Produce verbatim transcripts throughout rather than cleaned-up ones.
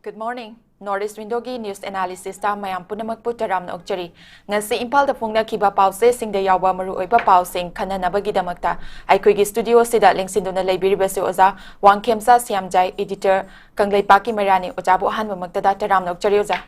Good morning. North East Window-ꯒꯤ news analysis-ꯇ ꯃꯌꯥꯝ ꯄꯨꯝꯅꯃꯛꯄꯨ ꯇꯔꯥꯝꯅ ꯑꯣꯛꯆꯔꯤ꯫ ꯉꯁꯤ ꯏꯝꯐꯥꯜꯗ ꯐꯣꯡꯅꯈꯤꯕ ꯄꯥꯎꯆꯦꯁꯤꯡꯗ ꯌꯥꯎꯕ ꯃꯔꯨꯑꯣꯏꯕ ꯄꯥꯎꯁꯤꯡ ꯈꯟꯅꯅꯕꯒꯤꯗꯃꯛꯇ ꯑꯩꯈꯣꯏꯒꯤ studio-ꯁꯤꯗ ꯂꯦꯡꯁꯤꯟꯗꯨꯅ ꯂꯩꯕꯤꯔꯤꯕꯁꯤ ꯑꯣꯖꯥ ꯋꯥꯡꯈꯦꯝꯆꯥ ꯁꯤꯌꯥꯝꯖꯥꯏ, editor ꯀꯪꯂꯩꯄꯥꯛꯀꯤ ꯃꯩꯔꯥꯅꯤ꯫ ꯑꯣꯖꯥꯕꯨ ꯑꯍꯥꯟꯕꯃꯛꯇꯗ ꯇꯔꯥꯝꯅ ꯑꯣꯛꯆꯔꯤ ꯑꯣꯖꯥ꯫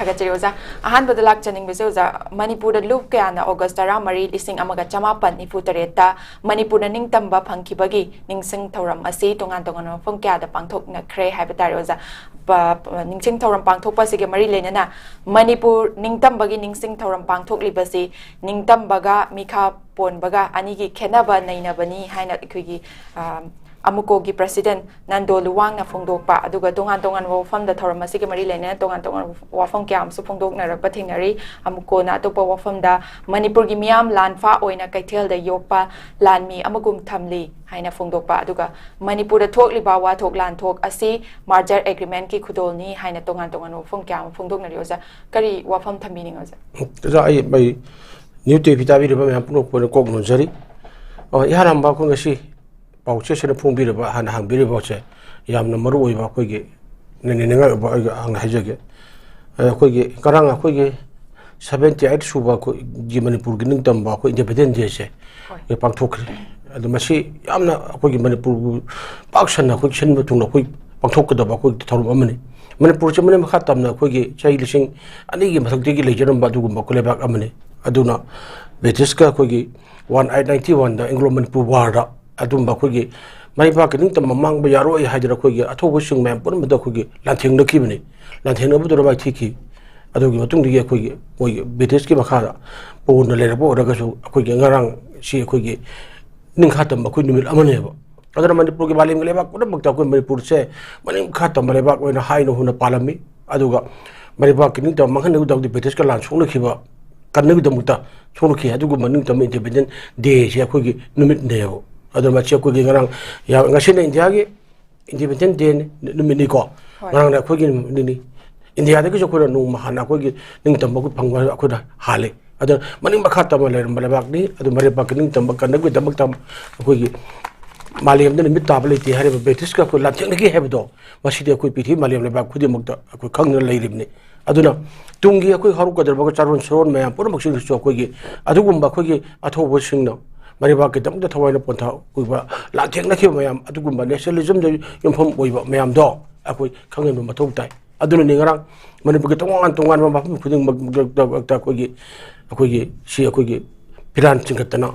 ꯊꯥꯒꯠꯆꯔꯤ ꯑꯣꯖꯥ꯫ ꯑꯍꯥꯟꯕꯗ ꯂꯥꯛꯆꯅꯤꯡꯕꯁꯦ ꯑꯣꯖꯥ, ꯃꯅꯤꯄꯨꯔꯗ ꯂꯨꯞ ꯀꯌꯥꯅ ꯑꯣꯒꯁ ꯇꯔꯥꯃꯔꯤ, ꯂꯤꯁꯤꯡ ꯑꯃꯒ ꯆꯃꯥꯄꯟ ꯅꯤꯐꯨ ꯇꯔꯦꯠꯇ ꯃꯅꯤꯄꯨꯔꯅ ꯅꯤꯡꯇꯝꯕ ꯐꯪꯈꯤꯕꯒꯤ ꯅꯤꯡꯁꯤꯡ ꯊꯧꯔꯝ ꯑꯁꯤ ꯇꯣꯉꯥꯟ ꯇꯣꯉꯥꯟꯕ ꯃꯐꯝ ꯀꯌꯥꯗ ꯄꯥꯡꯊꯣꯛꯅꯈ꯭ꯔꯦ ꯍꯥꯏꯕ ꯇꯥꯔꯦ ꯑꯣꯖꯥ꯫ ꯄ-, ꯄ-, ꯅꯤꯡꯁꯤꯡ ꯊꯧꯔꯝ ꯄꯥꯡꯊꯣꯛꯄ ꯑꯁꯤꯒ ꯃꯔꯤ ꯂꯩꯅꯅ ꯃꯅꯤꯄꯨꯔ ꯅꯤꯡꯇꯝꯕꯒꯤ ꯅꯤꯡꯁꯤꯡ ꯊꯧꯔꯝ ꯄꯥꯡꯊꯣꯛꯂꯤꯕꯁꯤ ꯅꯤꯡꯇꯝꯕꯒ ꯃꯤꯈꯥ ꯄꯣꯟꯕꯒ ꯑꯅꯤꯒꯤ ꯈꯦꯠꯅꯕ ꯅꯩꯅꯕꯅꯤ ꯍꯥꯏꯅ ꯑꯩꯈꯣꯏꯒꯤ, ꯑ, ꯑꯃꯨꯀꯣꯒꯤ president ꯅꯟꯗꯣ ꯂꯨꯋꯥꯡꯅ ꯐꯣꯡꯗꯣꯛꯄ, ꯑꯗꯨꯒ ꯇꯣꯉꯥꯟ ꯇꯣꯉꯥꯟꯕ ꯋꯥꯐꯝꯗ ꯊꯧꯔꯝ ꯑꯁꯤꯒ ꯃꯔꯤ ꯂꯩꯅꯅ ꯇꯣꯉꯥꯟ ꯇꯣꯉꯥꯟꯕ ꯋꯥꯐꯝ ꯀꯌꯥ ꯑꯃꯁꯨ ꯐꯣꯡꯗꯣꯛꯅꯔꯛꯄ ꯊꯦꯡꯅꯔꯤ꯫ ꯑꯃꯨꯀꯣꯅ ꯑꯇꯣꯞꯄ ꯋꯥꯐꯝꯗ ꯃꯅꯤꯄꯨꯔꯒꯤ ꯃꯤꯌꯥꯝ ꯂꯥꯟꯐꯥ ꯑꯣꯏꯅ ꯀꯩꯊꯦꯜꯗ ꯌꯣꯛꯄ ꯂꯥꯟꯃꯤ ꯑꯃꯒꯨꯝ ꯊꯝꯂꯤ ꯍꯥꯏꯅ ꯐꯣꯡꯗꯣꯛꯄ, ꯑꯗꯨꯒ ꯃꯅꯤꯄꯨꯔꯗ ꯊꯣꯛꯂꯤꯕ ꯋꯥꯊꯣꯛ ꯂꯥꯟꯊꯣꯛ ꯑꯁꯤ merger agreement-ꯀꯤ ꯈꯨꯗꯣꯜꯅꯤ ꯍꯥꯏꯅ ꯇꯣꯉꯥꯟ ꯇꯣꯉꯥꯟꯕ ꯋꯥꯐꯝ ꯀꯌꯥ ꯑꯃ ꯐꯣꯡꯗꯣꯛꯅꯔꯤ꯫ ꯑꯣꯖꯥ, ꯀꯔꯤ ꯋꯥꯐꯝ ꯊꯝꯕꯤꯅꯤꯡꯉꯤ ꯑꯣꯖꯥ? ꯑꯣꯖꯥ, ꯑꯩ, ꯑꯩ News TV ꯇꯥꯕꯤꯔꯤꯕ ꯃꯌꯥꯝ ꯄꯨꯝꯅꯃꯛꯄꯨ ꯑꯩꯅ ꯀꯣꯛ ꯅꯣꯟꯖꯔꯤ꯫ ꯑ, ꯏꯍꯥꯟ ꯍꯥꯟꯕ ꯑꯩꯈꯣꯏ ꯉꯁꯤ ꯄꯥꯎꯆꯦꯁꯤꯅ ꯐꯣꯡꯕꯤꯔꯕ, ꯍꯥꯟꯅ ꯍꯥꯡꯕꯤꯔꯤꯕ ꯄꯥꯎꯁꯦ ꯌꯥꯝꯅ ꯃꯔꯨ ꯑꯣꯏꯕ, ꯑꯩꯈꯣꯏꯒꯤ ꯅꯤꯡꯅꯤꯡꯉꯥꯏ ꯑꯣꯏꯕ ꯑꯩ ꯍꯥꯟꯅ ꯍꯥꯏꯖꯒꯦ꯫ ꯑ, ꯑꯩꯈꯣꯏꯒꯤ ꯉꯔꯥꯡ ꯑꯩꯈꯣꯏꯒꯤ seventy eight ꯁꯨꯕ ꯑꯩꯈꯣꯏꯒꯤ ꯃꯅꯤꯄꯨꯔꯒꯤ ꯅꯤꯡꯇꯝꯕ ꯑꯩꯈꯣꯏ Independence Day-ꯁꯦ ꯍꯣꯏ꯫ ꯑꯩꯈꯣꯏ ꯄꯥꯡꯊꯣꯛꯈ꯭ꯔꯦ꯫ ꯑꯗꯣ ꯃꯁꯤ ꯌꯥꯝꯅ ꯑꯩꯈꯣꯏꯒꯤ ꯃꯅꯤꯄꯨꯔꯕꯨ ꯄꯥꯛ ꯁꯟꯅ ꯑꯩꯈꯣꯏ ꯁꯤꯟꯕ ꯊꯨꯡꯅ ꯑꯩꯈꯣꯏ ꯄꯥꯡꯊꯣꯛꯀꯗꯕ ꯑꯩꯈꯣꯏꯒꯤ ꯊꯧꯔꯝ ꯑꯃꯅꯤ꯫ ꯃꯅꯤꯄꯨꯔꯁꯦ ꯃꯅꯤꯡ ꯃꯈꯥ ꯇꯝꯅ ꯑꯩꯈꯣꯏꯒꯤ ꯆꯍꯤ ꯂꯤꯁꯤꯡ ꯑꯅꯤꯒꯤ ꯃꯊꯛꯇꯒꯤ ꯂꯩꯖꯔꯝꯕ ꯑꯗꯨꯒꯨꯝꯕ ꯑꯩꯈꯣꯏ ꯂꯩꯕꯥꯛ ꯑꯃꯅꯤ꯫ ꯑꯗꯨꯅ British-ꯀ ꯑꯩꯈꯣꯏꯒꯤ one eight ninety one-ꯗ Anglo Manipur War-ꯗ ꯑꯗꯨꯝꯕ ꯑꯩꯈꯣꯏꯒꯤ ꯃꯥꯏ ꯄꯥꯛꯀꯤ ꯅꯤꯡꯇꯝꯕ ꯃꯥꯡꯕ ꯌꯥꯔꯣꯏ ꯍꯥꯏꯗꯅ ꯑꯩꯈꯣꯏꯒꯤ ꯑꯊꯧꯕꯁꯤꯡ ꯃꯌꯥꯝ ꯄꯨꯝꯅꯃꯛꯇ ꯑꯩꯈꯣꯏꯒꯤ ꯂꯥꯟꯊꯦꯡꯅꯈꯤꯕꯅꯤ꯫ ꯂꯥꯟꯊꯦꯡꯅꯕꯗꯨꯗ ꯃꯥꯏꯊꯤꯈꯤ꯫ ꯑꯗꯨꯒꯤ ꯃꯇꯨꯡꯗꯒꯤ ꯑꯩꯈꯣꯏꯒꯤ ꯃꯣꯏꯒꯤ British-ꯀꯤ ꯃꯈꯥꯗ ꯄꯣꯟꯅ ꯂꯩꯔꯛꯄ ꯑꯣꯏꯔꯒꯁꯨ ꯑꯩꯈꯣꯏꯒꯤ ꯉꯔꯥꯡꯁꯤ ꯑꯩꯈꯣꯏꯒꯤ ꯅꯤꯡꯈꯥ ꯇꯝꯕ ꯑꯩꯈꯣꯏ ꯅꯨꯃꯤꯠ ꯑꯃꯅꯦꯕ꯫ ꯑꯗꯨꯅ ꯃꯅꯤꯄꯨꯔꯒꯤ ꯃꯥꯂꯦꯝꯒꯤ ꯂꯩꯕꯥꯛ ꯄꯨꯝꯅꯃꯛꯇ ꯑꯩꯈꯣꯏ ꯃꯅꯤꯄꯨꯔꯁꯦ ꯃꯅꯤꯡ ꯃꯈꯥ ꯇꯝꯕ ꯂꯩꯕꯥꯛ ꯑꯣꯏꯅ ꯍꯥꯏꯅ ꯍꯨꯅ ꯄꯥꯜꯂꯝꯃꯤ꯫ ꯑꯗꯨꯒ ꯃꯥꯏ ꯄꯥꯛꯀꯤ ꯅꯤꯡꯇꯝꯕ ꯃꯥꯡꯍꯟꯅꯕꯒꯤꯗꯃꯛꯇ British-ꯀ ꯂꯥꯟ ꯁꯣꯛꯅꯈꯤꯕ, ꯀꯟꯅꯕꯒꯤꯗꯃꯛꯇ ꯁꯣꯛꯅꯈꯤ꯫ ꯑꯗꯨꯒꯨꯝꯕ ꯅꯤꯡꯇꯝꯕ Independence Day-ꯁꯦ ꯑꯩꯈꯣꯏꯒꯤ ꯅꯨꯃꯤꯠꯅꯦꯕ꯫ ꯑꯗꯨꯅ ꯃꯁꯤ ꯑꯩꯈꯣꯏꯒꯤ ꯉꯔꯥꯡ ꯌꯥ-, ꯉꯁꯤꯅ ꯏꯟꯗꯤꯌꯥꯒꯤ Independence Day-ꯅꯤ, ꯅꯨꯃꯤꯠꯅꯤꯀꯣ꯫ ꯍꯣꯏ꯫ ꯉꯔꯥꯡꯅ ꯑꯩꯈꯣꯏꯒꯤ ꯅꯨꯃꯤꯠꯅꯤꯅꯤ꯫ ꯏꯟꯗꯤꯌꯥꯗꯒꯤꯁꯨ ꯑꯩꯈꯣꯏꯅ ꯅꯣꯡꯃ ꯍꯥꯟꯅ ꯑꯩꯈꯣꯏꯒꯤ ꯅꯤꯡꯇꯝꯕ ꯑꯩꯈꯣꯏ ꯐꯪꯕ ꯑꯩꯈꯣꯏꯅ ꯍꯥꯜꯂꯤ꯫ ꯑꯗꯨꯅ ꯃꯅꯤꯡ ꯃꯈꯥ ꯇꯝꯅ ꯂꯩꯔꯝꯕ ꯂꯩꯕꯥꯛꯅꯤ꯫ ꯑꯗꯨ ꯃꯥꯏ ꯄꯥꯛꯀꯤ ꯅꯤꯡꯇꯝꯕ ꯀꯟꯅꯕꯒꯤꯗꯃꯛꯇ ꯑꯩꯈꯣꯏꯒꯤ ꯃꯥꯂꯦꯝꯗ ꯅꯨꯃꯤꯠ ꯇꯥꯕ ꯂꯩꯇꯦ ꯍꯥꯏꯔꯤꯕ ꯕ꯭ꯔꯤꯇꯤꯁꯀ ꯑꯩꯈꯣꯏ ꯂꯥꯟꯊꯦꯡꯅꯈꯤ ꯍꯥꯏꯕꯗꯣ, ꯃꯁꯤꯗꯤ ꯑꯩꯈꯣꯏ ꯄ꯭ꯔꯤꯊꯤꯕꯤ ꯃꯥꯂꯦꯝ ꯂꯩꯕꯥꯛ ꯈꯨꯗꯤꯡꯃꯛꯇ ꯑꯩꯈꯣꯏ ꯈꯪꯗꯨꯅ ꯂꯩꯔꯤꯕꯅꯤ꯫ ꯑꯗꯨꯅ ꯇꯨꯡꯒꯤ ꯑꯩꯈꯣꯏ ꯍꯧꯔꯛꯀꯗꯧꯔꯤꯕ ꯆꯥꯔꯣꯟ ꯁꯨꯔꯣꯟ ꯃꯌꯥꯝ ꯄꯨꯝꯅꯃꯛꯁꯤꯡꯁꯤꯁꯨ ꯑꯩꯈꯣꯏꯒꯤ ꯑꯗꯨꯒꯨꯝꯕ ꯑꯩꯈꯣꯏꯒꯤ ꯑꯊꯧꯕꯁꯤꯡꯅ ꯃꯔꯩꯕꯥꯛꯀꯤꯗꯃꯛꯇ ꯊꯋꯥꯏꯅ ꯄꯣꯟꯊꯥ ꯑꯣꯏꯕ ꯂꯥꯟꯊꯦꯡꯅꯈꯤꯕ ꯃꯌꯥꯝ, ꯑꯗꯨꯒꯨꯝꯕ ꯅꯦꯁꯅꯦꯂꯤꯖꯝꯗ ꯌꯨꯝꯐꯝ ꯑꯣꯏꯕ ꯃꯌꯥꯝꯗꯣ ꯑꯩꯈꯣꯏ ꯈꯪꯍꯟꯕ ꯃꯊꯧ ꯇꯥꯏ꯫ ꯑꯗꯨꯅꯅꯤ ꯉꯔꯥꯡ ꯃꯅꯤꯄꯨꯔꯒꯤ ꯇꯣꯉꯥꯟ ꯇꯣꯉꯥꯟꯕ ꯃꯐꯝ ꯈꯨꯗꯤꯡꯃꯛꯇ ꯑꯩꯈꯣꯏꯒꯤ, ꯑꯩꯈꯣꯏꯒꯤ ꯁꯤ ꯑꯩꯈꯣꯏꯒꯤ ꯐꯤꯔꯥꯟ ꯆꯤꯡꯈꯠꯇꯅ,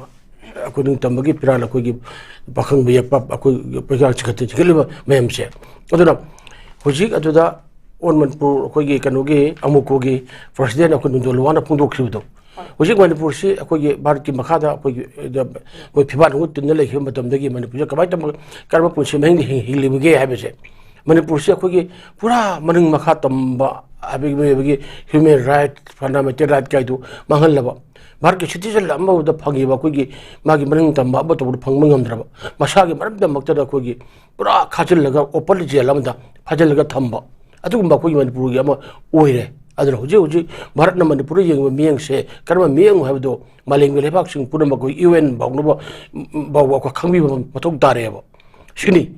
ꯑꯩꯈꯣꯏ ꯅꯤꯡꯇꯝꯕꯒꯤ ꯐꯤꯔꯥꯟ, ꯑꯩꯈꯣꯏꯒꯤ ꯄꯥꯈꯪꯕ ꯌꯦꯛꯄ, ꯑꯩꯈꯣꯏ ꯐꯤꯔꯥꯟ ꯆꯤꯡꯈꯠꯇꯅ ꯆꯤꯡꯈꯠꯂꯤꯕ ꯃꯌꯥꯝꯁꯦ꯫ ꯑꯗꯨꯅ ꯍꯧꯖꯤꯛ ꯑꯗꯨꯗ ꯑꯣꯜ ꯃꯅꯤꯄꯨꯔ ꯑꯩꯈꯣꯏꯒꯤ ꯀꯩꯅꯣꯒꯤ ꯑꯃꯨꯀꯣꯒꯤ ꯄ꯭ꯔꯁꯤꯗꯦꯟ ꯑꯩꯈꯣꯏ ꯅꯨꯡꯗꯣꯜ ꯂꯨꯋꯥꯅ ꯐꯣꯡꯗꯣꯛꯈꯤꯕꯗꯣ, ꯍꯧꯖꯤꯛ ꯃꯅꯤꯄꯨꯔꯁꯤ ꯑꯩꯈꯣꯏꯒꯤ ꯚꯥꯔꯠꯀꯤ ꯃꯈꯥꯗ ꯑꯩꯈꯣꯏꯒꯤ, ꯃꯣꯏ ꯐꯤꯕꯥꯛ ꯅꯨꯡ ꯇꯤꯟꯅ ꯂꯩꯈꯤꯕ ꯃꯇꯝꯗꯒꯤ ꯃꯅꯤꯄꯨꯔꯁꯦ ꯀꯃꯥꯏꯅ ꯇꯧꯕ, ꯀꯔꯝꯕ ꯄꯨꯟꯁꯤ ꯃꯍꯤꯡꯗ ꯍꯤꯡ-, ꯍꯤꯡꯂꯤꯕꯒꯦ ꯍꯥꯏꯕꯁꯦ, ꯃꯅꯤꯄꯨꯔꯁꯤ ꯑꯩꯈꯣꯏꯒꯤ ꯄꯨꯔꯥ ꯃꯅꯤꯡ ꯃꯈꯥ ꯇꯝꯕ ꯍꯥꯏꯕꯒꯤ ꯃꯤꯑꯣꯏꯕꯒꯤ ꯍ꯭ꯌꯨꯃꯦꯟ ꯔꯥꯏꯠ, ꯐꯟꯗꯥꯃꯦꯟꯇꯦꯜ ꯔꯥꯏꯠ ꯀꯥꯏꯗꯨ ꯃꯥꯡꯍꯜꯂꯕ, ꯚꯥꯔꯠꯀꯤ ꯁꯤꯇꯤꯖꯟ ꯑꯃꯗ ꯐꯪꯉꯤꯕ ꯑꯩꯈꯣꯏꯒꯤ ꯃꯥꯒꯤ ꯃꯅꯤꯡ ꯇꯝꯕ ꯑꯃ ꯇꯧꯕꯗ ꯐꯪꯕ ꯉꯝꯗ꯭ꯔꯕ, ꯃꯁꯥꯒꯤ ꯃꯔꯝꯗꯃꯛꯇꯗ ꯑꯩꯈꯣꯏꯒꯤ ꯄꯨꯔꯥ ꯈꯥꯖꯤꯜꯂꯒ ꯑꯣꯄꯟ ꯖꯦꯜ ꯑꯃꯗ ꯐꯥꯖꯤꯜꯂꯒ ꯊꯝꯕ, ꯑꯗꯨꯒꯨꯝꯕ ꯑꯩꯈꯣꯏꯒꯤ ꯃꯅꯤꯄꯨꯔꯒꯤ ꯑꯃ ꯑꯣꯏꯔꯦ꯫ ꯑꯗꯨꯅ ꯍꯧꯖꯤꯛ ꯍꯧꯖꯤꯛ ꯚꯥꯔꯠꯅ ꯃꯅꯤꯄꯨꯔꯗ ꯌꯦꯡꯕ ꯃꯤꯠꯌꯦꯡꯁꯦ ꯀꯔꯝꯕ ꯃꯤꯠꯌꯦꯡꯅꯣ ꯍꯥꯏꯕꯗꯣ ꯃꯥꯂꯦꯝꯒꯤ ꯂꯩꯕꯥꯛꯁꯤꯡ ꯄꯨꯝꯅꯃꯛ ꯑꯩꯈꯣꯏ ꯌꯨ ꯑꯦꯟ ꯐꯥꯎꯅꯕ, ꯐꯥꯎꯕ ꯑꯩꯈꯣꯏ ꯈꯪꯕꯤꯕ ꯃꯊꯧ ꯇꯥꯔꯦꯕ꯫ ꯁꯤꯅꯤ꯫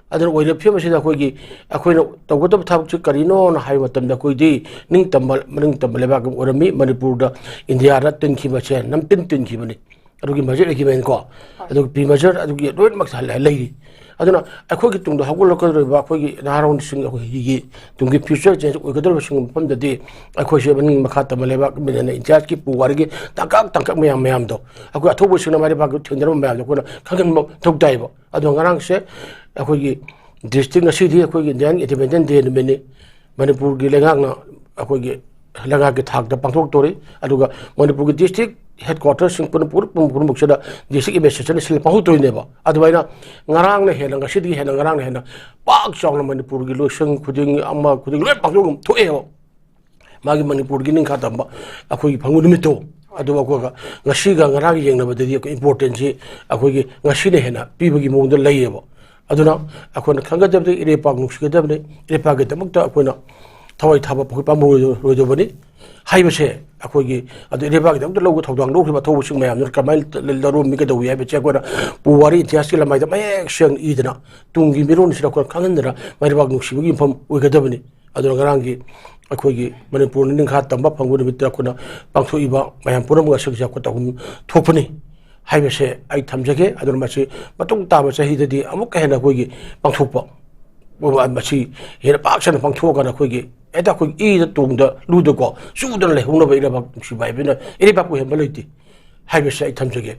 ꯑꯗꯨꯅ ꯑꯣꯏꯔꯤꯕ ꯐꯤꯕꯝ ꯑꯁꯤꯗ ꯑꯩꯈꯣꯏꯒꯤ, ꯑꯩꯈꯣꯏꯅ ꯇꯧꯒꯗꯕ ꯊꯕꯛꯁꯤ ꯀꯔꯤꯅꯣꯅ ꯍꯥꯏꯕ ꯃꯇꯝꯗ ꯑꯩꯈꯣꯏꯗꯤ ꯅꯤꯡꯇꯝꯕ, ꯃꯅꯤꯡꯇꯝꯕ ꯂꯩꯕꯥꯛ ꯑꯃ ꯑꯣꯏꯔꯝꯃꯤ꯫ ꯃꯅꯤꯄꯨꯔꯗ ꯏꯟꯗꯤꯌꯥꯗ ꯇꯤꯟꯈꯤꯕꯁꯦ ꯅꯝꯇꯤꯟ ꯇꯤꯟꯈꯤꯕꯅꯤ꯫ ꯑꯗꯨꯒꯤ ꯃꯔꯖꯔ ꯑꯦꯒ꯭ꯔꯤꯃꯦꯟ ꯀꯣ, ꯑꯗꯨꯒ ꯄ꯭ꯔꯤ ꯃꯔꯖꯔ ꯑꯗꯨꯒꯤ ꯂꯣꯏꯅꯃꯛ ꯂꯩꯔꯤ꯫ ꯑꯗꯨꯅ ꯑꯩꯈꯣꯏꯒꯤ ꯇꯨꯡꯗ ꯍꯧꯒꯠꯂꯛꯀꯗꯧꯔꯤꯕ ꯑꯩꯈꯣꯏꯒꯤ ꯅꯍꯥꯔꯣꯟꯁꯤꯡ, ꯑꯩꯈꯣꯏꯒꯤ ꯇꯨꯡꯒꯤ ꯐ꯭ꯌꯨꯆꯔ ꯆꯦꯟꯖ ꯑꯣꯏꯒꯗꯧꯔꯤꯕꯁꯤꯡꯒꯤ ꯃꯐꯝꯗꯗꯤ ꯑꯩꯈꯣꯏꯁꯦ ꯃꯅꯤꯡ ꯃꯈꯥ ꯇꯝꯕ ꯂꯩꯕꯥꯛ ꯑꯃꯅ ꯏꯟꯗꯤꯌꯥꯒꯤ ꯄꯨꯋꯥꯔꯤꯒꯤ ꯇꯥꯡꯀꯛ ꯇꯥꯡꯀꯛ ꯃꯌꯥꯝ ꯃꯌꯥꯝꯗꯣ, ꯑꯩꯈꯣꯏ ꯑꯊꯧꯕꯁꯤꯡꯅ ꯃꯥꯏ ꯂꯩꯕꯥꯛꯀꯤ ꯊꯦꯡꯅꯔꯝꯕ ꯃꯌꯥꯝꯗꯣ ꯑꯩꯈꯣꯏꯅ ꯈꯪꯍꯟꯕ ꯃꯊꯧ ꯇꯥꯏꯕ꯫ ꯑꯗꯣ ꯉꯔꯥꯡꯁꯦ ꯑꯩꯈꯣꯏꯒꯤ ꯗꯤꯁꯇ꯭ꯔꯤꯛ, ꯉꯁꯤꯗꯤ ꯑꯩꯈꯣꯏꯒꯤ ꯏꯟꯗꯤꯌꯥꯟ ꯏꯟꯗꯤꯄꯦꯟꯗꯦꯟꯁ ꯗꯦ ꯅꯨꯃꯤꯠꯅꯤ꯫ ꯃꯅꯤꯄꯨꯔꯒꯤ ꯂꯩꯉꯥꯛꯅ ꯑꯩꯈꯣꯏꯒꯤ ꯂꯩꯉꯥꯛꯀꯤ ꯊꯥꯛꯇ ꯄꯥꯡꯊꯣꯛꯇꯣꯔꯤ꯫ ꯑꯗꯨꯒ ꯃꯅꯤꯄꯨꯔꯒꯤ ꯗꯤꯁꯇ꯭ꯔꯤꯛ ꯍꯦꯗꯀ꯭ꯋꯥꯇꯔꯁꯤꯡ ꯄꯨꯝꯅ-, ꯄꯨꯝꯅꯃꯛꯁꯤꯗ ꯗꯤꯁꯇ꯭ꯔꯤꯛ ꯑꯦꯗꯃꯤꯅꯤꯁꯇ꯭ꯔꯦꯁꯟ ꯁꯤꯜ ꯄꯥꯡꯊꯣꯛꯇꯣꯏꯅꯦꯕ꯫ ꯑꯗꯨꯃꯥꯏꯅ ꯉꯔꯥꯡꯅ ꯍꯦꯟꯅ, ꯉꯁꯤꯗꯒꯤ ꯍꯦꯟꯅ ꯉꯔꯥꯡꯅ ꯍꯦꯟꯅ ꯄꯥꯛ ꯆꯥꯎꯅ ꯃꯅꯤꯄꯨꯔꯒꯤ ꯂꯣꯏꯁꯪ ꯈꯨꯗꯤꯡ ꯑꯃ ꯈꯨꯗꯤꯡ ꯂꯣꯏ ꯄꯥꯡꯊꯣꯛꯐꯝ ꯊꯣꯛꯑꯦꯕ꯫ ꯃꯥꯒꯤ ꯃꯅꯤꯄꯨꯔꯒꯤ ꯅꯤꯡꯈꯥ ꯇꯝꯕ ꯑꯩꯈꯣꯏꯒꯤ ꯐꯪꯕ ꯅꯨꯃꯤꯠꯇꯣ, ꯑꯗꯨꯒ ꯑꯩꯈꯣꯏꯒ ꯉꯁꯤꯒ ꯉꯔꯥꯡꯒ ꯌꯦꯡꯅꯕꯗꯗꯤ ꯑꯩꯈꯣꯏ ꯏꯝꯄꯣꯔꯇꯦꯟꯁꯤ ꯑꯩꯈꯣꯏꯒꯤ ꯉꯁꯤꯅ ꯍꯦꯟꯅ ꯄꯤꯕꯒꯤ ꯃꯑꯣꯡꯗ ꯂꯩꯌꯦꯕ꯫ ꯑꯗꯨꯅ ꯑꯩꯈꯣꯏꯅ ꯈꯪꯒꯗꯕꯗꯤ ꯏꯔꯩꯄꯥꯛ ꯅꯨꯡꯁꯤꯒꯗꯕꯅꯤ꯫ ꯏꯔꯩꯄꯥꯛꯀꯤꯗꯃꯛꯇ ꯑꯩꯈꯣꯏꯅ ꯊꯋꯥꯏ ꯊꯥꯕ ꯑꯩꯈꯣꯏ ꯄꯥꯝꯃꯔꯣꯏꯗꯕꯅꯤ ꯍꯥꯏꯕꯁꯦ꯫ ꯑꯩꯈꯣꯏꯒꯤ ꯑꯗꯨ ꯏꯔꯩꯕꯥꯛꯀꯤꯗꯃꯛꯇ ꯂꯧꯕ ꯊꯧꯗꯥꯡ ꯂꯧꯈ꯭ꯔꯤꯕ ꯑꯊꯧꯕꯁꯤꯡ ꯃꯌꯥꯝꯗꯨꯅ ꯀꯃꯥꯏꯅ ꯂꯧꯔꯝꯃꯤ, ꯀꯩꯗꯧꯏ ꯍꯥꯏꯕꯁꯦ ꯑꯩꯈꯣꯏꯅ ꯄꯨꯋꯥꯔꯤ ꯏꯇꯤꯍꯥꯁꯀꯤ ꯂꯃꯥꯏꯗ ꯃꯌꯦꯛ ꯁꯦꯡꯅ ꯏꯗꯅ ꯇꯨꯡꯒꯤ ꯃꯤꯔꯣꯟꯁꯤꯗ ꯑꯩꯈꯣꯏꯅ ꯈꯪꯍꯟꯗꯅ ꯃꯩꯔꯩꯕꯥꯛ ꯅꯨꯡꯁꯤꯕꯒꯤ ꯌꯨꯝꯐꯝ ꯑꯣꯏꯒꯗꯕꯅꯤ꯫ ꯑꯗꯨꯅ ꯉꯔꯥꯡꯒꯤ ꯑꯩꯈꯣꯏꯒꯤ ꯃꯅꯤꯄꯨꯔꯅ ꯅꯤꯡꯈꯥ ꯇꯝꯕ ꯐꯪꯕ ꯅꯨꯃꯤꯠꯇ ꯑꯩꯈꯣꯏꯅ ꯄꯥꯡꯊꯣꯛꯏꯕ ꯃꯌꯥꯝ ꯄꯨꯝꯅꯃꯛ ꯑꯁꯤꯒꯤꯁꯦ ꯑꯩꯈꯣꯏ ꯇꯧꯐꯝ ꯊꯣꯛꯄꯅꯤ ꯍꯥꯏꯕꯁꯦ ꯑꯩ ꯊꯝꯖꯒꯦ꯫ ꯑꯗꯨꯅ ꯃꯁꯤ ꯃꯇꯨꯡ ꯇꯥꯕ ꯆꯍꯤꯗꯗꯤ ꯑꯃꯨꯛꯀ ꯍꯦꯟꯅ ꯑꯩꯈꯣꯏꯒꯤ ꯄꯥꯡꯊꯣꯛꯄ, ꯃꯁꯤ ꯍꯦꯟꯅ ꯄꯥꯛ ꯁꯟꯅ ꯄꯥꯡꯊꯣꯛꯑꯀꯥꯟꯗ ꯑꯩꯈꯣꯏꯒꯤ ꯍꯦꯛꯇ ꯑꯩꯈꯣꯏ ꯏꯗ ꯇꯣꯡꯗ ꯂꯨꯗꯀꯣ ꯆꯨꯗꯅ ꯂꯩꯍꯧꯅꯕ ꯏꯔꯩꯕꯥꯛ ꯅꯨꯡꯁꯤꯕ ꯍꯥꯏꯕꯅ ꯏꯔꯩꯕꯥꯛꯄꯨ ꯍꯦꯟꯕ ꯂꯩꯇꯦ ꯍꯥꯏꯕꯁꯦ ꯑꯩ ꯊꯝꯖꯒꯦ꯫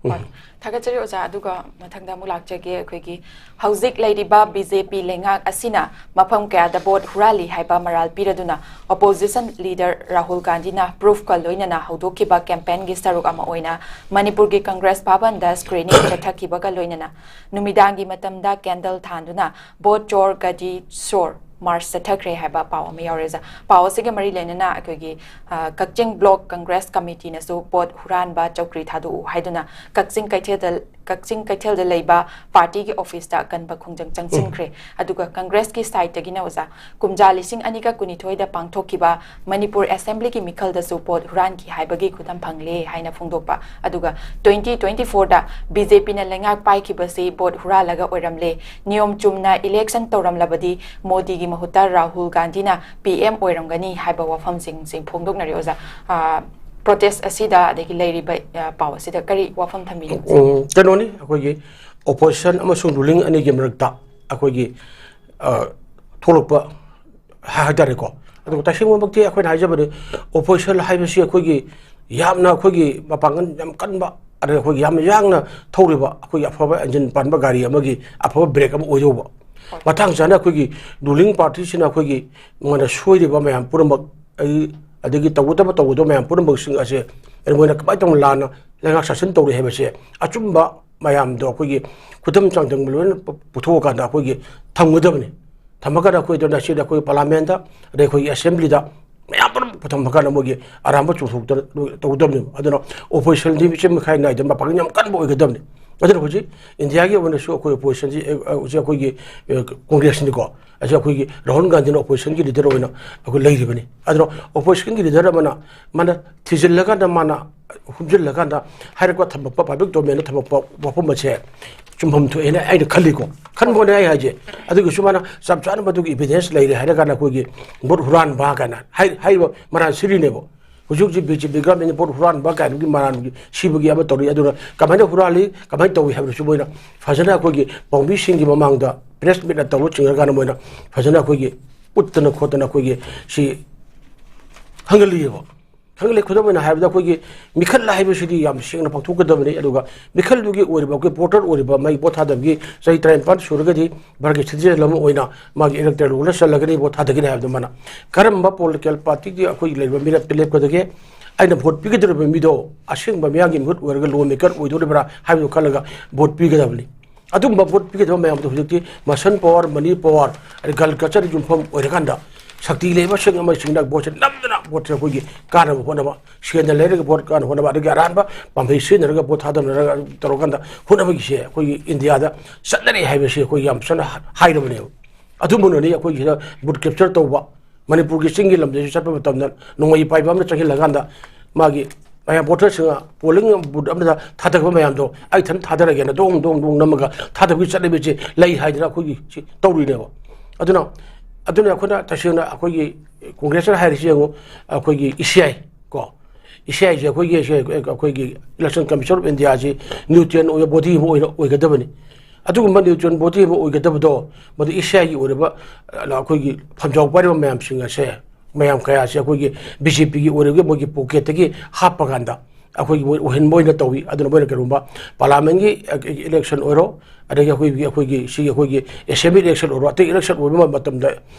ꯎꯝ꯫ ꯍꯣꯏ꯫ ꯊꯥꯒꯠꯆꯔꯤ ꯑꯣꯖꯥ꯫ ꯑꯗꯨꯒ ꯃꯊꯪꯗ ꯑꯃꯨꯛ ꯂꯥꯛꯆꯒꯦ꯫ ꯑꯩꯈꯣꯏꯒꯤ ꯍꯧꯖꯤꯛ ꯂꯩꯔꯤꯕ ꯕꯤ ꯖꯦ ꯄꯤ ꯂꯩꯉꯥꯛ ꯑꯁꯤꯅ ꯃꯐꯝ ꯀꯌꯥꯗ ꯚꯣꯠ ꯍꯨꯔꯥꯜꯂꯤ ꯍꯥꯏꯕ ꯃꯔꯥꯜ ꯄꯤꯔꯗꯨꯅ opposition leader ꯔꯥꯍꯨꯜ ꯒꯥꯟꯙꯤꯅ proofꯀ ꯂꯣꯏꯅꯅ ꯍꯧꯗꯣꯛꯈꯤꯕ campaignꯒꯤ ꯁꯔꯨꯛ ꯑꯃ ꯑꯣꯏꯅ ꯃꯅꯤꯄꯨꯔꯒꯤ ꯀꯪꯒ꯭ꯔꯦꯁ ꯚꯕꯟꯗ screening ꯆꯠꯊꯈꯤꯕꯒ ꯂꯣꯏꯅꯅ ꯅꯨꯃꯤꯗꯥꯡꯒꯤ ꯃꯇꯝꯗ candle ꯊꯥꯟꯗꯨꯅ ꯚꯣꯠ ꯆꯣꯔ ꯒꯗꯤ ꯆꯣꯔ march ꯆꯠꯊꯈ꯭ꯔꯦ ꯍꯥꯏꯕ ꯄꯥꯎ ꯑꯃ ꯌꯥꯎꯔꯦ ꯑꯣꯖꯥ꯫ ꯄꯥꯎ ꯑꯁꯤꯒ ꯃꯔꯤ ꯂꯩꯅꯅ ꯑꯩꯈꯣꯏꯒꯤ, ꯑ, ꯀꯛꯆꯤꯡ block congress committeeꯅꯁꯨ ꯚꯣꯠ ꯍꯨꯔꯥꯟꯕ ꯆꯧꯀ꯭ꯔꯤ ꯊꯥꯗꯣꯛꯎ ꯍꯥꯏꯗꯨꯅ ꯀꯛꯆꯤꯡ ꯀꯩꯊꯦꯜꯗ, ꯀꯛꯆꯤꯡ ꯀꯩꯊꯦꯜꯗ ꯂꯩꯕ partyꯒꯤ officeꯇ ꯑꯀꯟꯕ ꯈꯣꯡꯖꯪ ꯆꯪꯁꯤꯟꯈ꯭ꯔꯦ꯫ ꯑꯗꯨꯒ congressꯀꯤ sideꯇꯒꯤꯅ ꯑꯣꯖꯥ, ꯀꯨꯝꯖꯥ ꯂꯤꯁꯤꯡ ꯑꯅꯤꯒ ꯀꯨꯟꯅꯤꯊꯣꯏꯗ ꯄꯥꯡꯊꯣꯛꯈꯤꯕ ꯃꯅꯤꯄꯨꯔ assemblyꯒꯤ ꯃꯤꯈꯜꯗꯁꯨ ꯚꯣꯠ ꯍꯨꯔꯥꯟꯈꯤ ꯍꯥꯏꯕꯒꯤ ꯈꯨꯗꯝ ꯐꯪꯂꯦ ꯍꯥꯏꯅ ꯐꯣꯡꯗꯣꯛꯄ꯫ ꯑꯗꯨꯒ twenty twenty fourꯗ ꯕꯤ ꯖꯦ ꯄꯤꯅ ꯂꯩꯉꯥꯛ ꯄꯥꯏꯈꯤꯕꯁꯤ ꯚꯣꯠ ꯍꯨꯔꯥꯜꯂꯒ ꯑꯣꯏꯔꯝꯂꯦ꯫ ꯅꯤꯌꯣꯝ ꯆꯨꯝꯅ election ꯇꯧꯔꯝꯂꯕꯗꯤ ꯃꯣꯗꯤꯒꯤ ꯃꯍꯨꯠꯇ ꯔꯥꯍꯨꯜ ꯒꯥꯟꯙꯤꯅ ꯄꯤ ꯑꯦꯝ ꯑꯣꯏꯔꯝꯒꯅꯤ ꯍꯥꯏꯕ ꯋꯥꯐꯝꯁꯤꯡꯁꯤ ꯐꯣꯡꯗꯣꯛꯅꯔꯤ ꯑꯣꯖꯥ꯫ ꯑ, protest ꯑꯁꯤꯗ ꯑꯗꯒꯤ ꯂꯩꯔꯤꯕ, ꯑ, ꯄꯥꯎ ꯑꯁꯤꯗ ꯀꯔꯤ ꯋꯥꯐꯝ ꯊꯝꯕꯤꯅꯤꯡꯕ? ꯎꯝ, ꯀꯩꯅꯣꯅꯤ, ꯑꯩꯈꯣꯏꯒꯤ opposition ꯑꯃꯁꯨꯡ ruling ꯑꯅꯤꯒꯤ ꯃꯔꯛꯇ ꯑꯩꯈꯣꯏꯒꯤ, ꯑ, ꯊꯣꯛꯂꯛꯄ ꯍꯥꯏ-, ꯍꯥꯏꯇꯥꯔꯦꯀꯣ꯫ ꯑꯗꯨꯒ ꯇꯁꯦꯡꯕꯃꯛꯇꯤ ꯑꯩꯈꯣꯏꯅ ꯍꯥꯏꯖꯕꯗꯤ opposition ꯍꯥꯏꯕꯁꯤ ꯑꯩꯈꯣꯏꯒꯤ ꯌꯥꯝꯅ ꯑꯩꯈꯣꯏꯒꯤ ꯃꯄꯥꯡꯒꯜ ꯌꯥꯝ ꯀꯟꯕ, ꯑꯗꯩ ꯑꯩꯈꯣꯏꯒꯤ ꯌꯥꯝꯅ ꯌꯥꯡꯅ ꯊꯧꯔꯤꯕ ꯑꯩꯈꯣꯏꯒꯤ ꯑꯐꯕ engine ꯄꯥꯟꯕ ꯒꯥꯔꯤ ꯑꯃꯒꯤ ꯑꯐꯕ brake ꯑꯃ ꯑꯣꯏꯗꯧꯕ꯫ ꯍꯣꯏ꯫ ꯃꯇꯥꯡ ꯆꯥꯅ ꯑꯩꯈꯣꯏꯒꯤ ruling partyꯁꯤꯅ ꯑꯩꯈꯣꯏꯒꯤ ꯃꯉꯣꯟꯗ ꯁꯣꯏꯔꯤꯕ ꯃꯌꯥꯝ ꯄꯨꯝꯅꯃꯛ, ꯑꯩ, ꯑꯗꯒꯤ ꯇꯧꯒꯗꯕ ꯇꯧꯒꯗꯕ ꯃꯌꯥꯝ ꯄꯨꯝꯅꯃꯛꯁꯤꯡ ꯑꯁꯦ ꯃꯣꯏꯅ ꯀꯃꯥꯏꯅ ꯇꯧꯅ ꯂꯥꯟꯅ ꯂꯩꯉꯥꯛ ꯁꯥꯁꯟ ꯇꯧꯔꯤ ꯍꯥꯏꯕꯁꯦ ꯑꯆꯨꯝꯕ ꯃꯌꯥꯝꯗꯣ ꯑꯩꯈꯣꯏꯒꯤ ꯈꯨꯗꯝ ꯆꯥꯡꯗꯝ ꯂꯣꯏꯅ ꯄꯨ-, ꯄꯨꯊꯣꯛꯑꯀꯥꯟꯗ ꯑꯩꯈꯣꯏꯒꯤ ꯊꯝꯒꯗꯕꯅꯤ꯫ ꯊꯝꯃꯀꯥꯟꯗ ꯑꯩꯈꯣꯏꯗ ꯉꯁꯤꯗꯤ ꯑꯩꯈꯣꯏ parliamentꯇ, ꯑꯗꯩ ꯑꯩꯈꯣꯏꯒꯤ assemblyꯗ ꯃꯌꯥꯝ ꯄꯨꯝꯅꯃꯛ ꯄꯨꯊꯝꯃꯀꯥꯟꯗ ꯃꯣꯏꯒꯤ ꯑꯔꯥꯟꯕ ꯆꯨꯝꯊꯣꯛꯇꯅ ꯇꯧꯒꯗꯕꯅꯦꯕ꯫ ꯑꯗꯨꯅ oppositionꯗꯤ ꯃꯤꯆꯪ ꯃꯤꯈꯥꯏ ꯅꯥꯏꯗꯅ ꯃꯄꯥꯡꯒꯜ ꯌꯥꯝ ꯀꯟꯕ ꯑꯣꯏꯒꯗꯕꯅꯤ꯫ ꯑꯗꯨꯅ ꯍꯧꯖꯤꯛ ꯏꯟꯗꯤꯌꯥꯒꯤ ꯑꯣꯏꯅꯁꯨ ꯑꯩꯈꯣꯏ ꯑꯣꯄꯣꯖꯤꯁꯟꯁꯤ, ꯑ, ꯍꯧꯖꯤꯛ ꯑꯩꯈꯣꯏꯒꯤ, ꯑ, ꯀꯣꯡꯒ꯭ꯔꯦꯁꯅꯤꯀꯣ, ꯑꯁꯤ ꯑꯩꯈꯣꯏꯒꯤ ꯔꯥꯍꯨꯜ ꯒꯥꯟꯙꯤꯅ ꯑꯣꯄꯣꯖꯤꯁꯟꯒꯤ ꯂꯤꯗꯔ ꯑꯣꯏꯅ ꯑꯩꯈꯣꯏ ꯂꯩꯔꯤꯕꯅꯤ꯫ ꯑꯗꯨꯅ ꯑꯣꯄꯣꯖꯤꯁꯟꯒꯤ ꯂꯤꯗꯔ ꯑꯃꯅ ꯃꯥꯅ ꯊꯤꯖꯤꯜꯂꯀꯥꯟꯗ, ꯃꯥꯅ ꯍꯨꯝꯖꯤꯜꯂꯀꯥꯟꯗ ꯍꯥꯏꯔꯛꯄ, ꯊꯝꯃꯛꯄ, ꯄꯕ꯭ꯂꯤꯛ ꯗꯣꯃꯦꯟꯗ ꯊꯝꯃꯛꯄ ꯋꯥꯐꯝ ꯑꯁꯦ ꯆꯨꯝꯐꯝ ꯊꯣꯛꯑꯦꯅ ꯑꯩꯅ ꯈꯜꯂꯤꯀꯣ, ꯈꯟꯕꯅꯦ ꯑꯩ ꯍꯥꯏꯁꯦ꯫ ꯑꯗꯨꯒꯤꯁꯨ ꯃꯥꯅ ꯆꯞ ꯆꯥꯅ ꯃꯗꯨꯒꯤ ꯏꯚꯤꯗꯦꯟꯁ ꯂꯩꯔꯦ ꯍꯥꯏꯔ ꯀꯥꯟꯗ ꯑꯩꯈꯣꯏꯒꯤ ꯚꯣꯠ ꯍꯨꯔꯥꯟꯕ ꯀꯥꯏꯅ ꯍꯥꯏ-, ꯍꯥꯏꯔꯤꯕ ꯃꯔꯥꯟ ꯁꯤꯔꯤꯅꯦꯕ꯫ ꯍꯧꯖꯤꯛ ꯍꯧꯖꯤꯛ ꯕꯤ ꯖꯦ ꯄꯤ ꯒꯚꯔꯟꯃꯦꯟꯠꯅ ꯚꯣꯠ ꯍꯨꯔꯥꯟꯕ ꯀꯥꯏꯅꯒꯤ ꯃꯔꯥꯟꯒꯤ ꯁꯤꯕꯒꯤ ꯑꯃ ꯇꯧꯔꯤ꯫ ꯑꯗꯨꯅ ꯀꯃꯥꯏꯅ ꯍꯨꯔꯥꯜꯂꯤ, ꯀꯃꯥꯏꯅ ꯇꯧꯏ ꯍꯥꯏꯕꯗꯨꯁꯨ ꯃꯣꯏꯅ ꯐꯖꯅ ꯑꯩꯈꯣꯏꯒꯤ ꯄꯥꯎꯃꯤꯁꯤꯡꯒꯤ ꯃꯃꯥꯡꯗ ꯄ꯭ꯔꯦꯁ ꯃꯤꯠꯅ ꯇꯧꯔ ꯆꯤꯡꯉꯀꯥꯟꯗ ꯃꯣꯏꯅ ꯐꯖꯅ ꯑꯩꯈꯣꯏꯒꯤ ꯎꯠꯇꯅ ꯈꯣꯠꯇꯅ ꯑꯩꯈꯣꯏꯒꯤ ꯁꯤ ꯈꯪꯍꯜꯂꯤꯑꯕ꯫ ꯈꯪꯍꯜꯂꯤ꯫ ꯈꯨꯗꯝ ꯑꯣꯏꯅ ꯍꯥꯏꯔꯕꯗ, ꯑꯩꯈꯣꯏꯒꯤ ꯃꯤꯈꯜ ꯍꯥꯏꯕꯁꯤꯗꯤ ꯌꯥꯝ ꯁꯦꯡꯅ ꯄꯥꯡꯊꯣꯛꯀꯗꯕꯅꯤ꯫ ꯑꯗꯨꯒ ꯃꯤꯈꯜꯗꯨꯒꯤ ꯑꯣꯏꯔꯤꯕ ꯑꯩꯈꯣꯏ ꯚꯣꯇꯔ ꯑꯣꯏꯔꯤꯕ, ꯃꯥꯒꯤ ꯚꯣꯠ ꯊꯥꯗꯕꯒꯤ ꯆꯍꯤ ꯇꯔꯥꯅꯤꯄꯥꯟ ꯁꯨꯔꯒꯗꯤ ꯚꯥꯔꯠꯀꯤ ꯁꯤꯇꯤꯖꯦꯟ ꯑꯃ ꯑꯣꯏꯅ ꯃꯥꯒꯤ ꯏꯂꯦꯛꯇꯔꯦꯜ ꯔꯣꯜꯗ ꯆꯜꯂꯒꯅꯤ, ꯚꯣꯠ ꯊꯥꯗꯒꯅꯤ ꯍꯥꯏꯕꯗꯨ ꯃꯥꯅ ꯀꯔꯝꯕ ꯄꯣꯂꯤꯇꯤꯀꯦꯜ ꯄꯥꯔꯇꯤꯒꯤ ꯑꯩꯈꯣꯏꯒꯤ ꯂꯩꯔꯤꯕ ꯃꯤꯔꯛꯇ ꯂꯦꯞꯀꯗꯒꯦ, ꯑꯩꯅ ꯚꯣꯠ ꯄꯤꯒꯗꯧꯔꯤꯕ ꯃꯤꯗꯣ ꯑꯁꯦꯡꯕ ꯃꯤꯌꯥꯝꯒꯤ ꯃꯤꯍꯨꯠ ꯑꯣꯏꯔꯒ ꯂꯣ ꯃꯦꯀꯔ ꯑꯣꯏꯗꯧꯔꯤꯕ꯭ꯔꯥ ꯍꯥꯏꯕꯗꯨ ꯈꯜꯂꯒ ꯚꯣꯠ ꯄꯤꯒꯗꯕꯅꯤ꯫ ꯑꯗꯨꯒꯨꯝꯕ ꯚꯣꯠ ꯄꯤꯒꯗꯕ ꯃꯌꯥꯝꯗꯣ ꯍꯧꯖꯤꯛꯇꯤ ꯃꯁꯟ ꯄꯋꯥꯔ, ꯃꯅꯤ ꯄꯋꯥꯔ, ꯑꯗꯩ ꯒꯜ ꯀꯜꯆꯔꯗ ꯌꯨꯝꯐꯝ ꯑꯣꯏꯔꯀꯥꯟꯗ ꯁꯛꯇꯤ ꯂꯩꯕꯁꯤꯡ ꯑꯃꯁꯤꯡꯅ ꯚꯣꯠꯁꯦ ꯅꯝꯗꯅ ꯚꯣꯠꯁꯦ ꯑꯩꯈꯣꯏꯒꯤ ꯀꯥꯟꯅꯕ ꯍꯣꯠꯅꯕ, ꯁꯦꯟꯗ ꯂꯩꯔꯒ ꯚꯣꯠ ꯀꯥꯟꯅꯕ ꯍꯣꯠꯅꯕ, ꯑꯗꯒꯤ ꯑꯔꯥꯟꯕ ꯄꯥꯝꯕꯩ ꯁꯤꯖꯤꯟꯅꯔꯒ ꯚꯣꯠ ꯊꯥꯗꯅꯔꯒ ꯇꯧꯔꯀꯥꯟꯗ ꯍꯣꯠꯅꯕꯒꯤꯁꯦ ꯑꯩꯈꯣꯏꯒꯤ ꯏꯟꯗꯤꯌꯥꯗ ꯆꯠꯅꯔꯤ ꯍꯥꯏꯕꯁꯤ ꯑꯩꯈꯣꯏ ꯌꯥꯝ ꯆꯠꯅ ꯍꯥꯏꯔꯕꯅꯦꯕ꯫ ꯑꯗꯨꯝꯕꯅꯅꯤ ꯑꯩꯈꯣꯏꯒꯤꯗ ꯚꯣꯠ ꯀꯦꯞꯆꯔ ꯇꯧꯕ, ꯃꯅꯤꯄꯨꯔꯒꯤ ꯆꯤꯡꯒꯤ ꯂꯝꯗꯁꯨ ꯆꯠꯄ ꯃꯇꯝꯗ ꯅꯣꯡꯃꯩ ꯄꯥꯏꯕ ꯑꯃꯅ ꯆꯪꯁꯤꯜꯂꯀꯥꯟꯗ ꯃꯥꯒꯤ ꯃꯌꯥꯝ ꯚꯣꯇꯔꯁꯤꯡꯅ ꯄꯣꯂꯤꯡ ꯕꯨꯠ ꯑꯃꯗ ꯊꯥꯗꯕ ꯃꯌꯥꯝꯗꯣ ꯑꯩ ꯏꯊꯟ ꯊꯥꯗꯔꯒꯦꯅ ꯗꯣꯡ ꯗꯣꯡ ꯗꯣꯡ ꯅꯝꯃꯒ ꯊꯥꯗꯕꯒꯤ ꯆꯠꯅꯕꯤꯁꯦ ꯂꯩ ꯍꯥꯏꯗꯅ ꯑꯩꯈꯣꯏꯒꯤ ꯁꯤ ꯇꯧꯔꯤꯅꯦꯕ꯫ ꯑꯗꯨꯅ, ꯑꯗꯨꯅ ꯑꯩꯈꯣꯏꯅ ꯇꯁꯦꯡꯅ ꯑꯩꯈꯣꯏꯒꯤ ꯀꯣꯡꯒ꯭ꯔꯦꯁꯅ ꯍꯥꯏꯔꯤꯁꯤ ꯌꯦꯡꯉꯨ, ꯑꯩꯈꯣꯏꯒꯤ ꯏ ꯁꯤ ꯑꯥꯏ ꯀꯣ, ꯏ ꯁꯤ ꯑꯥꯏꯁꯦ ꯑꯩꯈꯣꯏꯒꯤ, ꯑꯩꯈꯣꯏꯒꯤ Election Commission of India ꯁꯤ ꯅ꯭ꯌꯨꯇ꯭ꯔꯦꯟ ꯑꯣꯏꯕ ꯕꯣꯗꯤ ꯑꯃ ꯑꯣꯏꯅ ꯑꯣꯏꯒꯗꯕꯅꯤ꯫ ꯑꯗꯨꯒꯨꯝꯕ ꯅ꯭ꯌꯨꯇ꯭ꯔꯦꯟ ꯕꯣꯗꯤ ꯑꯃ ꯑꯣꯏꯒꯗꯕꯗꯣ, ꯃꯗꯨ ꯏ ꯁꯤ ꯑꯥꯏꯒꯤ ꯑꯣꯏꯔꯕ, ꯑ, ꯑꯩꯈꯣꯏꯒꯤ ꯐꯝꯖꯥꯎ ꯄꯥꯏꯔꯤꯕ ꯃꯌꯥꯝꯁꯤꯡ ꯑꯁꯦ, ꯃꯌꯥꯝ ꯀꯌꯥ ꯑꯁꯦ ꯑꯩꯈꯣꯏꯒꯤ ꯕꯤ ꯖꯦ ꯄꯤꯒꯤ ꯑꯣꯏꯔꯒ ꯃꯣꯏꯒꯤ ꯄꯣꯀꯦꯠꯇꯒꯤ ꯍꯥꯞꯄ ꯀꯥꯟꯗ ꯑꯩꯈꯣꯏꯒꯤ ꯃꯣꯏ ꯑꯣꯏꯍꯟꯕ ꯑꯣꯏꯅ ꯇꯧꯏ꯫ ꯑꯗꯨꯅ ꯃꯣꯏꯅ ꯀꯩꯒꯨꯝꯕ ꯄꯥꯔꯂꯥꯃꯦꯟꯒꯤ ꯏꯂꯦꯛꯁꯟ ꯑꯣꯏꯔꯣ, ꯑꯗꯒꯤ ꯑꯩꯈꯣꯏꯒꯤ, ꯑꯩꯈꯣꯏꯒꯤ ꯁꯤꯒꯤ ꯑꯩꯈꯣꯏꯒꯤ ꯑꯦꯁꯦꯝꯕ꯭ꯂꯤ ꯏꯂꯦꯛꯁꯟ ꯑꯣꯏꯔꯣ, ꯑꯇꯩ ꯏꯂꯦꯛꯁꯟ ꯑꯣꯏꯕ ꯃꯇꯝꯗ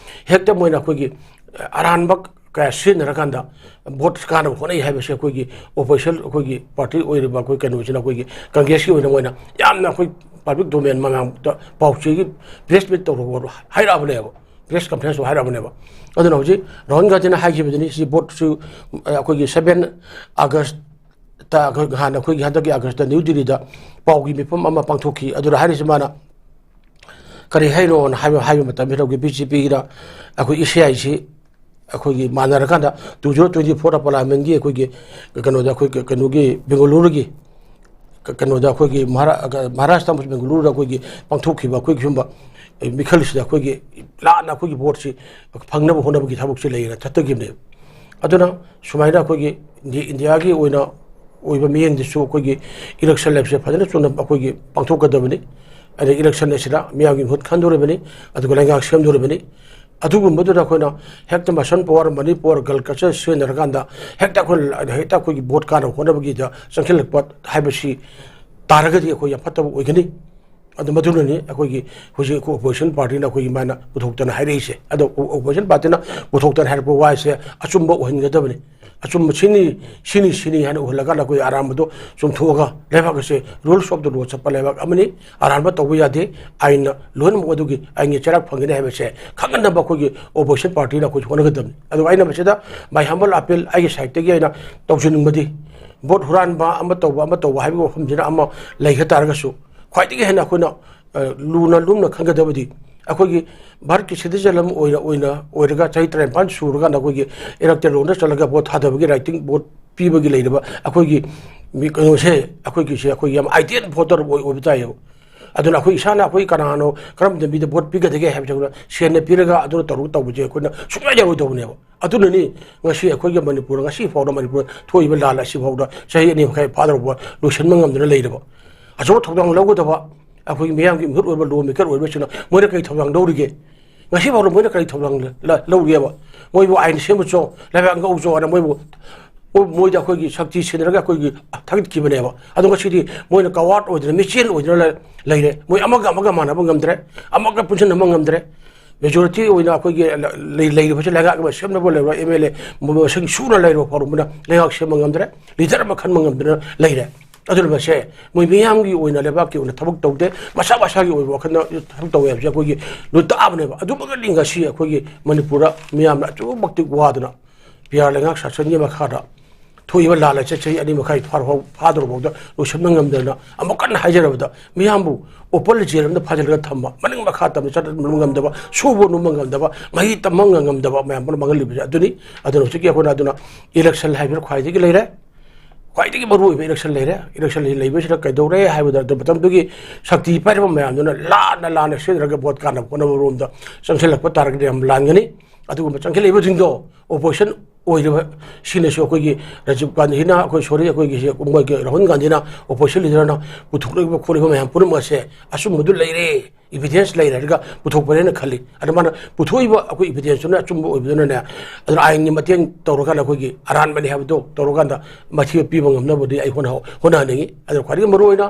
ꯍꯦꯛꯇ ꯃꯣꯏꯅ ꯑꯩꯈꯣꯏꯒꯤ ꯑꯔꯥꯟꯕ ꯀꯌꯥ ꯁꯤꯖꯤꯟꯅꯔꯀꯥꯟꯗ ꯚꯣꯠ ꯀꯥꯅꯕ ꯍꯣꯠꯅꯩ ꯍꯥꯏꯕꯁꯦ ꯑꯩꯈꯣꯏꯒꯤ ꯑꯣꯄꯣꯖꯤꯁꯟ, ꯑꯩꯈꯣꯏꯒꯤ ꯄꯥꯔꯇꯤ ꯑꯣꯏꯔꯤꯕ ꯑꯩꯈꯣꯏ ꯀꯩꯅꯣꯁꯤꯅ, ꯑꯩꯈꯣꯏꯒꯤ ꯀꯪꯒ꯭ꯔꯦꯁꯀꯤ ꯑꯣꯏꯅ ꯃꯣꯏꯅ ꯌꯥꯝꯅ ꯑꯩꯈꯣꯏ ꯄꯕ꯭ꯂꯤꯛ ꯗꯣꯃꯦꯟ ꯃꯃꯥꯡꯗ ꯄꯥꯎꯆꯦꯒꯤ ꯄ꯭ꯔꯦꯁ ꯃꯤꯠ ꯇꯧꯔꯒ ꯍꯥꯏꯔꯛꯑꯕꯅꯦꯕ, ꯄ꯭ꯔꯦꯁ ꯀꯟꯐꯔꯦꯟꯁꯇꯣ ꯍꯥꯏꯔꯛꯑꯕꯅꯦꯕ꯫ ꯑꯗꯨꯅ ꯍꯧꯖꯤꯛ ꯔꯥꯍꯨꯜ ꯒꯥꯟꯙꯤꯅ ꯍꯥꯏꯈꯤꯕꯗꯨꯅꯤ, ꯁꯤ ꯚꯣꯠꯁꯨ, ꯑ, ꯑꯩꯈꯣꯏꯒꯤ seven August ꯇ-, ꯑꯩꯈꯣꯏ ꯅꯍꯥꯟ ꯑꯩꯈꯣꯏꯒꯤ ꯍꯟꯗꯛꯀꯤ ꯑꯥꯒꯁꯇ ꯅ꯭ꯌꯨ ꯗꯤꯜꯂꯤꯗ ꯄꯥꯎꯒꯤ ꯃꯤꯐꯝ ꯑꯃ ꯄꯥꯡꯊꯣꯛꯈꯤ꯫ ꯑꯗꯨꯗ ꯍꯥꯏꯔꯤꯁꯤ ꯃꯥꯅ ꯀꯔꯤ ꯍꯥꯏꯅꯣꯅ ꯍꯥꯏꯕ, ꯍꯥꯏꯕ ꯃꯇꯝꯁꯤꯗ ꯍꯧꯖꯤꯛ ꯕꯤ ꯖꯦ ꯄꯤꯒꯤꯅ ꯑꯩꯈꯣꯏ ꯏ ꯁꯤ ꯑꯥꯏ ꯁꯤ ꯑꯩꯈꯣꯏꯒꯤ ꯃꯥꯟꯅꯔꯀꯥꯟꯗ two thousand twenty four parliamentꯀꯤ ꯑꯩꯈꯣꯏꯒꯤ ꯀꯩꯅꯣꯗ, ꯑꯩꯈꯣꯏ ꯀꯩꯅꯣꯒꯤ ꯕꯦꯡꯒꯂꯨꯔꯨꯒꯤ ꯀ-, ꯀꯩꯅꯣꯗ ꯑꯩꯈꯣꯏꯒꯤ ꯃꯍꯥꯔꯥ-, ꯃꯍꯥꯔꯥꯁꯇ꯭ꯔ ꯑꯃꯁꯨꯡ ꯕꯦꯡꯒꯂꯨꯔꯨꯗ ꯑꯩꯈꯣꯏꯒꯤ ꯄꯥꯡꯊꯣꯛꯈꯤꯕ ꯑꯩꯈꯣꯏꯒꯤ ꯁꯨꯝꯕ ꯃꯤꯈꯜꯁꯤꯗ ꯑꯩꯈꯣꯏꯒꯤ ꯂꯥꯟꯅ ꯑꯩꯈꯣꯏꯒꯤ ꯚꯣꯠꯁꯤ ꯐꯪꯅꯕ ꯍꯣꯠꯅꯕꯒꯤ ꯊꯕꯛꯁꯤ ꯂꯩꯌꯦꯅ ꯊꯠꯇꯈꯤꯕꯅꯦꯕ꯫ ꯑꯗꯨꯅ ꯁꯨꯃꯥꯏꯅ ꯑꯩꯈꯣꯏꯒꯤ ꯏꯟꯗꯤ-, ꯏꯟꯗꯤꯌꯥꯒꯤ ꯑꯣꯏꯅ ꯑꯣꯏꯕ ꯃꯤꯠꯌꯦꯡꯗꯁꯨ ꯑꯩꯈꯣꯏꯒꯤ ꯏꯂꯦꯛꯁꯟ ꯍꯥꯏꯕꯁꯦ ꯐꯖꯅ ꯆꯨꯝꯅ ꯑꯩꯈꯣꯏꯒꯤ ꯄꯥꯡꯊꯣꯛꯀꯗꯕꯅꯤ꯫ ꯑꯗꯩ ꯏꯂꯦꯛꯁꯟ ꯑꯁꯤꯗ ꯃꯤꯌꯥꯝꯒꯤ ꯃꯍꯨꯠ ꯈꯟꯗꯣꯔꯤꯕꯅꯤ, ꯑꯗꯨꯒ ꯂꯩꯉꯥꯛ ꯁꯦꯝꯗꯣꯔꯤꯕꯅꯤ꯫ ꯑꯗꯨꯒꯨꯝꯕꯗꯨꯗ ꯑꯩꯈꯣꯏꯅ ꯍꯦꯛꯇ muscle power, money power, gal culture ꯁꯤꯖꯤꯟꯅꯔꯀꯥꯟꯗ ꯍꯦꯛꯇ ꯑꯩꯈꯣꯏꯅ, ꯍꯦꯛꯇ ꯑꯩꯈꯣꯏꯒꯤ ꯚꯣꯠ ꯀꯥꯅꯕ ꯍꯣꯠꯅꯕꯒꯤꯗ ꯆꯪꯁꯤꯜꯂꯛꯄ ꯍꯥꯏꯕꯁꯤ ꯇꯥꯔꯒꯗꯤ ꯑꯩꯈꯣꯏ ꯌꯥꯝ ꯐꯠꯇꯕ ꯑꯣꯏꯒꯅꯤ꯫ ꯑꯗꯨ ꯃꯗꯨꯅꯅꯤ ꯑꯩꯈꯣꯏꯒꯤ ꯍꯧꯖꯤꯛ ꯑꯩꯈꯣꯏ opposition partyꯅ ꯑꯩꯈꯣꯏꯒꯤ ꯃꯥꯅ ꯄꯨꯊꯣꯛꯇꯅ ꯍꯥꯏꯔꯛꯏꯁꯦ꯫ ꯑꯗꯣ opposition partyꯅ ꯄꯨꯊꯣꯛꯇꯅ ꯍꯥꯏꯔꯛꯄ ꯋꯥꯁꯦ ꯑꯆꯨꯝꯕ ꯑꯣꯏꯍꯟꯒꯗꯕꯅꯤ꯫ ꯑꯆꯨꯝꯕ ꯁꯤꯅꯤ, ꯁꯤꯅꯤ, ꯁꯤꯅꯤ ꯍꯥꯏꯅ ꯎꯍꯜꯂꯀꯥꯟꯗ ꯑꯩꯈꯣꯏ ꯑꯔꯥꯟꯕꯗꯣ ꯆꯨꯝꯊꯣꯛꯑꯒ ꯂꯩꯕꯥꯛ ꯑꯁꯦ rules of the law ꯆꯠꯄ ꯂꯩꯕꯥꯛ ꯑꯃꯅꯤ꯫ ꯑꯔꯥꯟꯕ ꯇꯧꯕ ꯌꯥꯗꯦ꯫ ꯑꯥꯏꯟꯅ ꯂꯣꯏꯅꯃꯛ ꯑꯗꯨꯒꯤ ꯑꯥꯏꯟꯒꯤ ꯆꯩꯔꯥꯛ ꯐꯪꯒꯅꯤ ꯍꯥꯏꯕꯁꯦ ꯈꯪꯍꯟꯅꯕ ꯑꯩꯈꯣꯏꯒꯤ opposition partyꯅ ꯑꯩꯈꯣꯏꯁꯨ ꯍꯣꯠꯅꯒꯗꯕꯅꯤ꯫ ꯑꯗꯨꯒ ꯑꯩꯅ ꯃꯁꯤꯗ my humble appeal ꯑꯩꯒꯤ sideꯇꯒꯤ ꯑꯩꯅ ꯇꯧꯖꯅꯤꯡꯕꯗꯤ, ꯚꯣꯠ ꯍꯨꯔꯥꯟꯕ ꯑꯃ ꯇꯧꯕ, ꯑꯃ ꯇꯧꯕ ꯍꯥꯏꯕꯒꯤ ꯋꯥꯐꯝꯁꯤꯅ ꯑꯃ ꯂꯩꯈ ꯇꯥꯔꯒꯁꯨ, ꯈ꯭ꯋꯥꯏꯗꯒꯤ ꯍꯦꯟꯅ ꯑꯩꯈꯣꯏꯅ, ꯑ, ꯂꯨꯅ ꯂꯨꯝꯅ ꯈꯟꯒꯗꯕꯗꯤ, ꯑꯩꯈꯣꯏꯒꯤ ꯚꯥꯔꯠꯀꯤ citizen ꯑꯃ ꯑꯣꯏꯅ, ꯑꯣꯏꯅ, ꯑꯣꯏꯔꯒ ꯆꯍꯤ ꯇꯔꯥꯅꯤꯄꯥꯟ ꯁꯨꯔꯀꯥꯟꯗ ꯑꯩꯈꯣꯏꯒꯤ electoral rollꯗ ꯆꯠꯂꯒ ꯚꯣꯠ ꯊꯥꯗꯕꯒꯤ right, ꯚꯣꯠ ꯄꯤꯕꯒꯤ ꯂꯩꯔꯤꯕ ꯑꯩꯈꯣꯏꯒꯤ ꯃꯤ ꯀꯩꯅꯣꯁꯦ, ꯑꯩꯈꯣꯏꯒꯤꯁꯦ ꯑꯩꯈꯣꯏ ꯌꯥꯝ ideal voter ꯑꯣꯏ-, ꯑꯣꯏꯕ ꯇꯥꯏꯌꯦꯕ꯫ ꯑꯗꯨꯅ ꯑꯩꯈꯣꯏ ꯏꯁꯥꯅ ꯑꯩꯈꯣꯏ ꯀꯅꯥꯅꯣ, ꯀꯔꯝꯕ ꯃꯤꯗ ꯚꯣꯠ ꯄꯤꯒꯗꯒꯦ ꯍꯥꯏꯕꯁꯦ ꯑꯩꯈꯣꯏꯅ ꯁꯦꯟꯅ ꯄꯤꯔꯒ ꯑꯗꯨꯅ ꯇꯧꯔꯒ ꯇꯧꯕꯁꯦ ꯑꯩꯈꯣꯏꯅ ꯁꯨꯡꯌꯥ ꯌꯥꯔꯣꯏꯗꯧꯕꯅꯦꯕ꯫ ꯑꯗꯨꯅꯅꯤ ꯉꯁꯤ ꯑꯩꯈꯣꯏꯒꯤ ꯃꯅꯤꯄꯨꯔ, ꯉꯁꯤ ꯐꯥꯎꯗ ꯃꯅꯤꯄꯨꯔ ꯊꯣꯛꯏꯕ ꯂꯥꯟ ꯑꯁꯤ ꯐꯥꯎꯗ ꯆꯍꯤ ꯑꯅꯤ ꯃꯈꯥꯏ ꯐꯥꯗꯧꯔꯕ ꯂꯣꯏꯁꯤꯟꯕ ꯉꯝꯗꯅ ꯂꯩꯔꯕ꯫ ꯑꯆꯧꯕ ꯊꯧꯗꯥꯡ ꯂꯧꯒꯗꯕ ꯑꯩꯈꯣꯏꯒꯤ ꯃꯤꯌꯥꯝꯒꯤ ꯃꯤꯍꯨꯠ ꯑꯣꯏꯕ, law maker ꯑꯣꯏꯕꯁꯤꯡꯅ ꯃꯣꯏꯅ ꯀꯔꯤ ꯊꯧꯗꯥꯡ ꯂꯧꯔꯤꯒꯦ? ꯉꯁꯤ ꯐꯥꯎꯗ ꯃꯣꯏꯅ ꯀꯔꯤ ꯊꯧꯗꯥꯡ ꯂ-, ꯂ-, ꯂꯧꯔꯤꯒꯦꯕ? ꯃꯣꯏꯕꯨ ꯑꯥꯏꯟ ꯁꯦꯝꯃꯨꯆꯣ, ꯂꯩꯕꯥꯛ ꯉꯧꯆꯣ ꯍꯥꯏꯅ ꯃꯣꯏꯕꯨ, ꯃꯣꯏ-, ꯃꯣꯏꯗ ꯑꯩꯈꯣꯏꯒꯤ ꯁꯛꯇꯤ ꯁꯤꯟꯅꯔꯒ ꯑꯩꯈꯣꯏꯒꯤ ꯊꯥꯒꯠꯈꯤꯕꯅꯦꯕ꯫ ꯑꯗꯣ ꯉꯁꯤꯗꯤ ꯃꯣꯏꯅ coward ꯑꯣꯏꯗꯅ, ꯃꯤꯆꯦꯜ ꯑꯣꯏꯗꯅ ꯂꯩ-, ꯂꯩꯔꯦ꯫ ꯃꯣꯏ ꯑꯃꯒ ꯑꯃꯒ ꯃꯥꯟꯅꯕ ꯉꯝꯗ꯭ꯔꯦ, ꯑꯃꯒ ꯄꯨꯟꯁꯤꯟꯅꯕ ꯉꯝꯗ꯭ꯔꯦ꯫ Majority ꯑꯣꯏꯅ ꯑꯩꯈꯣꯏꯒꯤ ꯂ-, ꯂꯩ-, ꯂꯩꯔꯤꯕꯁꯤ ꯂꯩꯉꯥꯛ ꯑꯃ ꯁꯦꯝꯅꯕ ꯂꯩꯔꯤꯕ M L A ꯃꯁꯤꯡ ꯁꯨꯅ ꯂꯩꯔꯤꯕ ꯐꯥꯎꯕꯅ ꯂꯩꯉꯥꯛ ꯁꯦꯝꯕ ꯉꯝꯗ꯭ꯔꯦ, leader ꯑꯃ ꯈꯟꯕ ꯉꯝꯗꯅ ꯂꯩꯔꯦ꯫ ꯑꯗꯨꯅ ꯃꯁꯦ ꯃꯣꯏ ꯃꯤꯌꯥꯝꯒꯤ ꯑꯣꯏꯅ, ꯂꯩꯕꯥꯛꯀꯤ ꯑꯣꯏꯅ ꯊꯕꯛ ꯇꯧꯗꯦ, ꯃꯁꯥ ꯃꯁꯥꯒꯤ ꯑꯣꯏꯕ ꯋꯥꯈꯜꯅ ꯊꯕꯛ ꯇꯧꯋꯦ ꯍꯥꯏꯕꯁꯦ ꯑꯩꯈꯣꯏꯒꯤ ꯂꯣꯏ ꯇꯥꯛꯑꯕꯅꯦꯕ꯫ ꯑꯗꯨꯃꯛꯅꯗꯤ ꯉꯁꯤ ꯑꯩꯈꯣꯏꯒꯤ ꯃꯅꯤꯄꯨꯔꯗ ꯃꯤꯌꯥꯝꯅ ꯑꯗꯨꯛ ꯃꯇꯤꯛ ꯋꯥꯗꯅ P R ꯂꯩꯉꯥꯛ ꯁꯥꯁꯟꯒꯤ ꯃꯈꯥꯗ ꯊꯣꯛꯏꯕ ꯂꯥꯟ ꯂꯥꯏꯆꯠ ꯆꯍꯤ ꯑꯅꯤ ꯃꯈꯥꯏ ꯐꯥꯔ-, ꯐꯥꯗꯣꯔꯐꯥꯎꯗ ꯂꯣꯏꯁꯤꯟꯕ ꯉꯝꯗꯅ ꯑꯃꯨꯛ ꯀꯟꯅ ꯍꯥꯏꯖꯔꯕꯗ ꯃꯤꯌꯥꯝꯕꯨ ꯑꯣꯄꯜ ꯖꯦꯜ ꯑꯃꯗ ꯐꯥꯖꯤꯜꯂꯒ ꯊꯝꯕ, ꯃꯅꯤꯡ ꯃꯈꯥ ꯇꯝꯅ ꯆꯠꯍꯟꯕ ꯉꯝꯗꯕ, ꯁꯨꯕ ꯅꯣꯝꯕ ꯉꯝꯗꯕ, ꯃꯍꯩ ꯇꯝꯕ ꯉꯝꯗꯕ ꯃꯌꯥꯝ ꯄꯨꯝꯅꯃꯛ ꯃꯥꯡꯍꯜꯂꯤꯕꯁꯦ ꯑꯗꯨꯅꯤ꯫ ꯑꯗꯨꯅ ꯍꯧꯖꯤꯛꯀꯤ ꯑꯩꯈꯣꯏꯅ ꯑꯗꯨꯅ ꯏꯂꯦꯛꯁꯟ ꯍꯥꯏꯕꯁꯤꯅ ꯈ꯭ꯋꯥꯏꯗꯒꯤ ꯂꯩꯔꯦ, ꯈ꯭ꯋꯥꯏꯗꯒꯤ ꯃꯔꯨꯑꯣꯏꯕ ꯏꯂꯦꯛꯁꯟ ꯂꯩꯔꯦ꯫ ꯏꯂꯦꯛꯁꯟ ꯂꯩꯕꯁꯤꯅ ꯀꯩꯗꯧꯔꯦ ꯍꯥꯏꯕꯗ ꯑꯗꯨ ꯃꯇꯝꯗꯨꯒꯤ ꯁꯛꯇꯤ ꯄꯥꯏꯔꯕ ꯃꯌꯥꯝꯗꯨꯅ ꯂꯥꯟꯅ ꯂꯥꯟꯅ ꯁꯤꯖꯤꯟꯅꯔꯒ ꯚꯣꯠ ꯀꯥꯟꯅꯕ ꯍꯣꯠꯅꯕ ꯔꯣꯝꯗ ꯆꯪꯁꯤꯜꯂꯛꯄ ꯇꯥꯔꯒꯗꯤ ꯌꯥꯝ ꯂꯥꯟꯒꯅꯤ꯫ ꯑꯗꯨꯒꯨꯝꯕ ꯆꯪꯁꯤꯜꯂꯛꯏꯕꯁꯤꯡꯗꯣ ꯑꯣꯄꯣꯖꯤꯁꯟ ꯑꯣꯏꯔꯤꯕ ꯁꯤꯅꯁꯨ ꯑꯩꯈꯣꯏꯒꯤ ꯔꯥꯖꯤꯕ ꯒꯥꯟꯙꯤꯅ, ꯑꯩꯈꯣꯏ, ꯁꯣꯔꯤ, ꯑꯩꯈꯣꯏꯒꯤ ꯁꯤ-, ꯃꯣꯏꯒꯤ ꯔꯥꯍꯨꯜ ꯒꯥꯟꯙꯤꯅ ꯑꯣꯄꯣꯖꯤꯁꯟ ꯂꯤꯗꯔꯅ ꯄꯨꯊꯣꯛꯂꯛꯏꯕ ꯈꯣꯠꯂꯤꯕ ꯃꯌꯥꯝ ꯄꯨꯝꯅꯃꯛ ꯑꯁꯦ ꯑꯆꯨꯝꯕꯗꯨ ꯂꯩꯔꯦ, ꯏꯚꯤꯗꯦꯟꯁ ꯂꯩꯔꯦ ꯍꯥꯏꯔꯒ ꯄꯨꯊꯣꯛꯄꯅꯦꯅ ꯈꯜꯂꯤ꯫ ꯑꯗ ꯃꯥꯅ ꯄꯨꯊꯣꯛꯏꯕ ꯑꯩꯈꯣꯏ ꯏꯚꯤꯗꯦꯟꯁꯇꯨꯅ ꯑꯆꯨꯝꯕ ꯑꯣꯏꯕꯗꯨꯅꯅꯦ, ꯑꯗꯨꯅ ꯑꯥꯏꯟꯒꯤ ꯃꯇꯦꯡ ꯇꯧꯔꯀꯥꯟꯗ ꯑꯩꯈꯣꯏꯒꯤ ꯑꯔꯥꯟꯕꯅꯤ ꯍꯥꯏꯕꯗꯣ ꯇꯧꯔꯀꯥꯟꯗ ꯃꯊꯤꯕ ꯄꯤꯕ ꯉꯝꯅꯕꯗꯤ ꯑꯩ ꯍꯣꯠꯅ-, ꯍꯣꯠꯅꯍꯟꯅꯤꯡꯉꯤ꯫ ꯑꯗꯨꯅ ꯈ꯭ꯋꯥꯏꯗꯒꯤ ꯃꯔꯨꯑꯣꯏꯅ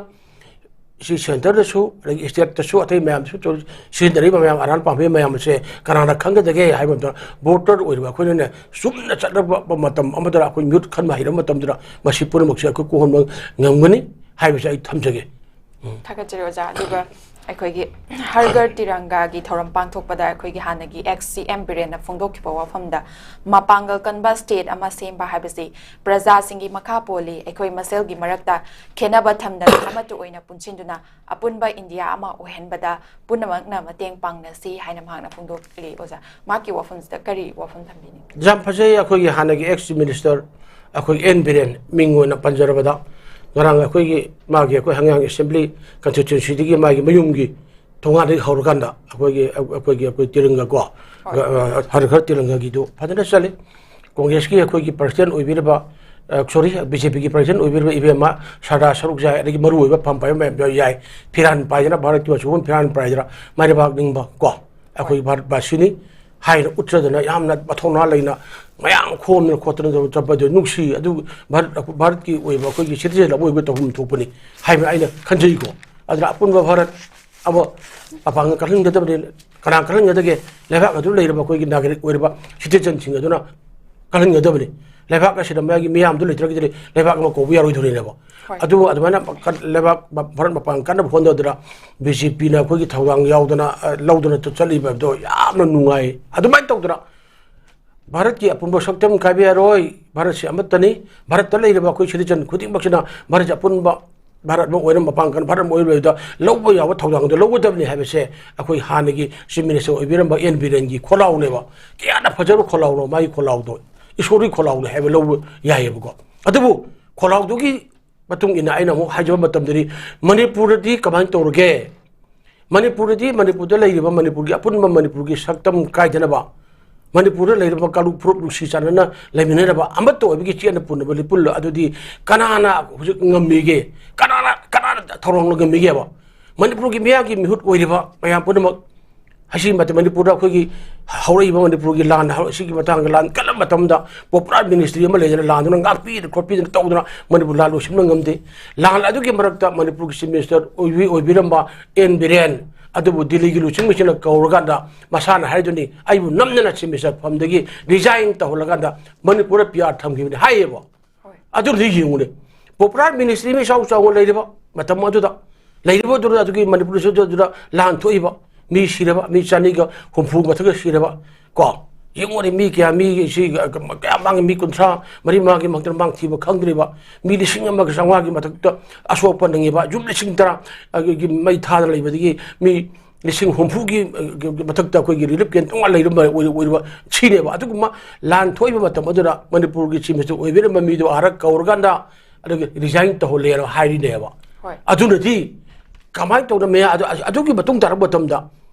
ꯁꯤ ꯁꯦꯟꯇꯔꯗꯁꯨ, ꯑꯗꯒꯤ ꯁ꯭ꯇꯦꯠꯇꯁꯨ, ꯑꯇꯩ ꯃꯌꯥꯝꯗꯁꯨ ꯇꯧꯔꯤ-, ꯁꯤꯖꯤꯟꯅꯔꯤꯕ ꯃꯌꯥꯝ, ꯑꯔꯥꯟ ꯄꯥꯝꯕꯤ ꯃꯌꯥꯝ ꯑꯁꯦ ꯀꯅꯥꯅ ꯈꯪꯒꯗꯒꯦ ꯍꯥꯏꯕ ꯃꯇꯝꯗ, ꯚꯣꯇꯔ ꯑꯣꯏꯔꯤꯕ ꯑꯩꯈꯣꯏꯅꯅꯦ, ꯆꯨꯝꯅ ꯆꯠꯂꯕ ꯃꯇꯝ ꯑꯃꯗ ꯑꯩꯈꯣꯏ ꯃꯤꯍꯨꯠ ꯈꯟꯕ ꯍꯩꯔꯕ ꯃꯇꯝꯗꯨꯗ ꯃꯁꯤ ꯄꯨꯝꯅꯃꯛꯁꯦ ꯑꯩꯈꯣꯏ ꯀꯣꯛꯍꯟꯕ ꯉꯝꯒꯅꯤ ꯍꯥꯏꯕꯁꯦ ꯑꯩ ꯊꯝꯖꯒꯦ꯫ ꯎꯝ꯫ ꯊꯥꯒꯠꯆꯔꯤ ꯑꯣꯖꯥ꯫ ꯑꯗꯨꯒ ꯑꯩꯈꯣꯏꯒꯤ ꯍꯔ ꯘꯔ ꯇꯤꯔꯪꯒꯥꯒꯤ ꯊꯧꯔꯝ ꯄꯥꯡꯊꯣꯛꯄꯗ ꯑꯩꯈꯣꯏꯒꯤ ꯍꯥꯟꯅꯒꯤ ꯑꯦꯛꯁ ꯁꯤ ꯑꯦꯝ ꯕꯤꯔꯦꯟꯅ ꯐꯣꯡꯗꯣꯛꯈꯤꯕ ꯋꯥꯐꯝꯗ, ꯃꯄꯥꯡꯒꯜ ꯀꯟꯕ ꯁ꯭ꯇꯦꯠ ꯑꯃ ꯁꯦꯝꯕ ꯍꯥꯏꯕꯁꯤ ꯄ꯭ꯔꯖꯥꯁꯤꯡꯒꯤ ꯃꯈꯥ ꯄꯣꯜꯂꯤ, ꯑꯩꯈꯣꯏ ꯃꯁꯦꯜꯒꯤ ꯃꯔꯛꯇ ꯈꯦꯟꯅꯕ ꯊꯝꯗꯅ ꯑꯃꯠꯇ ꯑꯣꯏꯅ ꯄꯨꯟꯁꯤꯟꯗꯨꯅ ꯑꯄꯨꯟꯕ ꯏꯟꯗꯤꯌꯥ ꯑꯃ ꯑꯣꯏꯍꯟꯕꯗ ꯄꯨꯝꯅꯃꯛꯅ ꯃꯇꯦꯡ ꯄꯥꯡꯅꯁꯤ ꯍꯥꯏꯅ ꯃꯍꯥꯛꯅ ꯐꯣꯡꯗꯣꯛꯂꯤ꯫ ꯑꯣꯖꯥ, ꯃꯍꯥꯛꯀꯤ ꯋꯥꯐꯝꯁꯤꯗ ꯀꯔꯤ ꯋꯥꯐꯝ ꯊꯝꯕꯤꯅꯤꯡꯏ? ꯌꯥꯝ ꯐꯖꯩ꯫ ꯑꯩꯈꯣꯏꯒꯤ ꯍꯥꯟꯅꯒꯤ ꯑꯦꯛꯁ ꯃꯤꯅꯤꯁꯇꯔ ꯑꯩꯈꯣꯏ ꯑꯦꯟ ꯕꯤꯔꯦꯟ ꯃꯤꯡ ꯑꯣꯏꯅ ꯄꯟꯖꯔꯕꯗ, ꯉꯔꯥꯡ ꯑꯩꯈꯣꯏꯒꯤ, ꯃꯥꯒꯤ, ꯑꯩꯈꯣꯏ ꯍꯪꯒꯥꯡ ꯑꯦꯁꯦꯝꯕ꯭ꯂꯤ ꯀꯟꯁꯇꯤꯇ꯭ꯋꯦꯟꯁꯤꯗꯒꯤ ꯃꯥꯒꯤ ꯃꯌꯨꯝꯒꯤ ꯊꯣꯡꯒꯥꯟꯗꯒꯤ ꯍꯧꯔꯀꯥꯟꯗ ꯑꯩꯈꯣꯏꯒꯤ, ꯑꯩꯈꯣꯏꯒꯤ, ꯑꯩꯈꯣꯏ ꯇꯤꯔꯪꯒ ꯀꯣ, ꯍꯣꯏ꯫ ꯍꯔ ꯘꯔ ꯇꯤꯔꯪꯒꯒꯤꯗꯨ ꯐꯖꯅ ꯆꯠꯂꯤ꯫ ꯀꯣꯡꯒ꯭ꯔꯦꯁꯀꯤ ꯑꯩꯈꯣꯏꯒꯤ ꯄ꯭ꯔꯁꯤꯗꯦꯟ ꯑꯣꯏꯕꯤꯔꯤꯕ, ꯑ, ꯁꯣꯔꯤ, ꯕꯤ ꯖꯦ ꯄꯤꯒꯤ ꯄ꯭ꯔꯁꯤꯗꯦꯟ ꯑꯣꯏꯕꯤꯔꯤꯕ ꯏꯕꯦꯝꯃ ꯁꯔꯗꯥ ꯁꯔꯨꯛ ꯌꯥꯏ, ꯑꯗꯒꯤ ꯃꯔꯨꯑꯣꯏꯕ ꯐꯝ ꯄꯥꯏꯕ ꯃꯌꯥꯝ ꯌꯥꯏ꯫ ꯐꯤꯔꯥꯟ ꯄꯥꯏꯗꯅ, ꯚꯥꯔꯠꯀꯤ ꯃꯆꯨ ꯑꯣꯏꯕ ꯐꯤꯔꯥꯟ ꯄꯥꯏꯗꯅ ꯃꯥꯏ ꯂꯩꯕꯥꯛ ꯅꯤꯡꯕ ꯀꯣ, ꯑꯩꯈꯣꯏ ꯍꯣꯏ꯫ ꯚꯥꯔꯠ ꯚꯥꯁꯤꯅꯤ ꯍꯥꯏꯅ ꯎꯠꯆꯗꯅ ꯌꯥꯝꯅ ꯃꯊꯧꯅꯥ ꯂꯩꯅ ꯃꯌꯥꯝ ꯈꯣꯝꯗꯅ ꯈꯣꯠꯇꯅ ꯇꯧ-, ꯆꯠꯄꯗꯨ ꯅꯨꯡꯁꯤ꯫ ꯑꯗꯨ ꯚꯥꯔꯠ, ꯚꯥꯔꯠꯀꯤ ꯑꯣꯏꯕ ꯑꯩꯈꯣꯏꯒꯤ ꯁꯤꯇꯤꯖꯦꯟ ꯑꯃ ꯑꯣꯏꯕ ꯇꯧꯐꯝ ꯊꯣꯛꯄꯅꯤ ꯍꯥꯏꯕ ꯑꯩꯅ ꯈꯟꯖꯩꯀꯣ꯫ ꯑꯗꯨꯅ ꯑꯄꯨꯟꯕ ꯚꯥꯔꯠ ꯑꯃ ꯃꯄꯥꯡꯒꯜ ꯀꯜꯍꯟꯒꯗꯕꯅꯤ꯫ ꯀꯅꯥ ꯀꯜꯍꯟꯒꯗꯒꯦ? ꯂꯩꯕꯥꯛ ꯑꯗꯨꯗ ꯂꯩꯔꯤꯕ ꯑꯩꯈꯣꯏꯒꯤ ꯅꯥꯒꯔꯤꯛ ꯑꯣꯏꯔꯤꯕ ꯁꯤꯇꯤꯖꯦꯟꯁꯤꯡ ꯑꯗꯨꯅ ꯀꯜꯍꯟꯒꯗꯕꯅꯤ꯫ ꯂꯩꯕꯥꯛ ꯑꯁꯤꯗ ꯃꯥꯒꯤ ꯃꯤꯌꯥꯝꯗꯨ ꯂꯩꯇ꯭ꯔꯒꯗꯤ ꯂꯩꯕꯥꯛ ꯑꯃ ꯀꯧꯕ ꯌꯥꯔꯣꯏꯗꯣꯔꯤꯅꯦꯕ꯫ ꯍꯣꯏ꯫ ꯑꯗꯨꯕꯨ ꯑꯗꯨꯃꯥꯏꯅ ꯀꯟ-, ꯂꯩꯕꯥꯛ ꯚꯥꯔꯠ ꯃꯄꯥꯡꯒꯜ ꯀꯟꯅꯕ ꯍꯣꯠꯅꯗꯅ ꯕꯤ ꯖꯦ ꯄꯤꯅ ꯑꯩꯈꯣꯏꯒꯤ ꯊꯧꯗꯥꯡ ꯌꯥꯎꯗꯅ, ꯑ, ꯂꯧꯗꯅ ꯆꯠꯂꯤꯕꯗꯣ ꯌꯥꯝꯅ ꯅꯨꯡꯉꯥꯏ꯫ ꯑꯗꯨꯃꯥꯏꯅ ꯇꯧꯗꯅ ꯚꯥꯔꯠꯀꯤ ꯑꯄꯨꯟꯕ ꯁꯛꯇꯝ ꯀꯥꯏꯕ ꯌꯥꯔꯣꯏ꯫ ꯚꯥꯔꯠꯁꯤ ꯑꯃꯠꯇꯅꯤ꯫ ꯚꯥꯔꯠꯇ ꯂꯩꯔꯤꯕ ꯑꯩꯈꯣꯏ ꯁꯤꯇꯤꯖꯟ ꯈꯨꯗꯤꯡꯃꯛꯁꯤꯅ ꯚꯥꯔꯠꯁꯤ ꯑꯄꯨꯟꯕ ꯚꯥꯔꯠ ꯑꯃ ꯑꯣꯏꯅ, ꯃꯄꯥꯟ ꯀꯟ ꯚꯥꯔꯠ ꯑꯃ ꯑꯣꯏꯔꯤꯕꯗ ꯂꯧꯕ ꯌꯥꯕ ꯊꯧꯗꯥꯡꯗꯣ ꯂꯧꯒꯗꯕꯅꯤ ꯍꯥꯏꯕꯁꯦ ꯑꯩꯈꯣꯏ ꯍꯥꯟꯅꯒꯤ ꯆꯤꯐ ꯃꯤꯅꯤꯁꯇꯔ ꯑꯣꯏꯕꯤꯔꯝꯕ ꯑꯦꯟ ꯕꯤꯔꯦꯟꯒꯤ ꯈꯣꯜꯂꯥꯎꯅꯦꯕ꯫ ꯀꯌꯥꯗ ꯐꯖꯕ ꯈꯣꯜꯂꯥꯎꯅꯣ, ꯃꯥꯒꯤ ꯈꯣꯜꯂꯥꯎꯗꯣ ꯏꯁꯣꯔꯒꯤ ꯈꯣꯜꯂꯥꯎꯅꯦ ꯍꯥꯏꯕ ꯂꯧꯕ ꯌꯥꯏꯑꯕꯀꯣ꯫ ꯑꯗꯨꯕꯨ ꯈꯣꯜꯂꯥꯎꯗꯨꯒꯤ ꯃꯇꯨꯡ ꯏꯟꯅ ꯑꯩꯅ ꯑꯃꯨꯛ ꯍꯥꯏꯖꯕ ꯃꯇꯝꯗꯗꯤ, ꯃꯅꯤꯄꯨꯔꯗꯗꯤ ꯀꯃꯥꯏꯅ ꯇꯧꯔꯒꯦ? ꯃꯅꯤꯄꯨꯔꯗꯗꯤ ꯃꯅꯤꯄꯨꯔꯗ ꯂꯩꯔꯤꯕ ꯃꯅꯤꯄꯨꯔꯒꯤ ꯑꯄꯨꯟꯕ ꯃꯅꯤꯄꯨꯔꯒꯤ ꯁꯛꯇꯝ ꯀꯥꯏꯗꯅꯕ, ꯃꯅꯤꯄꯨꯔꯗ ꯂꯩꯔꯤꯕ ꯀꯥꯡꯂꯨꯞ ꯐꯨꯔꯨꯞ ꯅꯨꯡꯁꯤ ꯆꯥꯟꯅꯅ ꯂꯩꯃꯤꯟꯅꯅꯕ, ꯑꯃꯠꯇ ꯑꯣꯏꯕꯒꯤ ꯆꯦꯠꯅ ꯄꯨꯟꯅꯕ ꯂꯤꯄꯨꯜ ꯑꯗꯨꯗꯤ ꯀꯅꯥꯅ ꯍꯧꯖꯤꯛ ꯉꯝꯃꯤꯒꯦ? ꯀꯅꯥꯅ, ꯀꯅꯥꯅ ꯊꯧꯔꯥꯡꯅ ꯉꯝꯃꯤꯒꯦꯕ? ꯃꯅꯤꯄꯨꯔꯒꯤ ꯃꯤꯌꯥꯝꯒꯤ ꯃꯤꯍꯨꯠ ꯑꯣꯏꯔꯤꯕ ꯃꯌꯥꯝ ꯄꯨꯝꯅꯃꯛ ꯉꯁꯤ ꯃꯇꯝ ꯃꯅꯤꯄꯨꯔꯗ ꯑꯩꯈꯣꯏꯒꯤ ꯍꯧꯔꯛꯏꯕ ꯃꯅꯤꯄꯨꯔꯒꯤ ꯂꯥꯟ ꯍꯧ-, ꯑꯁꯤꯒꯤ ꯃꯇꯥꯡꯗ ꯂꯥꯟ ꯀꯜꯂꯕ ꯃꯇꯝꯗ popular ministry ꯑꯃ ꯂꯩꯗꯅ ꯂꯥꯟꯗꯨꯅ ꯉꯥꯛꯄꯤꯗꯅ ꯈꯣꯠꯄꯤꯗꯅ ꯇꯧꯗꯅ ꯃꯅꯤꯄꯨꯔ ꯂꯥꯟ ꯂꯣꯏꯁꯤꯟꯕ ꯉꯝꯗꯦ꯫ ꯂꯥꯟ ꯑꯗꯨꯒꯤ ꯃꯔꯛꯇ ꯃꯅꯤꯄꯨꯔꯒꯤ ꯆꯤꯐ ꯃꯤꯅꯤꯁꯇꯔ ꯑꯣꯏꯕꯤ-, ꯑꯣꯏꯕꯤꯔꯝꯕ ꯑꯦꯟ ꯕꯤꯔꯦꯟ ꯑꯗꯨꯕꯨ ꯗꯤꯜꯂꯤꯒꯤ ꯂꯨꯆꯤꯡꯕꯁꯤꯡꯅ ꯀꯧꯔꯀꯥꯟꯗ ꯃꯁꯥꯅ ꯍꯥꯏꯗꯨꯅꯤ, "ꯑꯩꯕꯨ ꯅꯝꯗꯅ ꯆꯤꯐ ꯃꯤꯅꯤꯁꯇꯔ ꯐꯝꯗꯒꯤ ꯔꯤꯖꯥꯏꯟ ꯇꯧꯍꯜꯂꯀꯥꯟꯗ ꯃꯅꯤꯄꯨꯔꯗ ꯄꯤ ꯑꯥꯔ ꯊꯝꯈꯤꯕꯅꯤ" ꯍꯥꯏꯌꯦꯕ꯫ ꯍꯣꯏ꯫ ꯑꯗꯨꯅꯗꯤ ꯌꯦꯡꯉꯨꯅꯦ, popular ministry ꯑꯃ ꯏꯆꯥꯎ ꯆꯥꯎꯅ ꯂꯩꯔꯤꯕ ꯃꯇꯝ ꯑꯗꯨꯗ, ꯂꯩꯔꯤꯕ ꯑꯗꯨꯗ ꯑꯗꯨꯒꯤ ꯃꯅꯤꯄꯨꯔꯗꯁꯨ ꯑꯗꯨꯗ ꯂꯥꯟ ꯊꯣꯛꯏꯕ, ꯃꯤ ꯁꯤꯔꯕ, ꯃꯤ ꯆꯅꯤꯒ ꯍꯨꯝꯐꯨ ꯃꯊꯛꯇ ꯁꯤꯔꯕ, ꯀꯣ? ꯌꯦꯡꯉꯨꯅꯦ, ꯃꯤ ꯀꯌꯥ, ꯃꯤ ꯁꯤ ꯀꯌꯥ ꯃꯥꯡꯉꯤ, ꯃꯤ ꯀꯨꯟꯊ꯭ꯔꯥ ꯃꯔꯤ ꯃꯉꯥꯒꯤ ꯃꯊꯛꯇ ꯃꯥꯡ ꯊꯤꯕ ꯈꯪꯗ꯭ꯔꯤꯕ, ꯃꯤ ꯂꯤꯁꯤꯡ ꯑꯃꯒ ꯆꯥꯝꯃꯉꯥꯒꯤ ꯃꯊꯛꯇ ꯑꯁꯣꯛꯄ ꯅꯪꯉꯤꯕ, ꯌꯨꯝ ꯂꯤꯁꯤꯡ ꯇꯔꯥ ꯑꯩꯈꯣꯏꯒꯤ ꯃꯩ ꯊꯥꯗ ꯂꯩꯕꯗꯒꯤ ꯃꯤ ꯂꯤꯁꯤꯡ ꯍꯨꯝꯐꯨꯒꯤ, ꯑ, ꯃꯊꯛꯇ ꯑꯩꯈꯣꯏꯒꯤ ꯔꯤꯂꯤꯐ ꯀꯦꯝ ꯇꯣꯉꯥꯟ ꯂꯩꯔꯝꯕ ꯑꯣꯏ-, ꯑꯣꯏꯔꯤꯕ ꯁꯤꯅꯦꯕ꯫ ꯑꯗꯨꯒꯨꯝꯕ ꯂꯥꯟ ꯊꯣꯛꯏꯕ ꯃꯇꯝ ꯑꯗꯨꯗ ꯃꯅꯤꯄꯨꯔꯒꯤ ꯆꯤꯐ ꯃꯤꯅꯤꯁꯇꯔ ꯑꯣꯏꯕꯤꯔꯝꯕ ꯃꯤꯗꯣ ꯑꯥꯔꯛ ꯀꯧꯔꯀꯥꯟꯗ ꯑꯗꯨꯒ ꯔꯤꯖꯥꯏꯟ ꯇꯧꯍꯜꯂꯦꯅ ꯍꯥꯏꯔꯤꯅꯦꯕ꯫ ꯍꯣꯏ꯫ ꯑꯗꯨꯅꯗꯤ ꯀꯃꯥꯏꯅ ꯇꯧꯗꯅ ꯃꯌꯥ-, ꯑꯗꯨ-, ꯑꯗꯨꯒꯤ ꯃꯇꯨꯡ ꯇꯥꯔꯛꯄ ꯃꯇꯝꯗ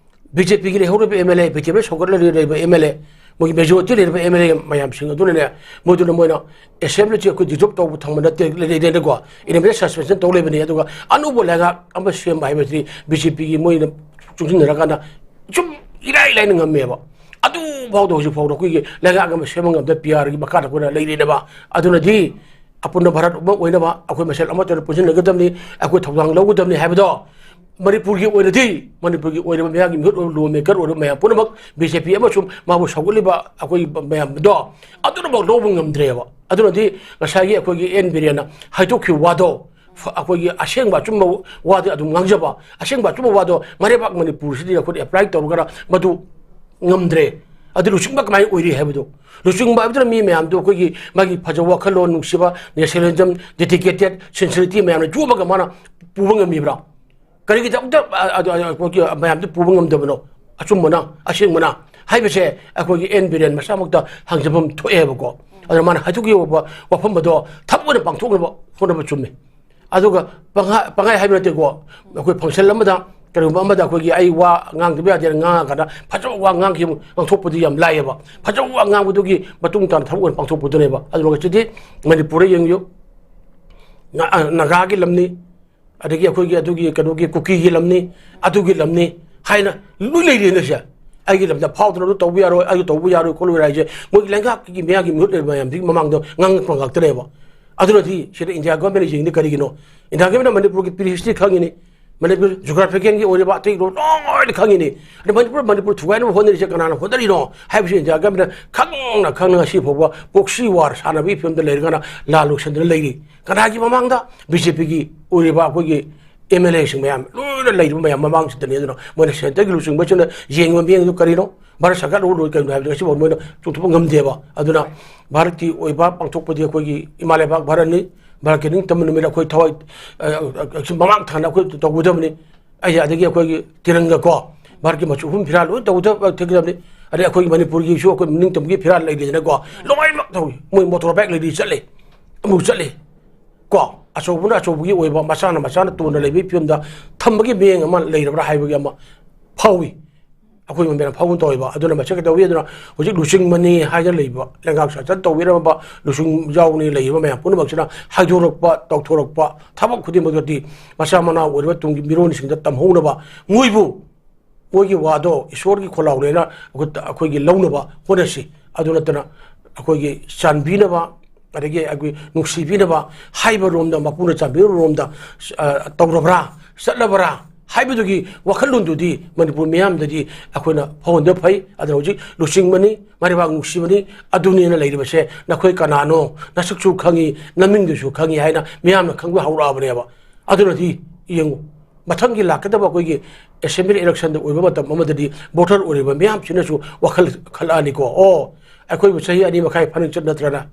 ꯕꯤ ꯖꯦ ꯄꯤꯒꯤ ꯂꯩꯍꯧꯔꯤꯕ M L A, B J P ꯁꯧꯒꯠꯂ ꯂꯩꯔꯤꯕ ꯑꯦꯝ ꯑꯦꯜ ꯑꯦ, ꯃꯣꯏꯒꯤ ꯃꯦꯖꯣꯔꯤꯇꯤ ꯂꯩꯔꯤꯕ ꯑꯦꯝ ꯑꯦꯜ ꯑꯦ ꯃꯌꯥꯝꯁꯤꯡ ꯑꯗꯨꯅꯅꯦ, ꯃꯣꯏꯗꯨꯅ ꯃꯣꯏꯅ ꯑꯦꯁꯦꯝꯕ꯭ꯂꯤꯁꯤ ꯑꯩꯈꯣꯏ ꯗꯤꯖꯣꯜꯕ ꯇꯧꯕ ꯊꯝꯕ ꯅꯠꯇꯦ, ꯂꯩ-, ꯂꯩ-, ꯂꯩꯅꯀꯣ, ꯏꯟꯗꯤꯄꯦꯟꯗꯦꯟ ꯁꯁꯄꯦꯟꯁꯟ ꯇꯧ ꯂꯩꯕꯅꯤ꯫ ꯑꯗꯨꯒ ꯑꯅꯧꯕ ꯂꯩꯉꯥꯛ ꯑꯃ ꯁꯦꯝꯕ ꯍꯥꯏꯕꯁꯤ ꯕꯤ ꯖꯦ ꯄꯤꯒꯤ ꯃꯣꯏꯅ ꯆꯨꯡꯁꯤꯟꯅꯔꯀꯥꯟꯗ ꯁꯨꯝ ꯏꯔꯥꯏ ꯂꯥꯏꯅ ꯉꯝꯃꯦꯕ꯫ ꯑꯗꯨ ꯐꯥꯎꯗ ꯍꯧꯖꯤꯛ ꯐꯥꯎꯗ ꯑꯩꯈꯣꯏꯒꯤ ꯂꯩꯉꯥꯛ ꯑꯃ ꯁꯦꯝꯕ ꯉꯝꯗ ꯄꯤ ꯑꯥꯔꯒꯤ ꯃꯈꯥꯗ ꯑꯩꯈꯣꯏꯅ ꯂꯩꯔꯤꯅꯦꯕ꯫ ꯑꯗꯨꯅꯗꯤ ꯑꯄꯨꯟꯕ ꯚꯥꯔꯠ ꯑꯃ ꯑꯣꯏꯅꯕ ꯑꯩꯈꯣꯏ ꯃꯁꯦꯜ ꯑꯃꯠꯇ ꯑꯣꯏꯅ ꯄꯨꯟꯁꯤꯟꯅꯒꯗꯕꯅꯤ, ꯑꯩꯈꯣꯏ ꯊꯧꯗꯥꯡ ꯂꯧꯒꯗꯕꯅꯤ ꯍꯥꯏꯕꯗꯣ ꯃꯅꯤꯄꯨꯔꯒꯤ ꯑꯣꯏꯅꯗꯤ, ꯃꯅꯤꯄꯨꯔꯒꯤ ꯑꯣꯏꯔꯤꯕ ꯃꯤꯌꯥꯝꯒꯤ ꯃꯤꯍꯨꯠ ꯑꯣꯏꯕ, ꯂꯣ ꯃꯦꯀꯔ ꯑꯣꯏꯔꯤꯕ ꯃꯌꯥꯝ ꯄꯨꯝꯅꯃꯛ ꯕꯤ ꯖꯦ ꯄꯤ ꯑꯃꯁꯨꯡ ꯃꯥꯕꯨ ꯁꯧꯒꯠꯂꯤꯕ ꯑꯩꯈꯣꯏ ꯃꯌꯥꯝꯗꯣ ꯑꯗꯨꯅꯃꯛ ꯂꯧꯕ ꯉꯝꯗ꯭ꯔꯦꯕ꯫ ꯑꯗꯨꯅꯗꯤ ꯉꯁꯥꯏꯒꯤ ꯑꯩꯈꯣꯏꯒꯤ ꯑꯦꯟ ꯕꯤꯔꯦꯟꯅ ꯍꯥꯏꯗꯣꯛꯈꯤꯕ ꯋꯥꯗꯣ ꯐ-, ꯑꯩꯈꯣꯏꯒꯤ ꯑꯁꯦꯡꯕ ꯑꯆꯨꯝꯕ ꯋꯥꯗꯤ ꯑꯗꯨꯝ ꯉꯥꯡꯖꯕ, ꯑꯁꯦꯡꯕ ꯑꯆꯨꯝꯕ ꯋꯥꯗꯣ ꯃꯔꯩꯕꯥꯛ ꯃꯅꯤꯄꯨꯔꯁꯤꯗꯤ ꯑꯩꯈꯣꯏꯅ ꯑꯦꯄ꯭ꯂꯥꯏ ꯇꯧꯔꯒꯅ ꯃꯗꯨ ꯉꯝꯗ꯭ꯔꯦ꯫ ꯑꯗꯨ ꯂꯨꯆꯤꯡꯕ ꯀꯃꯥꯏꯅ ꯑꯣꯏꯔꯤ ꯍꯥꯏꯕꯗꯣ, ꯂꯨꯆꯤꯡꯕ ꯍꯥꯏꯕꯗꯨꯅ ꯃꯤ ꯃꯌꯥꯝꯗꯣ ꯑꯩꯈꯣꯏꯒꯤ ꯃꯥꯒꯤ ꯐꯖꯕ ꯋꯥꯈꯜꯂꯣꯟ, ꯅꯨꯡꯁꯤꯕ, nationalism, dedicated, sincerity ꯃꯌꯥꯝꯅ ꯌꯣꯝꯃꯒ ꯃꯥꯅ ꯄꯨꯕ ꯉꯝꯃꯤꯕ꯭ꯔꯥ? ꯀꯔꯤꯒꯤꯗꯃꯛꯇ, ꯑ, ꯑ, ꯑ, ꯑꯩꯈꯣꯏꯒꯤ ꯃꯌꯥꯝꯗꯨ ꯄꯨꯕ ꯉꯝꯗꯕꯅꯣ? ꯑꯆꯨꯝꯕꯅ, ꯑꯁꯦꯡꯕꯅ ꯍꯥꯏꯕꯁꯦ ꯑꯩꯈꯣꯏꯒꯤ ꯑꯦꯟ ꯕꯤꯔꯦꯟ ꯃꯁꯥꯃꯛꯇ ꯍꯪꯖꯐꯝ ꯊꯣꯛꯑꯦꯕꯀꯣ꯫ ꯑꯗꯨꯅ ꯃꯥꯅ ꯍꯥꯏꯗꯣꯛꯈꯤꯕ ꯋꯥꯐꯝ ꯑꯗꯣ ꯊꯕꯛ ꯑꯣꯏꯅ ꯄꯥꯡꯊꯣꯛꯅꯕ ꯍꯣꯠꯅꯕ ꯆꯨꯝꯃꯤ꯫ ꯑꯗꯨꯒ ꯄꯪꯍꯥ-, ꯄꯪꯍꯥꯏ ꯍꯥꯏꯕ ꯅꯠꯇꯦꯀꯣ꯫ ꯑꯩꯈꯣꯏ function ꯑꯃꯗ, ꯀꯔꯤꯒꯨꯝꯕ ꯑꯃꯗ ꯑꯩꯈꯣꯏꯒꯤ ꯑꯩ ꯋꯥ ꯉꯥꯡꯗꯕ ꯌꯥꯗꯦꯅ ꯉꯥꯡꯉꯀꯥꯟꯗ ꯐꯖꯕ ꯋꯥ ꯉꯥꯡꯈꯤꯕ, ꯉꯥꯡꯊꯣꯛꯄꯗꯤ ꯌꯥꯝ ꯂꯥꯏꯌꯦꯕ꯫ ꯐꯖꯕ ꯋꯥ ꯉꯥꯡꯕꯗꯨꯒꯤ ꯃꯇꯨꯡ ꯇꯥꯅ ꯊꯕꯛ ꯑꯣꯏꯅ ꯄꯥꯡꯊꯣꯛꯄꯗꯨꯅꯦꯕ꯫ ꯑꯗꯨꯒ ꯉꯁꯤꯗꯤ ꯃꯅꯤꯄꯨꯔꯗ ꯌꯦꯡꯉꯨ, ꯅꯥ-, ꯑ, ꯅꯥꯒꯥꯒꯤ ꯂꯝꯅꯤ, ꯑꯗꯒꯤ ꯑꯩꯈꯣꯏꯒꯤ ꯑꯗꯨꯒꯤ ꯀꯩꯅꯣꯒꯤ ꯀꯨꯀꯤꯒꯤ ꯂꯝꯅꯤ, ꯑꯗꯨꯒꯤ ꯂꯝꯅꯤ ꯍꯥꯏꯅ ꯂꯣꯏ ꯂꯩꯔꯦꯅꯦ ꯁꯦ꯫ ꯑꯩꯒꯤ ꯂꯝꯗ ꯐꯥꯎꯗꯅ ꯑꯗꯨ ꯇꯧꯕ ꯌꯥꯔꯣꯏ, ꯑꯗꯨ ꯇꯧꯕ ꯌꯥꯔꯣꯏ ꯈꯣꯠꯂꯣꯏ ꯍꯥꯏꯁꯦ ꯃꯣꯏꯒꯤ ꯂꯩꯉꯥꯛꯀꯤ ꯃꯌꯥꯒꯤ ꯃꯤꯍꯨꯠ ꯂꯩꯕ ꯃꯌꯥꯝꯗꯨꯒꯤ ꯃꯃꯥꯡꯗ ꯉꯥꯡꯉꯛꯄ ꯉꯥꯛꯇꯅꯦꯕ꯫ ꯑꯗꯨꯅꯗꯤ ꯁꯤꯗ ꯏꯟꯗꯤꯌꯥ ꯒꯣꯔꯃꯦꯟꯅ ꯌꯦꯡꯉꯤꯅꯤ ꯀꯔꯤꯒꯤꯅꯣ? ꯏꯟꯗꯤꯌꯥ ꯒꯣꯔꯃꯦꯟꯅ ꯃꯅꯤꯄꯨꯔꯒꯤ pre history ꯈꯪꯉꯤꯅꯤ, ꯃꯅꯤꯄꯨꯔ geographical ꯒꯤ ꯑꯣꯏꯔꯤꯕ ꯑꯇꯩ ꯂꯣꯏ ꯂꯣꯏꯅ ꯈꯪꯉꯤꯅꯤ꯫ ꯑꯗ ꯃꯅꯤꯄꯨꯔ, ꯃꯅꯤꯄꯨꯔ ꯊꯨꯒꯥꯏꯅꯕ ꯍꯣꯠꯅꯔꯤꯁꯦ ꯀꯅꯥꯅ ꯍꯣꯠꯅꯔꯤꯅꯣ ꯍꯥꯏꯕꯁꯤ ꯏꯟꯗꯤꯌꯥ ꯒꯣꯔꯃꯦꯟꯅ ꯈꯪꯅ ꯈꯪꯅ ꯉꯁꯤ ꯐꯥꯎꯕ proxy war ꯁꯥꯟꯅꯕꯒꯤ ꯐꯤꯕꯝꯗ ꯂꯩꯔꯒꯅ ꯂꯥꯜ ꯂꯣꯏꯁꯟꯗꯅ ꯂꯩꯔꯤ꯫ ꯀꯅꯥꯒꯤ ꯃꯃꯥꯡꯗ? ꯕꯤ ꯖꯦ ꯄꯤꯒꯤ ꯑꯣꯏꯔꯤꯕ ꯑꯩꯈꯣꯏꯒꯤ ꯑꯦꯝ ꯑꯦꯜ ꯑꯦꯁꯤꯡ ꯃꯌꯥꯝ ꯂꯣꯏꯅ ꯂꯩꯔꯤꯕ ꯃꯌꯥꯝ ꯃꯃꯥꯡꯁꯤꯗꯅꯤ꯫ ꯑꯗꯨꯅ ꯃꯣꯏꯅ ꯁꯦꯟꯇꯔꯒꯤ ꯂꯨꯆꯤꯡꯕꯁꯤꯡꯅ ꯌꯦꯡꯕ ꯃꯤꯠꯌꯦꯡꯗꯨ ꯀꯔꯤꯅꯣ? ꯚꯥꯔꯠ ꯁꯔꯀꯥꯔ ꯂꯣꯏ ꯀꯩꯅꯣ ꯍꯥꯏꯕꯗꯣ ꯉꯁꯤꯐꯥꯎ ꯃꯣꯏꯅ ꯆꯨꯝꯊꯣꯛꯄ ꯉꯝꯗꯦꯕ꯫ ꯑꯗꯨꯅ ꯚꯥꯔꯠꯀꯤ ꯑꯣꯏꯕ ꯄꯥꯡꯊꯣꯛꯄꯗꯤ ꯑꯩꯈꯣꯏꯒꯤ ꯏꯃꯥ ꯂꯩꯕꯥꯛ ꯚꯥꯔꯠꯅꯤ꯫ ꯚꯥꯔꯠꯀꯤ ꯅꯤꯡꯇꯝꯕ ꯅꯨꯃꯤꯠ ꯑꯩꯈꯣꯏ ꯊꯋꯥꯏ, ꯑ, ꯑ, ꯑ, ꯃꯃꯥꯡ ꯊꯥꯅ ꯑꯩꯈꯣꯏ ꯇꯧꯒꯗꯕꯅꯤ꯫ ꯑꯩ ꯑꯗꯒꯤ ꯑꯩꯈꯣꯏꯒꯤ ꯇꯤꯔꯪꯒ ꯀꯣ, ꯚꯥꯔꯠꯀꯤ ꯃꯆꯨ ꯑꯍꯨꯝ ꯐꯤꯔꯥꯜ ꯂꯣꯏ ꯇꯧꯒꯗꯕ ꯊꯦꯠꯀꯗꯕꯅꯤ꯫ ꯑꯗꯩ ꯑꯩꯈꯣꯏꯒꯤ ꯃꯅꯤꯄꯨꯔꯒꯤꯁꯨ ꯑꯩꯈꯣꯏ ꯅꯤꯡꯇꯝꯕꯒꯤ ꯐꯤꯔꯥꯜ ꯂꯩꯔꯤꯗꯅꯀꯣ, ꯂꯣꯏꯅꯃꯛ ꯇꯧꯏ꯫ ꯃꯣꯏ motorbike ꯂꯩꯔꯤ ꯆꯠꯂꯤ, ꯑꯃꯨꯛ ꯆꯠꯂꯤ꯫ ꯀꯣ, ꯑꯆꯧꯕꯅ ꯑꯆꯧꯕꯒꯤ ꯑꯣꯏꯕ, ꯃꯆꯥꯅ ꯃꯆꯥꯅ ꯇꯣꯟꯅ ꯂꯩꯕꯒꯤ ꯐꯤꯕꯝꯗ ꯊꯝꯕꯒꯤ ꯃꯤꯠꯌꯦꯡ ꯑꯃ ꯂꯩꯔꯕ꯭ꯔꯥ ꯍꯥꯏꯕꯒꯤ ꯑꯃ ꯐꯥꯎꯏ꯫ ꯑꯩꯈꯣꯏ ꯃꯌꯥꯝ ꯐꯥꯎꯕ ꯇꯧꯋꯦꯕ꯫ ꯑꯗꯨꯅ ꯃꯁꯤ ꯀꯩꯗꯧꯏ? ꯑꯗꯨꯅ ꯍꯧꯖꯤꯛ ꯂꯨꯆꯤꯡꯕꯅꯤ ꯍꯥꯏꯗꯅ ꯂꯩꯕ, ꯂꯩꯉꯥꯛ ꯁꯥꯁꯟ ꯇꯧꯕꯤꯔꯝꯕ ꯂꯨꯆꯤꯡ ꯌꯥꯎꯅꯤ ꯂꯩꯔꯤꯕ ꯃꯌꯥꯝ ꯄꯨꯝꯅꯃꯛꯁꯤꯅ ꯍꯥꯏꯗꯣꯔꯛꯄ, ꯇꯧꯊꯣꯔꯛꯄ ꯊꯕꯛ ꯈꯨꯗꯤꯡꯃꯛꯇꯗꯤ ꯃꯆꯥ ꯃꯅꯥꯎ ꯑꯣꯏꯔꯤꯕ ꯇꯨꯡꯒꯤ ꯃꯤꯔꯣꯟꯁꯤꯡꯗ ꯇꯝꯍꯧꯅꯕ, ꯃꯣꯏꯕꯨ ꯃꯣꯏꯒꯤ ꯋꯥꯗꯣ ꯏꯁꯣꯔꯒꯤ ꯈꯣꯜꯂꯥꯎꯅꯦꯅ ꯑꯩꯈꯣꯏ, ꯑꯩꯈꯣꯏꯒꯤ ꯂꯧꯅꯕ ꯍꯣꯠꯅꯁꯤ꯫ ꯑꯗꯨ ꯅꯠꯇꯅ ꯑꯩꯈꯣꯏꯒꯤ ꯆꯥꯟꯕꯤꯅꯕ, ꯑꯗꯒꯤ ꯑꯩꯈꯣꯏ ꯅꯨꯡꯁꯤꯕꯤꯅꯕ ꯍꯥꯏꯕ ꯔꯣꯝꯗ, ꯃꯄꯨꯅ ꯆꯥꯟꯕꯤꯅꯕ ꯔꯣꯝꯗ, ꯑ, ꯇꯧꯔꯕ꯭ꯔꯥ, ꯆꯠꯂꯕ꯭ꯔꯥ ꯍꯥꯏꯕꯗꯨꯒꯤ ꯋꯥꯈꯜꯂꯣꯟꯗꯨꯗꯤ ꯃꯅꯤꯄꯨꯔ ꯃꯤꯌꯥꯝꯗꯗꯤ ꯑꯩꯈꯣꯏꯅ ꯐꯥꯎꯍꯟꯕ ꯐꯩ꯫ ꯑꯗꯨꯅ ꯍꯧꯖꯤꯛ ꯂꯨꯆꯤꯡꯕꯅꯤ, ꯃꯔꯩꯕꯥꯛ ꯅꯨꯡꯁꯤꯕꯅꯤ, ꯑꯗꯨꯅꯦꯅ ꯂꯩꯔꯤꯕꯁꯦ, ꯅꯈꯣꯏ ꯀꯅꯥꯅꯣ? ꯅꯁꯛꯁꯨ ꯈꯪꯉꯤ, ꯅꯃꯤꯡꯗꯨꯁꯨ ꯈꯪꯉꯤ ꯍꯥꯏꯅ ꯃꯤꯌꯥꯝꯅ ꯈꯪꯕ ꯍꯧꯔꯛꯑꯕꯅꯦꯕ꯫ ꯑꯗꯨꯅꯗꯤ ꯌꯦꯡꯉꯨ, ꯃꯊꯪꯒꯤ ꯂꯥꯛꯀꯗꯕ ꯑꯩꯈꯣꯏꯒꯤ assembly election ꯗ ꯑꯣꯏꯕ ꯃꯇꯝ ꯑꯃꯗꯗꯤ voter ꯑꯣꯏꯔꯤꯕ ꯃꯤꯌꯥꯝꯁꯤꯅꯁꯨ ꯋꯥꯈꯜ ꯈꯜꯂꯛꯑꯅꯤꯀꯣ꯫ ꯑꯣ, ꯑꯩꯈꯣꯏꯕꯨ ꯆꯍꯤ ꯑꯅꯤ ꯃꯈꯥꯏ ꯐꯥꯅ ꯆꯠ ꯅꯠꯇ꯭ꯔꯅ,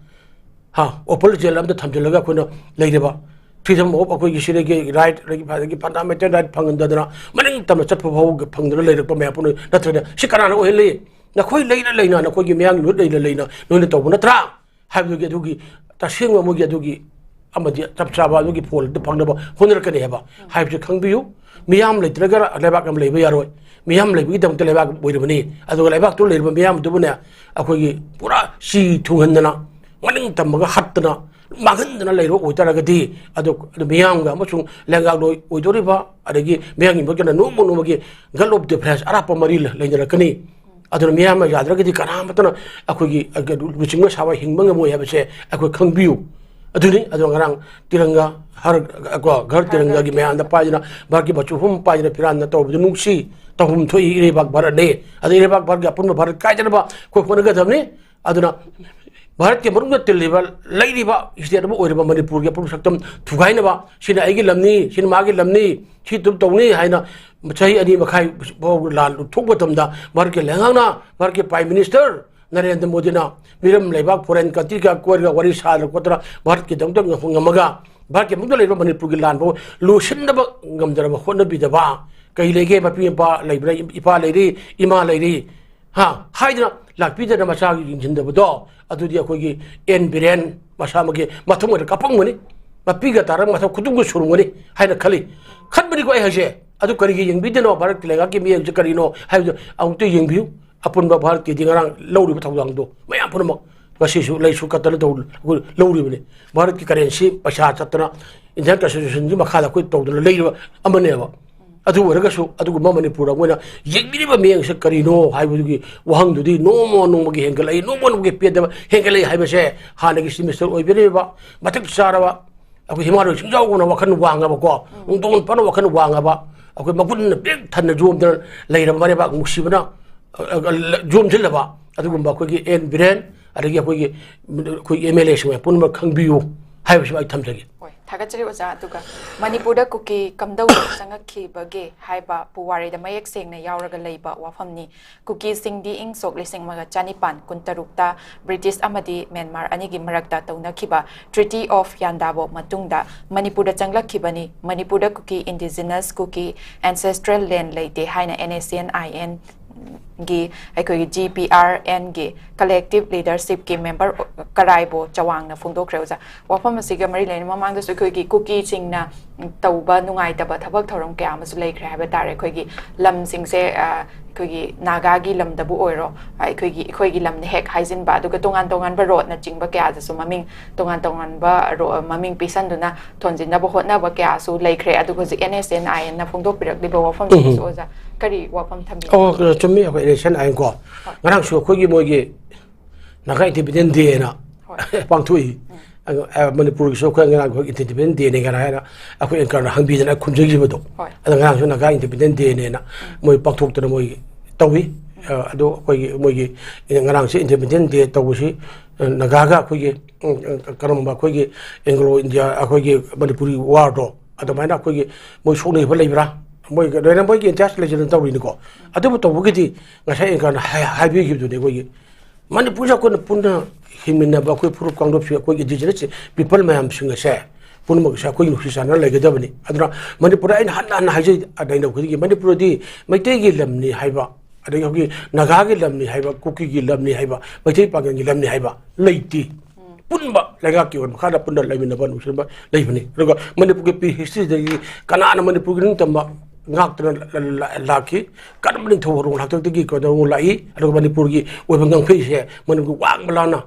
ꯍꯥ, ꯑꯣꯄꯟ ꯖꯦꯜ ꯑꯃꯗ ꯊꯝꯖꯤꯜꯂꯒ ꯑꯩꯈꯣꯏꯅ ꯂꯩꯔꯤꯕ freedom of ꯑꯩꯈꯣꯏꯒꯤ ꯁꯤꯗꯒꯤ right, ꯑꯗꯒꯤ, ꯑꯗꯒꯤ fundamental right ꯐꯪꯍꯟꯗꯗꯅ ꯃꯅꯤꯡ ꯇꯝꯅ ꯆꯠꯄ ꯐꯥꯎ ꯐꯪꯗꯅ ꯂꯩꯔꯛꯄ ꯃꯌꯥꯝ ꯄꯨꯝꯅꯃꯛ ꯅꯠꯇ꯭ꯔꯅ ꯁꯤ ꯀꯅꯥꯅ ꯑꯣꯏꯍꯜꯂꯤ? ꯅꯈꯣꯏ ꯂꯩꯅ ꯂꯩꯅ, ꯅꯈꯣꯏꯒꯤ ꯃꯤꯌꯥꯝꯒꯤ ꯃꯤꯍꯨꯠ ꯂꯩꯅ ꯂꯩꯅ ꯅꯣꯏꯅ ꯇꯧꯕ ꯅꯠꯇ꯭ꯔꯥ? ꯍꯥꯏꯕꯗꯨꯒꯤ ꯑꯗꯨꯒꯤ ꯇꯁꯦꯡꯕ ꯃꯣꯏꯒꯤ ꯑꯗꯨꯒꯤ ꯑꯃꯗꯤ ꯆꯞ ꯆꯥꯕ ꯑꯗꯨꯒꯤ ꯐꯣꯜ ꯑꯗꯨ ꯐꯪꯅꯕ ꯍꯣꯠꯅꯔꯛꯀꯅꯤ ꯍꯥꯏꯕ ꯍꯥꯏꯕꯁꯤ ꯈꯪꯕꯤꯌꯨ꯫ ꯃꯤꯌꯥꯝ ꯂꯩꯇ꯭ꯔꯒ ꯂꯩꯕꯥꯛ ꯑꯃ ꯂꯩꯕ ꯌꯥꯔꯣꯏ꯫ ꯃꯤꯌꯥꯝ ꯂꯩꯕꯒꯤꯗꯃꯛꯇ ꯂꯩꯕꯥꯛ ꯑꯣꯏꯔꯕꯅꯤ꯫ ꯑꯗꯨꯒ ꯂꯩꯕꯥꯛꯇꯨ ꯂꯩꯔꯤꯕ ꯃꯤꯌꯥꯝꯗꯨꯕꯨꯅꯦ, ꯑꯩꯈꯣꯏꯒꯤ ꯄꯨꯔꯥ ꯆꯤ ꯊꯨꯡꯍꯟꯗꯅ, ꯃꯅꯤꯡ ꯇꯝꯃꯒ ꯍꯠꯇꯅ ꯃꯥꯡꯍꯟꯗꯅ ꯂꯩꯔꯣ ꯑꯣꯏꯇꯥꯔꯒꯗꯤ, ꯑꯗꯨ, ꯑꯗꯨ ꯃꯤꯌꯥꯝꯒ ꯑꯃꯁꯨꯡ ꯂꯩꯉꯥꯛꯂꯣꯏ ꯑꯣꯏꯗꯣꯔꯤꯕ, ꯑꯗꯒꯤ ꯃꯤꯌꯥꯝꯒꯤ ꯃꯔꯛꯇꯅ ꯅꯣꯡꯃ ꯅꯣꯡꯃꯒꯤ gulf of difference, ꯑꯔꯥꯞꯄ ꯃꯔꯤ ꯂꯩꯅꯔꯛꯀꯅꯤ꯫ ꯑꯗꯨꯅ ꯃꯤꯌꯥꯝꯅ ꯌꯥꯗ꯭ꯔꯒꯗꯤ ꯀꯅꯥꯃꯠꯇꯅ ꯑꯩꯈꯣꯏꯒꯤ, ꯑ, ꯂꯨꯆꯤꯡꯕ ꯁꯥꯕ ꯍꯤꯡꯕ ꯉꯝꯃꯣꯏ ꯍꯥꯏꯕꯁꯦ ꯑꯩꯈꯣꯏ ꯈꯪꯕꯤꯌꯨ꯫ ꯑꯗꯨꯅꯤ, ꯑꯗꯣ ꯉꯔꯥꯡ ꯇꯤꯔꯪꯒ, ꯍꯔ, ꯀꯣ, ꯘꯔ ꯇꯤꯔꯪꯒꯒꯤ ꯃꯌꯥꯝꯗ ꯄꯥꯏꯗꯅ, ꯚꯥꯔꯠꯀꯤ ꯃꯆꯨ ꯑꯍꯨꯝ ꯄꯥꯏꯗꯅ ꯐꯤꯔꯥꯟꯅ ꯇꯧꯕꯗꯨ ꯅꯨꯡꯁꯤ, ꯇꯧꯐꯝ ꯊꯣꯛꯏ ꯏꯔꯩꯕꯥꯛ ꯚꯥꯔꯠꯅꯤ꯫ ꯑꯗ ꯏꯔꯩꯕꯥꯛ ꯚꯥꯔꯠꯀꯤ ꯑꯄꯨꯟꯕ ꯚꯥꯔꯠ ꯀꯥꯏꯗꯅꯕ ꯑꯩꯈꯣꯏ ꯍꯣꯠꯅꯒꯗꯕꯅꯤ꯫ ꯑꯗꯨꯅ ꯚꯥꯔꯠꯀꯤ ꯃꯅꯨꯡꯗ ꯇꯤꯜꯂꯤꯕ, ꯂꯩꯔꯤꯕ state ꯑꯃ ꯑꯣꯏꯔꯤꯕ ꯃꯅꯤꯄꯨꯔꯒꯤ ꯑꯄꯨꯟꯕ ꯁꯛꯇꯝ ꯊꯨꯒꯥꯏꯅꯕ, ꯁꯤꯅ ꯑꯩꯒꯤ ꯂꯝꯅꯤ, ꯁꯤꯅ ꯃꯥꯒꯤ ꯂꯝꯅꯤ, ꯁꯤ ꯑꯗꯨꯝ ꯇꯧꯅꯤ ꯍꯥꯏꯅ ꯆꯍꯤ ꯑꯅꯤ ꯃꯈꯥꯏ ꯐꯥꯎ ꯂꯥꯟ ꯊꯣꯛꯄ ꯃꯇꯝꯗ ꯚꯥꯔꯠꯀꯤ ꯂꯩꯉꯥꯛꯅ, ꯚꯥꯔꯠꯀꯤ Prime Minister ꯅꯔꯦꯟꯗ꯭ꯔ ꯃꯣꯗꯤꯅ ꯃꯤꯔꯝ ꯂꯩꯕꯥꯛ, foreign country ꯀꯌꯥ ꯀꯣꯏꯔꯒ ꯋꯥꯔꯤ ꯁꯥꯗꯅ ꯈꯣꯠꯇꯅ ꯚꯥꯔꯠꯀꯤꯗꯃꯛꯇ ꯉꯝꯃꯒ ꯚꯥꯔꯠꯀꯤ ꯃꯅꯨꯡꯗ ꯂꯩꯔꯤꯕ ꯃꯅꯤꯄꯨꯔꯒꯤ ꯂꯥꯟ ꯐꯥꯎ ꯂꯣꯏꯁꯤꯟꯅꯕ ꯉꯝꯗꯅꯕ ꯍꯣꯠꯅꯕꯤꯗꯕ ꯀꯩ ꯂꯩꯒꯦ? ꯃꯄꯤ ꯃꯄꯥ ꯂꯩꯕ꯭ꯔꯥ? ꯏꯄꯥ ꯂꯩꯔꯤ, ꯏꯃꯥ ꯂꯩꯔꯤ, ꯍꯥ, ꯍꯥꯏꯗꯅ ꯂꯥꯛꯄꯤꯗꯅ ꯃꯆꯥꯒꯤ ꯌꯦꯡꯁꯤꯟꯗꯕꯗꯣ, ꯑꯗꯨꯗꯤ ꯑꯩꯈꯣꯏꯒꯤ ꯑꯦꯟ ꯕꯤꯔꯦꯟ ꯃꯁꯥꯃꯛꯀꯤ ꯃꯊꯃꯣꯏꯗ ꯀꯥꯞꯄꯝꯒꯅꯤ, ꯃꯄꯤꯒ ꯇꯥꯔꯒ ꯃꯊꯛ ꯈꯨꯗꯨꯝꯒ ꯁꯨꯔꯝꯒꯅꯤ ꯍꯥꯏꯅ ꯈꯜꯂꯤ꯫ ꯈꯟꯕꯅꯤꯀꯣ ꯑꯩ ꯍꯥꯏꯁꯦ꯫ ꯑꯗꯨ ꯀꯔꯤꯒꯤ ꯌꯦꯡꯕꯤꯗꯅꯣ? ꯚꯥꯔꯠꯀꯤ ꯂꯩꯉꯥꯛꯀꯤ ꯃꯤꯠꯌꯦꯡꯁꯦ ꯀꯔꯤꯅꯣ ꯍꯥꯏꯕꯗꯨ ꯑꯃꯨꯛꯇ ꯌꯦꯡꯕꯤꯌꯨ꯫ ꯑꯄꯨꯟꯕ ꯚꯥꯔꯠꯀꯤꯗꯤ ꯉꯔꯥꯡ ꯂꯧꯔꯤꯕ ꯊꯧꯗꯥꯡꯗꯣ ꯃꯌꯥꯝ ꯄꯨꯝꯅꯃꯛ ꯉꯁꯤꯁꯨ ꯂꯩꯁꯨ ꯀꯠꯇꯅ ꯇꯧ-, ꯑꯩꯈꯣꯏ ꯂꯧꯔꯤꯕꯅꯤ꯫ ꯚꯥꯔꯠꯀꯤ currency ꯄꯩꯁꯥ ꯆꯠꯇꯅ Indian Constitution ꯒꯤ ꯃꯈꯥꯗ ꯑꯩꯈꯣꯏ ꯇꯧꯗꯅ ꯂꯩꯔꯤꯕ ꯑꯃꯅꯦꯕ꯫ ꯑꯗꯨ ꯑꯣꯏꯔꯒꯁꯨ ꯑꯗꯨꯒꯨꯝꯕ ꯃꯅꯤꯄꯨꯔꯗ ꯃꯣꯏꯅ ꯌꯦꯡꯕꯤꯔꯤꯕ ꯃꯤꯠꯌꯦꯡꯁꯦ ꯀꯔꯤꯅꯣ ꯍꯥꯏꯕꯗꯨꯒꯤ ꯋꯥꯍꯪꯗꯨꯗꯤ ꯅꯣꯡꯃ ꯅꯣꯡꯃꯒꯤ ꯍꯦꯟꯒꯠꯂꯛꯏ, ꯅꯣꯡꯃ ꯅꯣꯡꯃꯒꯤ ꯄꯦꯟꯗꯕ ꯍꯦꯟꯒꯠꯂꯛꯏ ꯍꯥꯏꯕꯁꯦ ꯍꯥꯟꯅꯒꯤ Chief Minister ꯑꯣꯏꯕꯤꯔꯤꯕ ꯃꯇꯤꯛ ꯆꯥꯔꯕ ꯑꯩꯈꯣꯏ ꯍꯤꯃꯥꯂꯣꯏ ꯆꯤꯡꯖꯥꯎꯒꯨꯝꯅ ꯋꯥꯈꯜ ꯋꯥꯡꯉꯕꯀꯣ, ꯅꯣꯡꯗꯣꯟ ꯐꯅ ꯋꯥꯈꯜ ꯋꯥꯡꯉꯕ, ꯑꯩꯈꯣꯏ ꯃꯒꯨꯟꯅ ꯄꯤꯛ ꯊꯟꯅ ꯌꯣꯝꯗꯅ ꯂꯩꯔꯕ ꯃꯔꯩꯕꯥꯛ ꯅꯨꯡꯁꯤꯕꯅ, ꯑ, ꯑ, ꯌꯣꯝꯁꯤꯜꯂꯕ ꯑꯗꯨꯒꯨꯝꯕ ꯑꯩꯈꯣꯏꯒꯤ ꯑꯦꯟ ꯕꯤꯔꯦꯟ, ꯑꯗꯒꯤ ꯑꯩꯈꯣꯏꯒꯤ, ꯑꯩꯈꯣꯏ MLA ꯁꯤꯡ ꯄꯨꯝꯅꯃꯛ ꯈꯪꯕꯤꯌꯨ ꯍꯥꯏꯕꯁꯤꯃ ꯑꯩ ꯊꯝꯖꯒꯦ꯫ ꯍꯣꯏ, ꯊꯥꯒꯠꯆꯔꯤ ꯑꯣꯖꯥ꯫ ꯑꯗꯨꯒ ꯃꯅꯤꯄꯨꯔꯗ ꯀꯨꯀꯤ ꯀꯝꯗꯧꯅ ꯆꯪꯉꯛꯈꯤꯕꯒꯦ ꯍꯥꯏꯕ ꯄꯨꯋꯥꯔꯤꯗ ꯃꯌꯦꯛ ꯁꯦꯡꯅ ꯌꯥꯎꯔꯒ ꯂꯩꯕ ꯋꯥꯐꯝꯅꯤ꯫ ꯀꯨꯀꯤꯁꯤꯡꯗꯤ ꯏꯪ ꯁꯣꯛ ꯂꯤꯁꯤꯡ ꯑꯃꯒ ꯆꯅꯤꯄꯥꯟ ꯀꯨꯟꯇꯔꯨꯛꯇ ꯕ꯭ꯔꯤꯇꯤꯁ ꯑꯃꯗꯤ ꯃ꯭ꯌꯥꯟꯃꯥꯔ ꯑꯅꯤꯒꯤ ꯃꯔꯛꯇ ꯇꯧꯅꯈꯤꯕ Treaty of Yandabo ꯃꯇꯨꯡꯗ ꯃꯅꯤꯄꯨꯔꯗ ꯆꯪꯂꯛꯈꯤꯕꯅꯤ꯫ ꯃꯅꯤꯄꯨꯔꯗ ꯀꯨꯀꯤ indigenous, ꯀꯨꯀꯤ ancestral land ꯂꯩꯇꯦ ꯍꯥꯏꯅ NSCN IN ꯒꯤ, ꯑꯩꯈꯣꯏꯒꯤ GPRN ꯒꯤ collective leadership ꯀꯤ member ꯀꯔꯥꯏꯕꯣ ꯆꯋꯥꯡꯅ ꯐꯣꯡꯗꯣꯛꯈ꯭ꯔꯦ ꯑꯣꯖꯥ꯫ ꯋꯥꯐꯝ ꯑꯁꯤꯒ ꯃꯔꯤ ꯂꯩꯅꯅ ꯃꯃꯥꯡꯗꯁꯨ ꯑꯩꯈꯣꯏꯒꯤ ꯀꯨꯀꯤꯁꯤꯡꯅ ꯇꯧꯕ ꯅꯨꯡꯉꯥꯏꯇꯕ ꯊꯕꯛ ꯊꯧꯔꯝ ꯀꯌꯥ ꯑꯃꯁꯨ ꯂꯩꯈ꯭ꯔꯦ ꯍꯥꯏꯕ ꯇꯥꯔꯦ꯫ ꯑꯩꯈꯣꯏꯒꯤ ꯂꯝꯁꯤꯡꯁꯦ, ꯑ, ꯑꯩꯈꯣꯏꯒꯤ ꯅꯥꯒꯥꯒꯤ ꯂꯝꯗꯕꯨ ꯑꯣꯏꯔꯣ, ꯑꯩꯈꯣꯏꯒꯤ, ꯑꯩꯈꯣꯏꯒꯤ ꯂꯝꯅ ꯍꯦꯛ ꯍꯥꯏꯖꯤꯟꯕ, ꯑꯗꯨꯒ ꯇꯣꯉꯥꯟ ꯇꯣꯉꯥꯟꯕ ꯔꯣꯠꯅꯆꯤꯡꯕ ꯀꯌꯥꯗꯁꯨ ꯃꯃꯤꯡ, ꯇꯣꯉꯥꯟ ꯇꯣꯉꯥꯟꯕ ꯔꯣ-, ꯃꯃꯤꯡ ꯄꯤꯁꯟꯗꯨꯅ ꯊꯣꯟꯖꯤꯟꯅꯕ ꯍꯣꯠꯅꯕ ꯀꯌꯥꯁꯨ ꯂꯩꯈ꯭ꯔꯦ꯫ ꯑꯗꯨꯒ ꯍꯧꯖꯤꯛ NSCN IN ꯅ ꯐꯣꯡꯗꯣꯛꯄꯤꯔꯛꯂꯤꯕ ꯋꯥꯐꯝꯁꯤꯡꯁꯨ ꯎꯝ꯫ ꯑꯣꯖꯥ ꯀꯔꯤ ꯋꯥꯐꯝ ꯊꯝꯕꯤꯅꯤꯡꯕ? ꯑꯣ, ꯀꯩꯅꯣ, ꯆꯨꯝꯃꯤ, ꯑꯩꯈꯣꯏ NSCN IN ꯀꯣ꯫ ꯍꯣꯏ꯫ ꯉꯔꯥꯡꯁꯨ ꯑꯩꯈꯣꯏꯒꯤ ꯃꯣꯏꯒꯤ ꯅꯥꯒꯥ Independence Day ꯍꯥꯏꯅ ꯍꯣꯏ꯫ ꯄꯥꯡꯊꯣꯛꯏ꯫ ꯎꯝ꯫ ꯑ, ꯑ, ꯃꯅꯤꯄꯨꯔꯒꯤꯁꯨ ꯑꯩꯈꯣꯏ ꯉꯔꯥꯡ ꯑꯩꯈꯣꯏ Independence Day ꯅꯤ ꯀꯥꯏꯅ ꯍꯥꯏꯅ ꯑꯩꯈꯣꯏ anchor ꯅ ꯍꯪꯕꯤꯗꯅ ꯈꯨꯝꯖꯈꯤꯕꯗꯣ꯫ ꯍꯣꯏ꯫ ꯑꯗ ꯉꯔꯥꯡꯁꯨ ꯅꯥꯒꯥ Independence Day ꯅꯦꯅ ꯎꯝ꯫ ꯃꯣꯏ ꯄꯥꯡꯊꯣꯛꯇꯅ ꯃꯣꯏ ꯇꯧꯏ꯫ ꯎꯝ꯫ ꯑ, ꯑꯗꯣ ꯑꯩꯈꯣꯏꯒꯤ ꯃꯣꯏꯒꯤ ꯉꯔꯥꯡꯁꯦ Independence Day ꯇꯧꯕꯁꯤ, ꯑ, ꯅꯥꯒꯥꯒ ꯑꯩꯈꯣꯏꯒꯤ, ꯎꯝ, ꯀꯔꯝꯕ ꯑꯩꯈꯣꯏꯒꯤ Anglo India, ꯑꯩꯈꯣꯏꯒꯤ ꯃꯅꯤꯄꯨꯔꯤ war ꯗꯣ ꯑꯗꯨꯃꯥꯏꯅ ꯑꯩꯈꯣꯏꯒꯤ ꯃꯣꯏ ꯁꯣꯛꯅꯈꯤꯕ ꯂꯩꯕ꯭ꯔꯥ? ꯃꯣꯏ ꯂꯣꯏꯅ ꯃꯣꯏꯒꯤ interest ꯂꯩꯖꯗꯅ ꯇꯧꯔꯤꯅꯤꯀꯣ꯫ ꯑꯗꯨꯕꯨ ꯇꯧꯕꯒꯤꯗꯤ ꯉꯁꯥꯏ anchor ꯅ ꯍꯥꯏ-, ꯍꯥꯏꯕꯤꯈꯤꯕꯗꯨꯅꯦ ꯑꯩꯈꯣꯏꯒꯤ ꯃꯅꯤꯄꯨꯔꯁꯦ ꯑꯩꯈꯣꯏꯅ ꯄꯨꯟꯅ ꯍꯤꯡꯃꯤꯟꯅꯕ ꯑꯩꯈꯣꯏ ꯐꯨꯔꯨꯞ ꯀꯥꯡꯂꯨꯞꯁꯤ, ꯑꯩꯈꯣꯏꯒꯤ indigenous people ꯃꯌꯥꯝꯁꯤꯡ ꯑꯁꯦ ꯄꯨꯝꯅꯃꯛꯁꯦ ꯑꯩꯈꯣꯏ ꯅꯨꯡꯁꯤ ꯆꯥꯟꯅꯅ ꯂꯩꯒꯗꯕꯅꯤ꯫ ꯑꯗꯨꯅ ꯃꯅꯤꯄꯨꯔꯗ ꯑꯩꯅ ꯍꯟꯅ ꯍꯟꯅ ꯍꯥꯏꯖꯩ, ꯑꯗꯩꯅ ꯈꯨꯗꯤꯡꯒꯤ ꯃꯅꯤꯄꯨꯔꯗꯤ ꯃꯩꯇꯩꯒꯤ ꯂꯝꯅꯤ ꯍꯥꯏꯕ, ꯑꯗꯒꯤ ꯑꯩꯈꯣꯏꯒꯤ ꯅꯥꯒꯥꯒꯤ ꯂꯝꯅꯤ ꯍꯥꯏꯕ, ꯀꯨꯀꯤꯒꯤ ꯂꯝꯅꯤ ꯍꯥꯏꯕ, ꯃꯩꯇꯩ ꯄꯥꯉꯜꯒꯤ ꯂꯝꯅꯤ ꯍꯥꯏꯕ ꯂꯩꯇꯦ꯫ ꯄꯨꯟꯕ ꯂꯩꯉꯥꯛꯀꯤ ꯑꯣꯏꯕ ꯃꯈꯥꯗ ꯄꯨꯟꯅ ꯂꯩꯃꯤꯟꯅꯕ ꯅꯨꯡꯁꯤꯅꯕ ꯂꯩꯕꯅꯤ꯫ ꯑꯗꯨꯒ ꯃꯅꯤꯄꯨꯔꯒꯤ pre history ꯗꯒꯤ ꯀꯅꯥꯅ ꯃꯅꯤꯄꯨꯔꯒꯤ ꯅꯤꯡꯇꯝꯕ ꯉꯥꯛꯇꯨꯅ ꯂ-, ꯂ-, ꯂ-, ꯂꯥꯛꯈꯤ꯫ ꯀꯔꯝꯕ ꯅꯤꯡꯊꯧ ꯍꯧꯔꯣꯡ ꯍꯥꯛꯇꯛꯇꯒꯤ ꯀꯩꯅꯣ ꯂꯥꯛꯏ? ꯑꯗꯨꯒ ꯃꯅꯤꯄꯨꯔꯒꯤ ꯑꯣꯏꯕ ꯉꯝꯈꯩꯁꯦ ꯃꯅꯤꯄꯨꯔꯒꯤ ꯋꯥꯡꯃ ꯂꯥꯟꯅ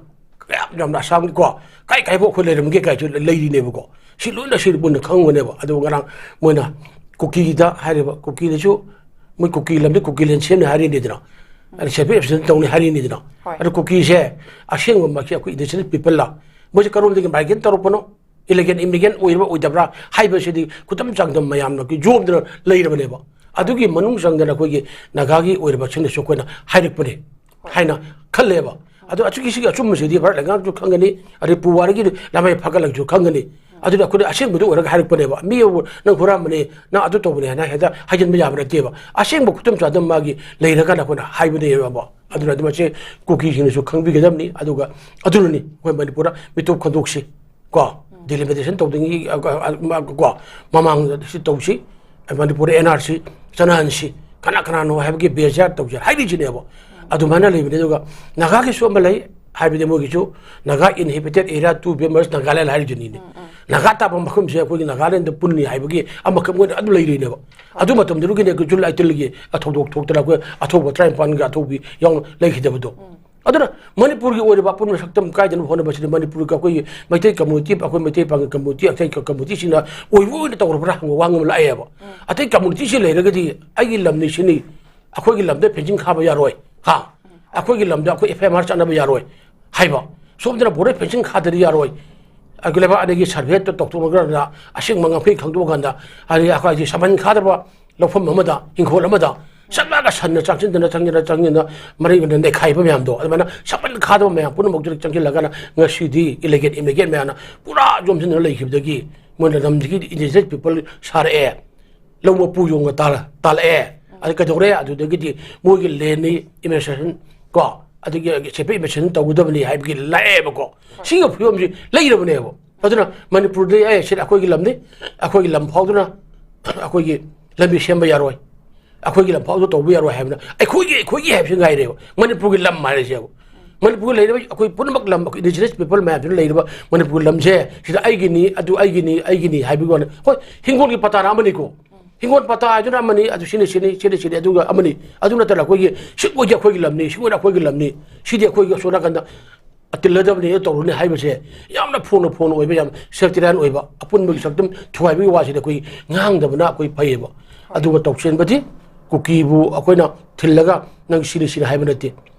ꯀꯌꯥꯝ ꯌꯥꯝꯅ ꯑꯁꯥꯝꯒꯤꯀꯣ ꯀꯥꯏ ꯀꯥꯏꯐꯥꯎ ꯑꯩꯈꯣꯏ ꯂꯩꯔꯝꯒꯦ ꯀꯥꯏꯁꯨ ꯂꯩꯔꯤꯅꯦꯕꯀꯣ꯫ ꯁꯤ ꯂꯣꯏꯅ ꯁꯤ ꯃꯨꯟꯅ ꯈꯪꯉꯨꯅꯦꯕ꯫ ꯑꯗꯨ ꯉꯔꯥꯡ ꯃꯣꯏꯅ ꯀꯨꯀꯤꯗ ꯍꯥꯏꯔꯤꯕ, ꯀꯨꯀꯤꯗꯁꯨ ꯃꯣꯏ ꯀꯨꯀꯤ ꯂꯝꯗꯤ ꯀꯨꯀꯤ land ꯁꯦꯝꯅꯤ ꯍꯥꯏꯔꯤꯅꯤꯗꯅ, ꯑꯗ self efficient ꯇꯧꯅꯤ ꯍꯥꯏꯔꯤꯅꯤꯗꯅ꯫ ꯍꯣꯏ꯫ ꯑꯗꯨ ꯀꯨꯀꯤꯁꯦ ꯑꯁꯦꯡꯕꯃꯛꯁꯦ ꯑꯩꯈꯣꯏ indigenous people ꯂ, ꯃꯣꯏꯁꯦ ꯀꯔꯣꯝꯗꯒꯤ migrant ꯇꯧꯔꯛꯄꯅꯣ, illegal immigrant ꯑꯣꯏꯔꯕ ꯑꯣꯏꯗꯕ꯭ꯔꯥ ꯍꯥꯏꯕꯁꯤꯗꯤ ꯈꯨꯗꯝ ꯆꯥꯡꯗꯝ ꯃꯌꯥꯝꯅ ꯌꯣꯝꯗꯨꯅ ꯂꯩꯔꯕꯅꯦꯕ꯫ ꯑꯗꯨꯒꯤ ꯃꯅꯨꯡ ꯆꯪꯗꯅ ꯑꯩꯈꯣꯏꯒꯤ ꯅꯥꯒꯥꯒꯤ ꯑꯣꯏꯔꯕꯁꯤꯡꯅꯁꯨ ꯑꯩꯈꯣꯏꯅ ꯍꯥꯏꯔꯛꯄꯅꯦ ꯍꯥꯏꯅ ꯈꯜꯂꯦꯕ꯫ ꯑꯗꯣ ꯑꯆꯨꯝ-, ꯁꯤꯒꯤ ꯑꯆꯨꯝꯕꯁꯤꯗꯤ ꯚꯥꯔꯠ ꯂꯩꯉꯥꯛꯁꯨ ꯈꯪꯒꯅꯤ, ꯑꯗꯩ ꯄꯨꯋꯥꯔꯤꯒꯤ ꯂꯃꯥꯏ ꯐꯒꯠꯂꯒꯁꯨ ꯈꯪꯒꯅꯤ꯫ ꯑꯗꯨꯅ ꯑꯩꯈꯣꯏꯅ ꯑꯁꯦꯡꯕꯗꯨ ꯑꯣꯏꯔꯒ ꯍꯥꯏꯔꯛꯄꯅꯦꯕ꯫ ꯃꯤ ꯑꯃꯕꯨ "ꯅꯪ ꯍꯨꯔꯥꯟꯕꯅꯦ, ꯅꯪ ꯑꯗꯨ ꯇꯧꯕꯅꯦ" ꯍꯥꯏꯅ ꯍꯦꯛꯇ ꯍꯥꯏꯖꯤꯟꯕ ꯌꯥꯕ ꯅꯠꯇꯦꯕ꯫ ꯑꯁꯦꯡꯕ ꯈꯨꯗꯝ ꯆꯥꯗꯝ ꯃꯥꯒꯤ ꯂꯩꯔꯀꯥꯟꯗ ꯑꯩꯈꯣꯏꯅ ꯍꯥꯏꯕꯅꯦꯕ꯫ ꯑꯗꯨꯅ ꯑꯗꯨ ꯃꯁꯤ ꯀꯨꯀꯤꯁꯤꯡꯅꯁꯨ ꯈꯪꯕꯤꯒꯗꯕꯅꯤ꯫ ꯑꯗꯨꯒ ꯑꯗꯨꯅꯅꯤ ꯑꯩꯈꯣꯏ ꯃꯅꯤꯄꯨꯔꯗ ꯃꯤꯇꯣꯞ ꯈꯟꯗꯣꯛꯁꯤ ꯀꯣ, ꯗꯤꯂꯤꯃꯤꯇꯦꯁꯟ ꯇꯧꯗ꯭ꯔꯤꯉꯩ, ꯑ, ꯑ, ꯑ, ꯀꯣ, ꯃꯃꯥꯡꯗ ꯁꯤ ꯇꯧꯁꯤ, ꯃꯅꯤꯄꯨꯔꯗ ꯑꯦꯟ ꯑꯥꯔ ꯁꯤ ꯆꯠꯅꯍꯟꯁꯤ, ꯀꯅꯥ ꯀꯅꯥꯅꯣ ꯍꯥꯏꯕꯒꯤ ꯕꯦꯖꯥꯔ ꯇꯧꯁꯤ ꯍꯥꯏꯔꯤꯁꯤꯅꯦꯕ꯫ ꯑꯗꯨꯃꯥꯏꯅ ꯂꯩꯕꯅꯤ꯫ ꯑꯗꯨꯒ ꯅꯥꯒꯥꯒꯤꯁꯨ ꯑꯃ ꯂꯩ, ꯍꯥꯏꯕꯗꯤ ꯃꯣꯏꯒꯤꯁꯨ Naga Inhabited Area to be merged Nagaland ꯍꯥꯏꯔꯤꯁꯤꯅꯤꯅꯦ꯫ Naga ꯇꯥꯕ ꯃꯐꯝꯁꯦ ꯑꯩꯈꯣꯏꯒꯤ ꯅꯥꯒꯥꯂꯦꯟꯗ ꯄꯨꯟꯅꯤ ꯍꯥꯏꯕꯒꯤ ꯑꯃꯈꯛ ꯃꯣꯏꯅ ꯑꯗꯨꯝ ꯂꯩꯔꯤꯅꯦꯕ꯫ ꯑꯗꯨ ꯃꯇꯝꯗꯨꯗꯒꯤꯅꯦ ꯑꯩꯈꯣꯏ ꯖꯨꯟ ꯑꯥꯏꯇꯤꯟꯒꯤ ꯑ, ꯊꯧꯗꯣꯛ ꯊꯣꯛꯇꯅ ꯑꯩꯈꯣꯏ ꯑꯊꯧꯕ ꯇꯔꯥꯅꯤꯄꯥꯟꯒ ꯑꯊꯧꯕꯤ ꯌꯥꯎꯅ ꯂꯩꯈꯤꯗꯕꯗꯣ꯫ ꯑꯗꯨꯅ ꯃꯅꯤꯄꯨꯔꯒꯤ ꯑꯣꯏꯔꯤꯕ ꯑꯄꯨꯟꯕ ꯁꯛꯇꯝ ꯀꯥꯏꯗꯅꯕ ꯍꯣꯠꯅꯕꯁꯤꯗ ꯃꯅꯤꯄꯨꯔꯒꯤ ꯑꯩꯈꯣꯏꯒꯤ ꯃꯩꯇꯩ ꯀꯝꯃꯨꯅꯤꯇꯤ, ꯑꯩꯈꯣꯏ ꯃꯩꯇꯩ ꯄꯥꯉꯜ ꯀꯝꯃꯨꯅꯤꯇꯤ, ꯑꯇꯩ ꯀꯝꯃꯨꯅꯤꯇꯤꯁꯤꯡꯅ ꯑꯣꯏꯕ ꯑꯣꯏꯅ ꯇꯧꯔꯕ꯭ꯔꯥ ꯍꯪꯕ ꯋꯥꯍꯪ ꯑꯃ ꯂꯥꯛꯑꯦꯕ꯫ ꯑꯇꯩ ꯀꯝꯃꯨꯅꯤꯇꯤꯁꯤ ꯂꯩꯔꯒꯗꯤ ꯑꯩꯒꯤ ꯂꯝꯅꯤ ꯁꯤꯅꯤ, ꯑꯩꯈꯣꯏꯒꯤ ꯂꯝꯗ ꯐꯦꯟꯁꯤꯡ ꯈꯥꯕ ꯌꯥꯔꯣꯏ, ꯍꯥ, ꯑꯩꯈꯣꯏꯒꯤ ꯂꯝꯗ ꯑꯩꯈꯣꯏ ꯑꯦꯐ ꯑꯥꯏ ꯑꯥꯔ ꯆꯠꯅꯕ ꯌꯥꯔꯣꯏ ꯍꯥꯏꯕ, ꯁꯣꯝꯗꯅ ꯕꯣꯔꯗꯔ ꯐꯦꯟꯁꯤꯡ ꯈꯥꯗꯗꯤ ꯌꯥꯔꯣꯏ, ꯑꯩꯈꯣꯏ ꯂꯩꯕꯥꯛ ꯑꯅꯤꯒꯤ ꯁꯔꯚꯦ ꯇꯧꯊꯣꯛꯅꯈ꯭ꯔꯒ ꯑꯁꯦꯡꯕ ꯉꯝꯈꯩ ꯈꯪꯗꯣꯛꯑꯀꯥꯟꯗ, ꯍꯥꯏꯗꯤ ꯑꯩꯈꯣꯏꯒꯤ ꯁꯃꯟ ꯈꯥꯗꯕ ꯂꯧꯐꯝ ꯑꯃꯗ, ꯏꯪꯈꯣꯜ ꯑꯃꯗ ꯆꯠꯂꯒ ꯁꯟꯅ ꯆꯪꯁꯤꯟꯗꯅ, ꯆꯪꯁꯤꯟꯗꯅ, ꯆꯪꯁꯤꯟꯗꯅ ꯃꯔꯩ ꯃꯔꯩ ꯅꯩꯈꯥꯏꯕ ꯃꯌꯥꯝꯗꯣ, ꯑꯗꯨꯃꯥꯏꯅ ꯁꯃꯟ ꯈꯥꯗꯕ ꯃꯌꯥꯝ ꯄꯨꯝꯅꯃꯛꯇꯨꯗ ꯆꯪꯁꯤꯜꯂꯒꯅ ꯉꯁꯤꯗꯤ ꯏꯂꯤꯒꯦꯟ ꯏꯃꯤꯒ꯭ꯔꯦꯟ ꯃꯌꯥꯝꯅ ꯄꯨꯔꯥ ꯌꯣꯝꯁꯤꯟꯗꯨꯅ ꯂꯩꯈꯤꯕꯗꯒꯤ ꯃꯣꯏꯅ ꯂꯝꯁꯤꯒꯤ indigenous people ꯁꯥꯔꯛꯑꯦ꯫ ꯂꯧ ꯃꯄꯨ ꯌꯣꯡꯒ ꯇꯥꯜ-, ꯇꯥꯜꯂꯛꯑꯦ꯫ ꯑꯗꯨ ꯀꯩꯗꯧꯔꯦ? ꯑꯗꯨꯗꯒꯤꯗꯤ ꯃꯣꯏꯒꯤ ꯂꯦꯟꯅꯤ, administration ꯀꯣ, ꯑꯗꯒꯤ separate administration ꯇꯧꯒꯗꯕꯅꯤ ꯍꯥꯏꯕꯒꯤ ꯂꯥꯛꯑꯦꯕꯀꯣ꯫ ꯁꯤꯒꯤ ꯐꯤꯕꯝꯁꯤ ꯂꯩꯔꯕꯅꯦꯕ꯫ ꯑꯗꯨꯅ ꯃꯅꯤꯄꯨꯔꯗꯤ, "ꯑꯦ, ꯁꯤꯗ ꯑꯩꯈꯣꯏꯒꯤ ꯂꯝꯅꯤ, ꯑꯩꯈꯣꯏꯒꯤ ꯂꯝ ꯐꯥꯎꯗꯨꯅ ꯑꯩꯈꯣꯏꯒꯤ ꯂꯝꯕꯤ ꯁꯦꯝꯕ ꯌꯥꯔꯣꯏ, ꯑꯩꯈꯣꯏꯒꯤ ꯂꯝ ꯐꯥꯎꯗꯨ ꯇꯧꯕ ꯌꯥꯔꯣꯏ" ꯍꯥꯏꯕꯅ ꯑꯩꯈꯣꯏꯒꯤ, ꯑꯩꯈꯣꯏꯒꯤ ꯍꯥꯏꯕꯁꯤ ꯉꯥꯏꯔꯦꯕ꯫ ꯃꯅꯤꯄꯨꯔꯒꯤ ꯂꯝ ꯍꯥꯏꯔꯁꯦꯕ꯫ ꯃꯅꯤꯄꯨꯔꯒꯤ ꯂꯩꯔꯤꯕ ꯑꯩꯈꯣꯏ ꯄꯨꯝꯅꯃꯛ ꯂꯝ, ꯑꯩꯈꯣꯏ indigenous people ꯃꯌꯥꯝꯁꯤꯅ ꯂꯩꯔꯤꯕ ꯃꯅꯤꯄꯨꯔꯒꯤ ꯂꯝꯁꯦ, ꯁꯤꯗ ꯑꯩꯒꯤꯅꯤ, ꯑꯗꯨ ꯑꯩꯒꯤꯅꯤ, ꯑꯩꯒꯤꯅꯤ ꯍꯥꯏꯕꯒꯤ ꯋꯥꯅꯤ꯫ ꯍꯣꯏ, ꯍꯤꯡꯒꯣꯜꯒꯤ ꯄꯇꯥꯅ ꯑꯃꯅꯤꯀꯣ꯫ ꯍꯤꯡꯒꯣꯜ ꯄꯇꯥ ꯍꯥꯏꯗꯨꯅ ꯑꯃꯅꯤ, ꯑꯗꯨ ꯁꯤꯅꯤ, ꯁꯤꯅꯤ, ꯁꯤꯅꯤ, ꯁꯤꯅꯤ, ꯑꯗꯨꯒ ꯑꯃꯅꯤ꯫ ꯑꯗꯨ ꯅꯠꯇꯅ ꯑꯩꯈꯣꯏꯒꯤ ꯁꯤꯒꯣꯏꯗꯤ ꯑꯩꯈꯣꯏꯒꯤ ꯂꯝꯅꯤ, ꯁꯤꯒꯣꯏꯅ ꯑꯩꯈꯣꯏꯒꯤ ꯂꯝꯅꯤ, ꯁꯤꯗꯤ ꯑꯩꯈꯣꯏꯒꯤ ꯑꯁꯣꯝ ꯅꯥꯀꯟꯗ ꯇꯤꯜꯂꯗꯕꯅꯤ, ꯇꯧꯔꯨꯅꯤ ꯍꯥꯏꯕꯁꯦ ꯌꯥꯝꯅ ꯐꯣꯡꯅ ꯐꯣꯡꯅ ꯑꯣꯏꯕ, ꯌꯥꯝ sectarian ꯑꯣꯏꯕ, ꯑꯄꯨꯟꯕꯒꯤ ꯁꯛꯇꯝ ꯊꯨꯒꯥꯏꯕꯒꯤ ꯋꯥꯁꯤꯗꯤ ꯑꯩꯈꯣꯏ ꯉꯥꯡꯗꯕꯅ ꯑꯩꯈꯣꯏ ꯐꯩꯌꯦꯕ꯫ ꯑꯗꯨꯒ ꯇꯧꯁꯤꯟꯕꯗꯤ ꯀꯨꯀꯤꯕꯨ ꯑꯩꯈꯣꯏꯅ ꯊꯤꯜꯂꯒ ꯅꯪ ꯁꯤꯅꯤ, ꯁꯤꯅꯤ ꯍꯥꯏꯕ ꯅꯠꯇꯦ꯫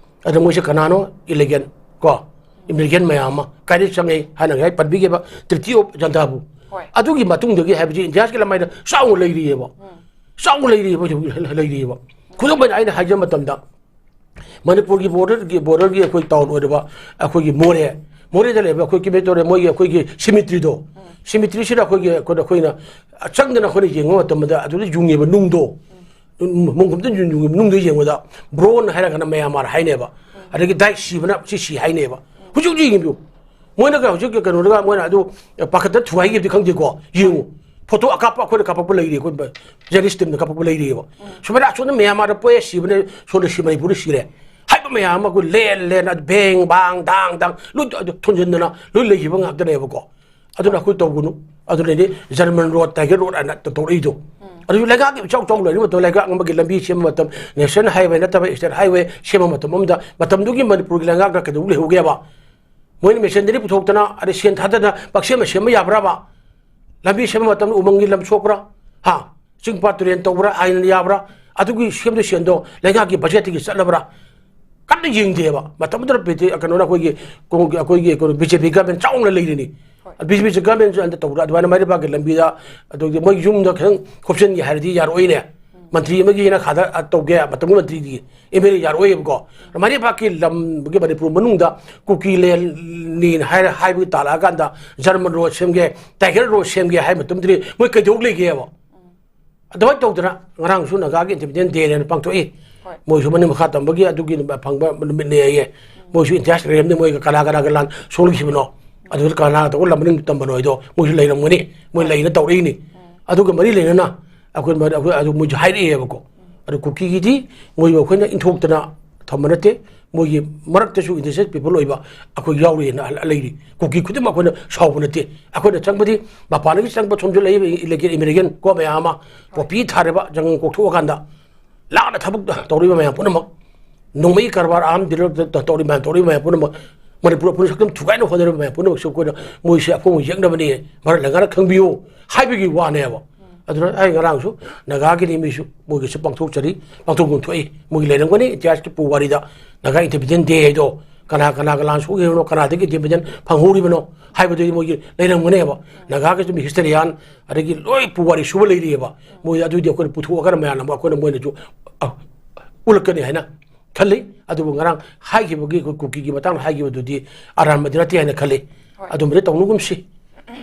ꯑꯗ ꯃꯣꯏꯁꯦ ꯀꯅꯥꯅꯣ? Illegal ꯀꯣ, immigrant ꯃꯌꯥꯝ ꯑꯃ ꯀꯥꯏꯗ ꯆꯪꯉꯛꯏ ꯍꯥꯏꯅ ꯉꯁꯥꯏ ꯄꯟꯕꯤꯈꯤꯕ Treaty of Junta ꯕꯨ꯫ ꯍꯣꯏ꯫ ꯑꯗꯨꯒꯤ ꯃꯇꯨꯡꯗꯒꯤ ꯍꯥꯏꯕꯗꯤ ꯏꯟꯗꯤꯌꯥꯁꯀꯤ ꯂꯃꯥꯏꯗ ꯆꯥꯎꯅ ꯂꯩꯔꯤꯑꯕ꯫ ꯆꯥꯎꯅ ꯂꯩꯔꯤꯑꯕ, ꯍꯧꯖꯤꯛ ꯂꯩꯔꯤꯑꯕ꯫ ꯈꯨꯗꯝ ꯑꯣꯏꯅ ꯑꯩꯅ ꯍꯥꯏꯖꯕ ꯃꯇꯝꯗ ꯃꯅꯤꯄꯨꯔꯒꯤ border ꯒꯤ, border ꯒꯤ ꯑꯩꯈꯣꯏ town ꯑꯣꯏꯔꯤꯕ ꯑꯩꯈꯣꯏꯒꯤ ꯃꯣꯔꯦ, ꯃꯣꯔꯦꯗ ꯂꯩꯕ ꯑꯩꯈꯣꯏ ꯀꯩꯅꯣ ꯇꯧꯔꯦ, ꯃꯣꯏꯒꯤ ꯑꯩꯈꯣꯏꯒꯤ ꯁꯤꯃꯤꯇ꯭ꯔꯤꯗꯣ, ꯁꯤꯃꯤꯇ꯭ꯔꯤꯁꯤꯗ ꯑꯩꯈꯣꯏꯒꯤ ꯑꯩꯈꯣꯏꯅ ꯑꯩꯈꯣꯏꯅ ꯆꯪꯗꯅ ꯑꯩꯈꯣꯏꯅ ꯌꯦꯡꯕ ꯃꯇꯝꯗ ꯑꯗꯨꯗ ꯌꯨꯡꯉꯤꯕ ꯅꯨꯡꯗꯣ, ꯃꯣꯡꯐꯝꯗ ꯌꯨꯡꯉꯤꯕ ꯅꯨꯡꯗꯣ ꯌꯦꯡꯕꯗ ꯕ꯭ꯔꯣꯟ ꯍꯥꯏꯔꯒꯅ ꯃꯌꯥꯝꯃꯥꯔ ꯍꯥꯏꯅꯦꯕ, ꯑꯗꯒꯤ ꯗꯥꯏꯛ ꯁꯤꯕꯅ ꯁꯤ ꯁꯤ ꯍꯥꯏꯅꯦꯕ꯫ ꯍꯧꯖꯤꯛ ꯍꯧꯖꯤꯛ ꯌꯦꯡꯕꯤꯌꯨ, ꯃꯣꯏꯅꯒ ꯍꯧꯖꯤꯛ ꯀꯩꯅꯣꯗꯒ ꯃꯣꯏꯅ ꯑꯗꯨ ꯄꯥꯈꯠꯇ ꯊꯨꯒꯥꯏꯈꯤꯕꯗꯤ ꯈꯪꯗꯦꯀꯣ, ꯌꯦꯡꯉꯨ, ꯐꯣꯇꯣ ꯑꯀꯥꯞꯄ ꯑꯩꯈꯣꯏꯅ ꯀꯥꯞꯄꯛꯄ ꯂꯩꯔꯤ, ꯑꯩꯈꯣꯏ ꯖꯔꯅꯦꯂꯤꯁ ꯇꯤꯝꯅ ꯀꯥꯞꯄꯛꯄ ꯂꯩꯔꯤꯑꯕ꯫ ꯁꯨꯃꯥꯏꯅ ꯑꯁꯣꯝꯗ ꯃꯌꯥꯝꯃꯥꯔꯗ ꯄꯣꯛꯑꯦ ꯁꯤꯕꯅꯦ, ꯁꯣꯝꯗ ꯁꯤ ꯃꯅꯤꯄꯨꯔꯗ ꯁꯤꯔꯦ ꯍꯥꯏꯕ ꯃꯌꯥꯝ ꯑꯃ ꯑꯩꯈꯣꯏ ꯂꯦꯟ ꯂꯦꯟ ꯑꯗꯨ ꯕꯦꯡ ꯕꯥꯡ ꯗꯥꯡ ꯗꯥꯡ ꯂꯣꯏ ꯑꯗꯨ ꯊꯣꯟꯖꯤꯟꯗꯅ ꯂꯣꯏ ꯂꯩꯈꯤꯕ ꯉꯥꯛꯇꯅꯦꯕꯀꯣ꯫ ꯑꯗꯨꯅ ꯑꯩꯈꯣꯏ ꯇꯧꯒꯅꯨ꯫ ꯑꯗꯨꯅꯗꯤ ꯖꯔꯃꯟ ꯔꯣꯗ, ꯇꯥꯏꯒꯔ ꯔꯣꯗ ꯍꯥꯏꯅ ꯇꯧꯔꯛꯏꯗꯣ꯫ ꯑꯗꯨꯁꯨ ꯂꯩꯉꯥꯛꯀꯤ ꯏꯆꯥꯎ ꯆꯥꯎ ꯂꯩꯔꯤꯕ ꯃꯇꯝ, ꯂꯩꯉꯥꯛ ꯑꯃꯒꯤ ꯂꯝꯕꯤ ꯁꯦꯝꯕ ꯃꯇꯝ, ꯅꯦꯁꯅꯦꯜ ꯍꯥꯏꯋꯦ ꯅꯠꯇꯕ ꯏꯁꯇꯦꯠ ꯍꯥꯏꯋꯦ ꯁꯦꯝꯕ ꯃꯇꯝ ꯑꯃꯗ ꯃꯇꯝꯗꯨꯒꯤ ꯃꯅꯤꯄꯨꯔꯒꯤ ꯂꯩꯉꯥꯛꯅ ꯀꯩꯗꯧ ꯂꯩꯍꯧꯒꯦꯕ? ꯃꯣꯏꯅ ꯃꯦꯁꯤꯅꯔꯤ ꯄꯨꯊꯣꯛꯇꯅ ꯑꯗꯩ ꯁꯦꯟ ꯊꯥꯗꯗꯅ ꯄꯪꯁꯦꯝ ꯁꯦꯝꯕ ꯌꯥꯕ꯭ꯔꯕ? ꯂꯝꯕꯤ ꯁꯦꯝꯕ ꯃꯇꯝꯗ ꯎꯃꯪꯒꯤ ꯂꯝ ꯁꯣꯛꯄ꯭ꯔꯥ? ꯍꯥ? ꯆꯤꯡ ꯄꯥꯠ ꯇꯨꯔꯦꯟ ꯇꯧꯕ꯭ꯔꯥ? ꯑꯥꯏꯟ ꯌꯥꯕ꯭ꯔꯥ? ꯑꯗꯨꯒꯤ ꯁꯦꯝꯗꯣꯏ ꯁꯦꯟꯗꯣ ꯂꯩꯉꯥꯛꯀꯤ ꯕꯖꯦꯠꯇꯒꯤ ꯆꯠꯂꯕ꯭ꯔꯥ? ꯀꯟꯅ ꯌꯦꯡꯗꯦꯕ꯫ ꯃꯇꯝꯗꯨꯗ ꯄ꯭ꯔꯤꯇꯤ-, ꯀꯩꯅꯣꯅ ꯑꯩꯈꯣꯏꯒꯤ ꯀꯣꯡꯒꯤ, ꯑꯩꯈꯣꯏꯒꯤ ꯀꯩꯅꯣ ꯕꯤ ꯖꯦ ꯄꯤ ꯒꯚꯔꯟꯃꯦꯟ ꯆꯥꯎꯅ ꯂꯩꯔꯤꯅꯤ꯫ ꯍꯣꯏ꯫ ꯕꯤ ꯖꯦ ꯄꯤ ꯒꯚꯔꯟꯃꯦꯟꯁꯨ ꯑꯟꯇ ꯇꯧꯗ꯭ꯔꯥ? ꯑꯗꯨꯃꯥꯏꯅ ꯃꯩꯔꯩꯕꯥꯛꯀꯤ ꯂꯝꯕꯤꯗ ꯑꯗꯨꯒꯤ ꯃꯣꯏ ꯌꯨꯝꯗ ꯈꯤꯇꯪ ꯈꯣꯞꯆꯤꯟꯒꯦ ꯍꯥꯏꯔꯗꯤ ꯌꯥꯔꯣꯏꯅꯦ꯫ ꯃꯟꯇ꯭ꯔꯤ ꯑꯃꯒꯤ ꯍꯦꯟꯅ ꯈꯥꯗ ꯇꯧꯒꯦ, ꯃꯇꯝꯒꯤ ꯃꯟꯇ꯭ꯔꯤꯗꯤ ꯑꯦꯝ ꯑꯦꯜ ꯑꯦ ꯌꯥꯔꯣꯏꯕꯀꯣ꯫ ꯃꯩꯔꯩꯕꯥꯛꯀꯤ ꯂꯝꯒꯤ ꯃꯅꯤꯄꯨꯔ ꯃꯅꯨꯡꯗ ꯀꯨꯀꯤ ꯂꯦꯟꯅꯤ ꯍꯥꯏꯔ ꯍꯥꯏꯕꯒꯤ ꯇꯥꯜꯂꯛꯑꯀꯥꯟꯗ ꯖꯔꯃꯟ ꯔꯣꯗ ꯁꯦꯝꯒꯦ, ꯇꯥꯏꯒꯔ ꯔꯣꯗ ꯁꯦꯝꯒꯦ ꯍꯥꯏꯕ ꯃꯇꯝꯗꯗꯤ ꯃꯣꯏ ꯀꯩꯗꯧ ꯂꯩꯒꯦꯕ? ꯑꯗꯨꯃꯥꯏꯅ ꯇꯧꯗꯅ ꯉꯔꯥꯡꯁꯨ ꯅꯥꯒꯥꯒꯤ ꯏꯟꯗꯤꯄꯦꯟꯗꯦꯟꯁ ꯗꯦꯅ ꯄꯥꯡꯊꯣꯛꯏ꯫ ꯍꯣꯏ꯫ ꯃꯣꯏꯁꯨ ꯃꯅꯤꯡ ꯃꯈꯥ ꯇꯝꯕꯒꯤ ꯑꯗꯨꯒꯤ ꯐꯪꯕ ꯅꯨꯃꯤꯠꯅꯦ ꯍꯥꯏꯌꯦ꯫ ꯃꯣꯏꯁꯨ ꯏꯟꯇꯔꯦꯁ ꯂꯩꯔꯝꯅꯤ, ꯃꯣꯏꯒ ꯀꯅꯥ ꯀꯅꯥꯒ ꯂꯥꯟ ꯁꯣꯛꯂꯨꯈꯤꯕꯅꯣ, ꯑꯗꯨꯒ ꯀꯅꯥ ꯇꯧꯕ ꯂꯝ ꯃꯅꯤꯡ ꯇꯝꯕꯅꯣ ꯍꯥꯏꯗꯣ ꯃꯣꯏꯁꯨ ꯂꯩꯔꯝꯒꯅꯤ, ꯃꯣꯏ ꯂꯩꯅ ꯇꯧꯔꯛꯏꯅꯤ꯫ ꯑꯗꯨꯒ ꯃꯔꯤ ꯂꯩꯅꯅ ꯑꯩꯈꯣꯏ ꯃ-, ꯑꯩꯈꯣꯏ ꯑꯗꯨ ꯃꯣꯏꯁꯨ ꯍꯥꯏꯔꯛꯑꯦꯕꯀꯣ꯫ ꯑꯗꯨ ꯀꯨꯀꯤꯒꯤꯗꯤ ꯃꯣꯏꯕꯨ ꯑꯩꯈꯣꯏꯅ ꯏꯟꯊꯣꯛꯇꯅ ꯊꯝꯕ ꯅꯠꯇꯦ꯫ ꯃꯣꯏꯒꯤ ꯃꯔꯛꯇꯁꯨ ꯏꯟꯗꯤꯖꯤꯅꯁ ꯄꯤꯄꯜ ꯑꯣꯏꯕ ꯑꯩꯈꯣꯏ ꯌꯥꯎꯔꯤꯅ ꯂꯩꯔꯤ꯫ ꯀꯨꯀꯤ ꯈꯨꯗꯤꯡꯃꯛ ꯑꯩꯈꯣꯏꯅ ꯁꯥꯎꯕ ꯅꯠꯇꯦ꯫ ꯑꯩꯈꯣꯏꯅ ꯆꯪꯕꯗꯤ ꯃꯄꯥꯟꯗꯒꯤ ꯆꯪꯕ ꯁꯣꯝꯗ ꯂꯩꯔꯤꯕ ꯏꯂꯤꯒꯦꯜ ꯏꯃꯤꯒ꯭ꯔꯦꯟ ꯀꯣ ꯃꯌꯥꯝ ꯑꯃ ꯄꯣꯄꯤ ꯊꯥꯔꯤꯕ ꯖꯪꯒꯜ ꯀꯣꯛꯊꯣꯛꯑꯀꯥꯟꯗ ꯂꯥꯟꯅ ꯊꯕꯛ ꯇꯧꯔꯤꯕ ꯃꯌꯥꯝ ꯄꯨꯝꯅꯃꯛ, ꯅꯣꯡꯃꯩ ꯀꯔꯕꯥꯔ, ꯑꯥꯔꯝ ꯗꯤꯂꯔ ꯇꯧꯔꯤꯕ ꯃꯌꯥꯝ, ꯇꯧꯔꯤꯕ ꯃꯌꯥꯝ ꯄꯨꯝꯅꯃꯛ ꯃꯅꯤꯄꯨꯔ ꯑꯩꯈꯣꯏꯅ ꯁꯛꯇꯝ ꯊꯨꯒꯥꯏꯅꯕ ꯍꯣꯠꯅꯔꯤꯕ ꯃꯌꯥꯝ ꯄꯨꯝꯅꯃꯛꯁꯨ ꯑꯩꯈꯣꯏꯅ ꯃꯣꯏꯁꯦ ꯑꯐꯧꯕ ꯌꯦꯛꯅꯕꯅꯤ, ꯃꯔꯛ ꯂꯩꯉꯥꯛꯅ ꯈꯪꯕꯤꯌꯨ ꯍꯥꯏꯕꯒꯤ ꯋꯥꯅꯦꯕ꯫ ꯑꯗꯨꯅ ꯑꯩ ꯉꯔꯥꯡꯁꯨ ꯅꯥꯒꯥꯒꯤꯅꯤ, ꯃꯤꯁꯨ ꯃꯣꯏꯒꯤꯁꯨ ꯄꯥꯡꯊꯣꯛꯆꯔꯤ, ꯄꯥꯡꯊꯣꯛꯐꯝ ꯊꯣꯛꯏ, ꯃꯣꯏꯒꯤ ꯂꯩꯔꯝꯒꯅꯤ꯫ ꯏꯇꯤꯍꯥꯁꯀꯤ ꯄꯨ ꯋꯥꯔꯤꯗ ꯅꯥꯒꯥ ꯏꯟꯗꯤꯄꯦꯟꯗꯦꯟꯁ ꯗꯦ ꯍꯥꯏꯗꯣ ꯀꯅꯥ ꯀꯅꯥꯒ ꯂꯥꯟ ꯁꯣꯛꯈꯤꯕꯅꯣ, ꯀꯅꯥꯗꯒꯤ ꯏꯟꯗꯤꯄꯦꯟꯗꯦꯟꯁ ꯐꯪꯍꯧꯔꯤꯕꯅꯣ ꯍꯥꯏꯕꯗꯨꯗꯤ ꯃꯣꯏꯒꯤ ꯂꯩꯔꯝꯒꯅꯦꯕ꯫ ꯅꯥꯒꯥꯒꯤꯁꯨ ꯃꯤ ꯍꯤꯁꯇꯔꯤꯌꯥꯟ ꯑꯗꯒꯤ ꯂꯣꯏ ꯄꯨ ꯋꯥꯔꯤ ꯁꯨꯕ ꯂꯩꯔꯤꯑꯕ꯫ ꯃꯣꯏ ꯑꯗꯨꯗꯤ ꯑꯩꯈꯣꯏꯅ ꯄꯨꯊꯣꯛꯑꯒ ꯃꯌꯥꯝꯅ ꯑꯃꯨꯛ ꯑꯩꯈꯣꯏꯅ ꯃꯣꯏꯅꯁꯨ, ꯑ, ꯎꯠꯂꯛꯀꯅꯤ ꯍꯥꯏꯅ ꯈꯜꯂꯤ꯫ ꯑꯗꯨꯕꯨ ꯉꯔꯥꯡ ꯍꯥꯏꯈꯤꯕꯒꯤ, ꯑꯩꯈꯣꯏ ꯀꯨꯀꯤꯒꯤ ꯃꯇꯥꯡꯗ ꯍꯥꯏꯈꯤꯕꯗꯨꯗꯤ ꯑꯔꯥꯟꯕꯗꯤ ꯅꯠꯇꯦ ꯍꯥꯏꯅ ꯈꯜꯂꯤ꯫ ꯍꯣꯏ꯫ ꯑꯗꯨꯝꯕꯗꯤ ꯇꯧꯅꯒꯨꯝꯁꯤ꯫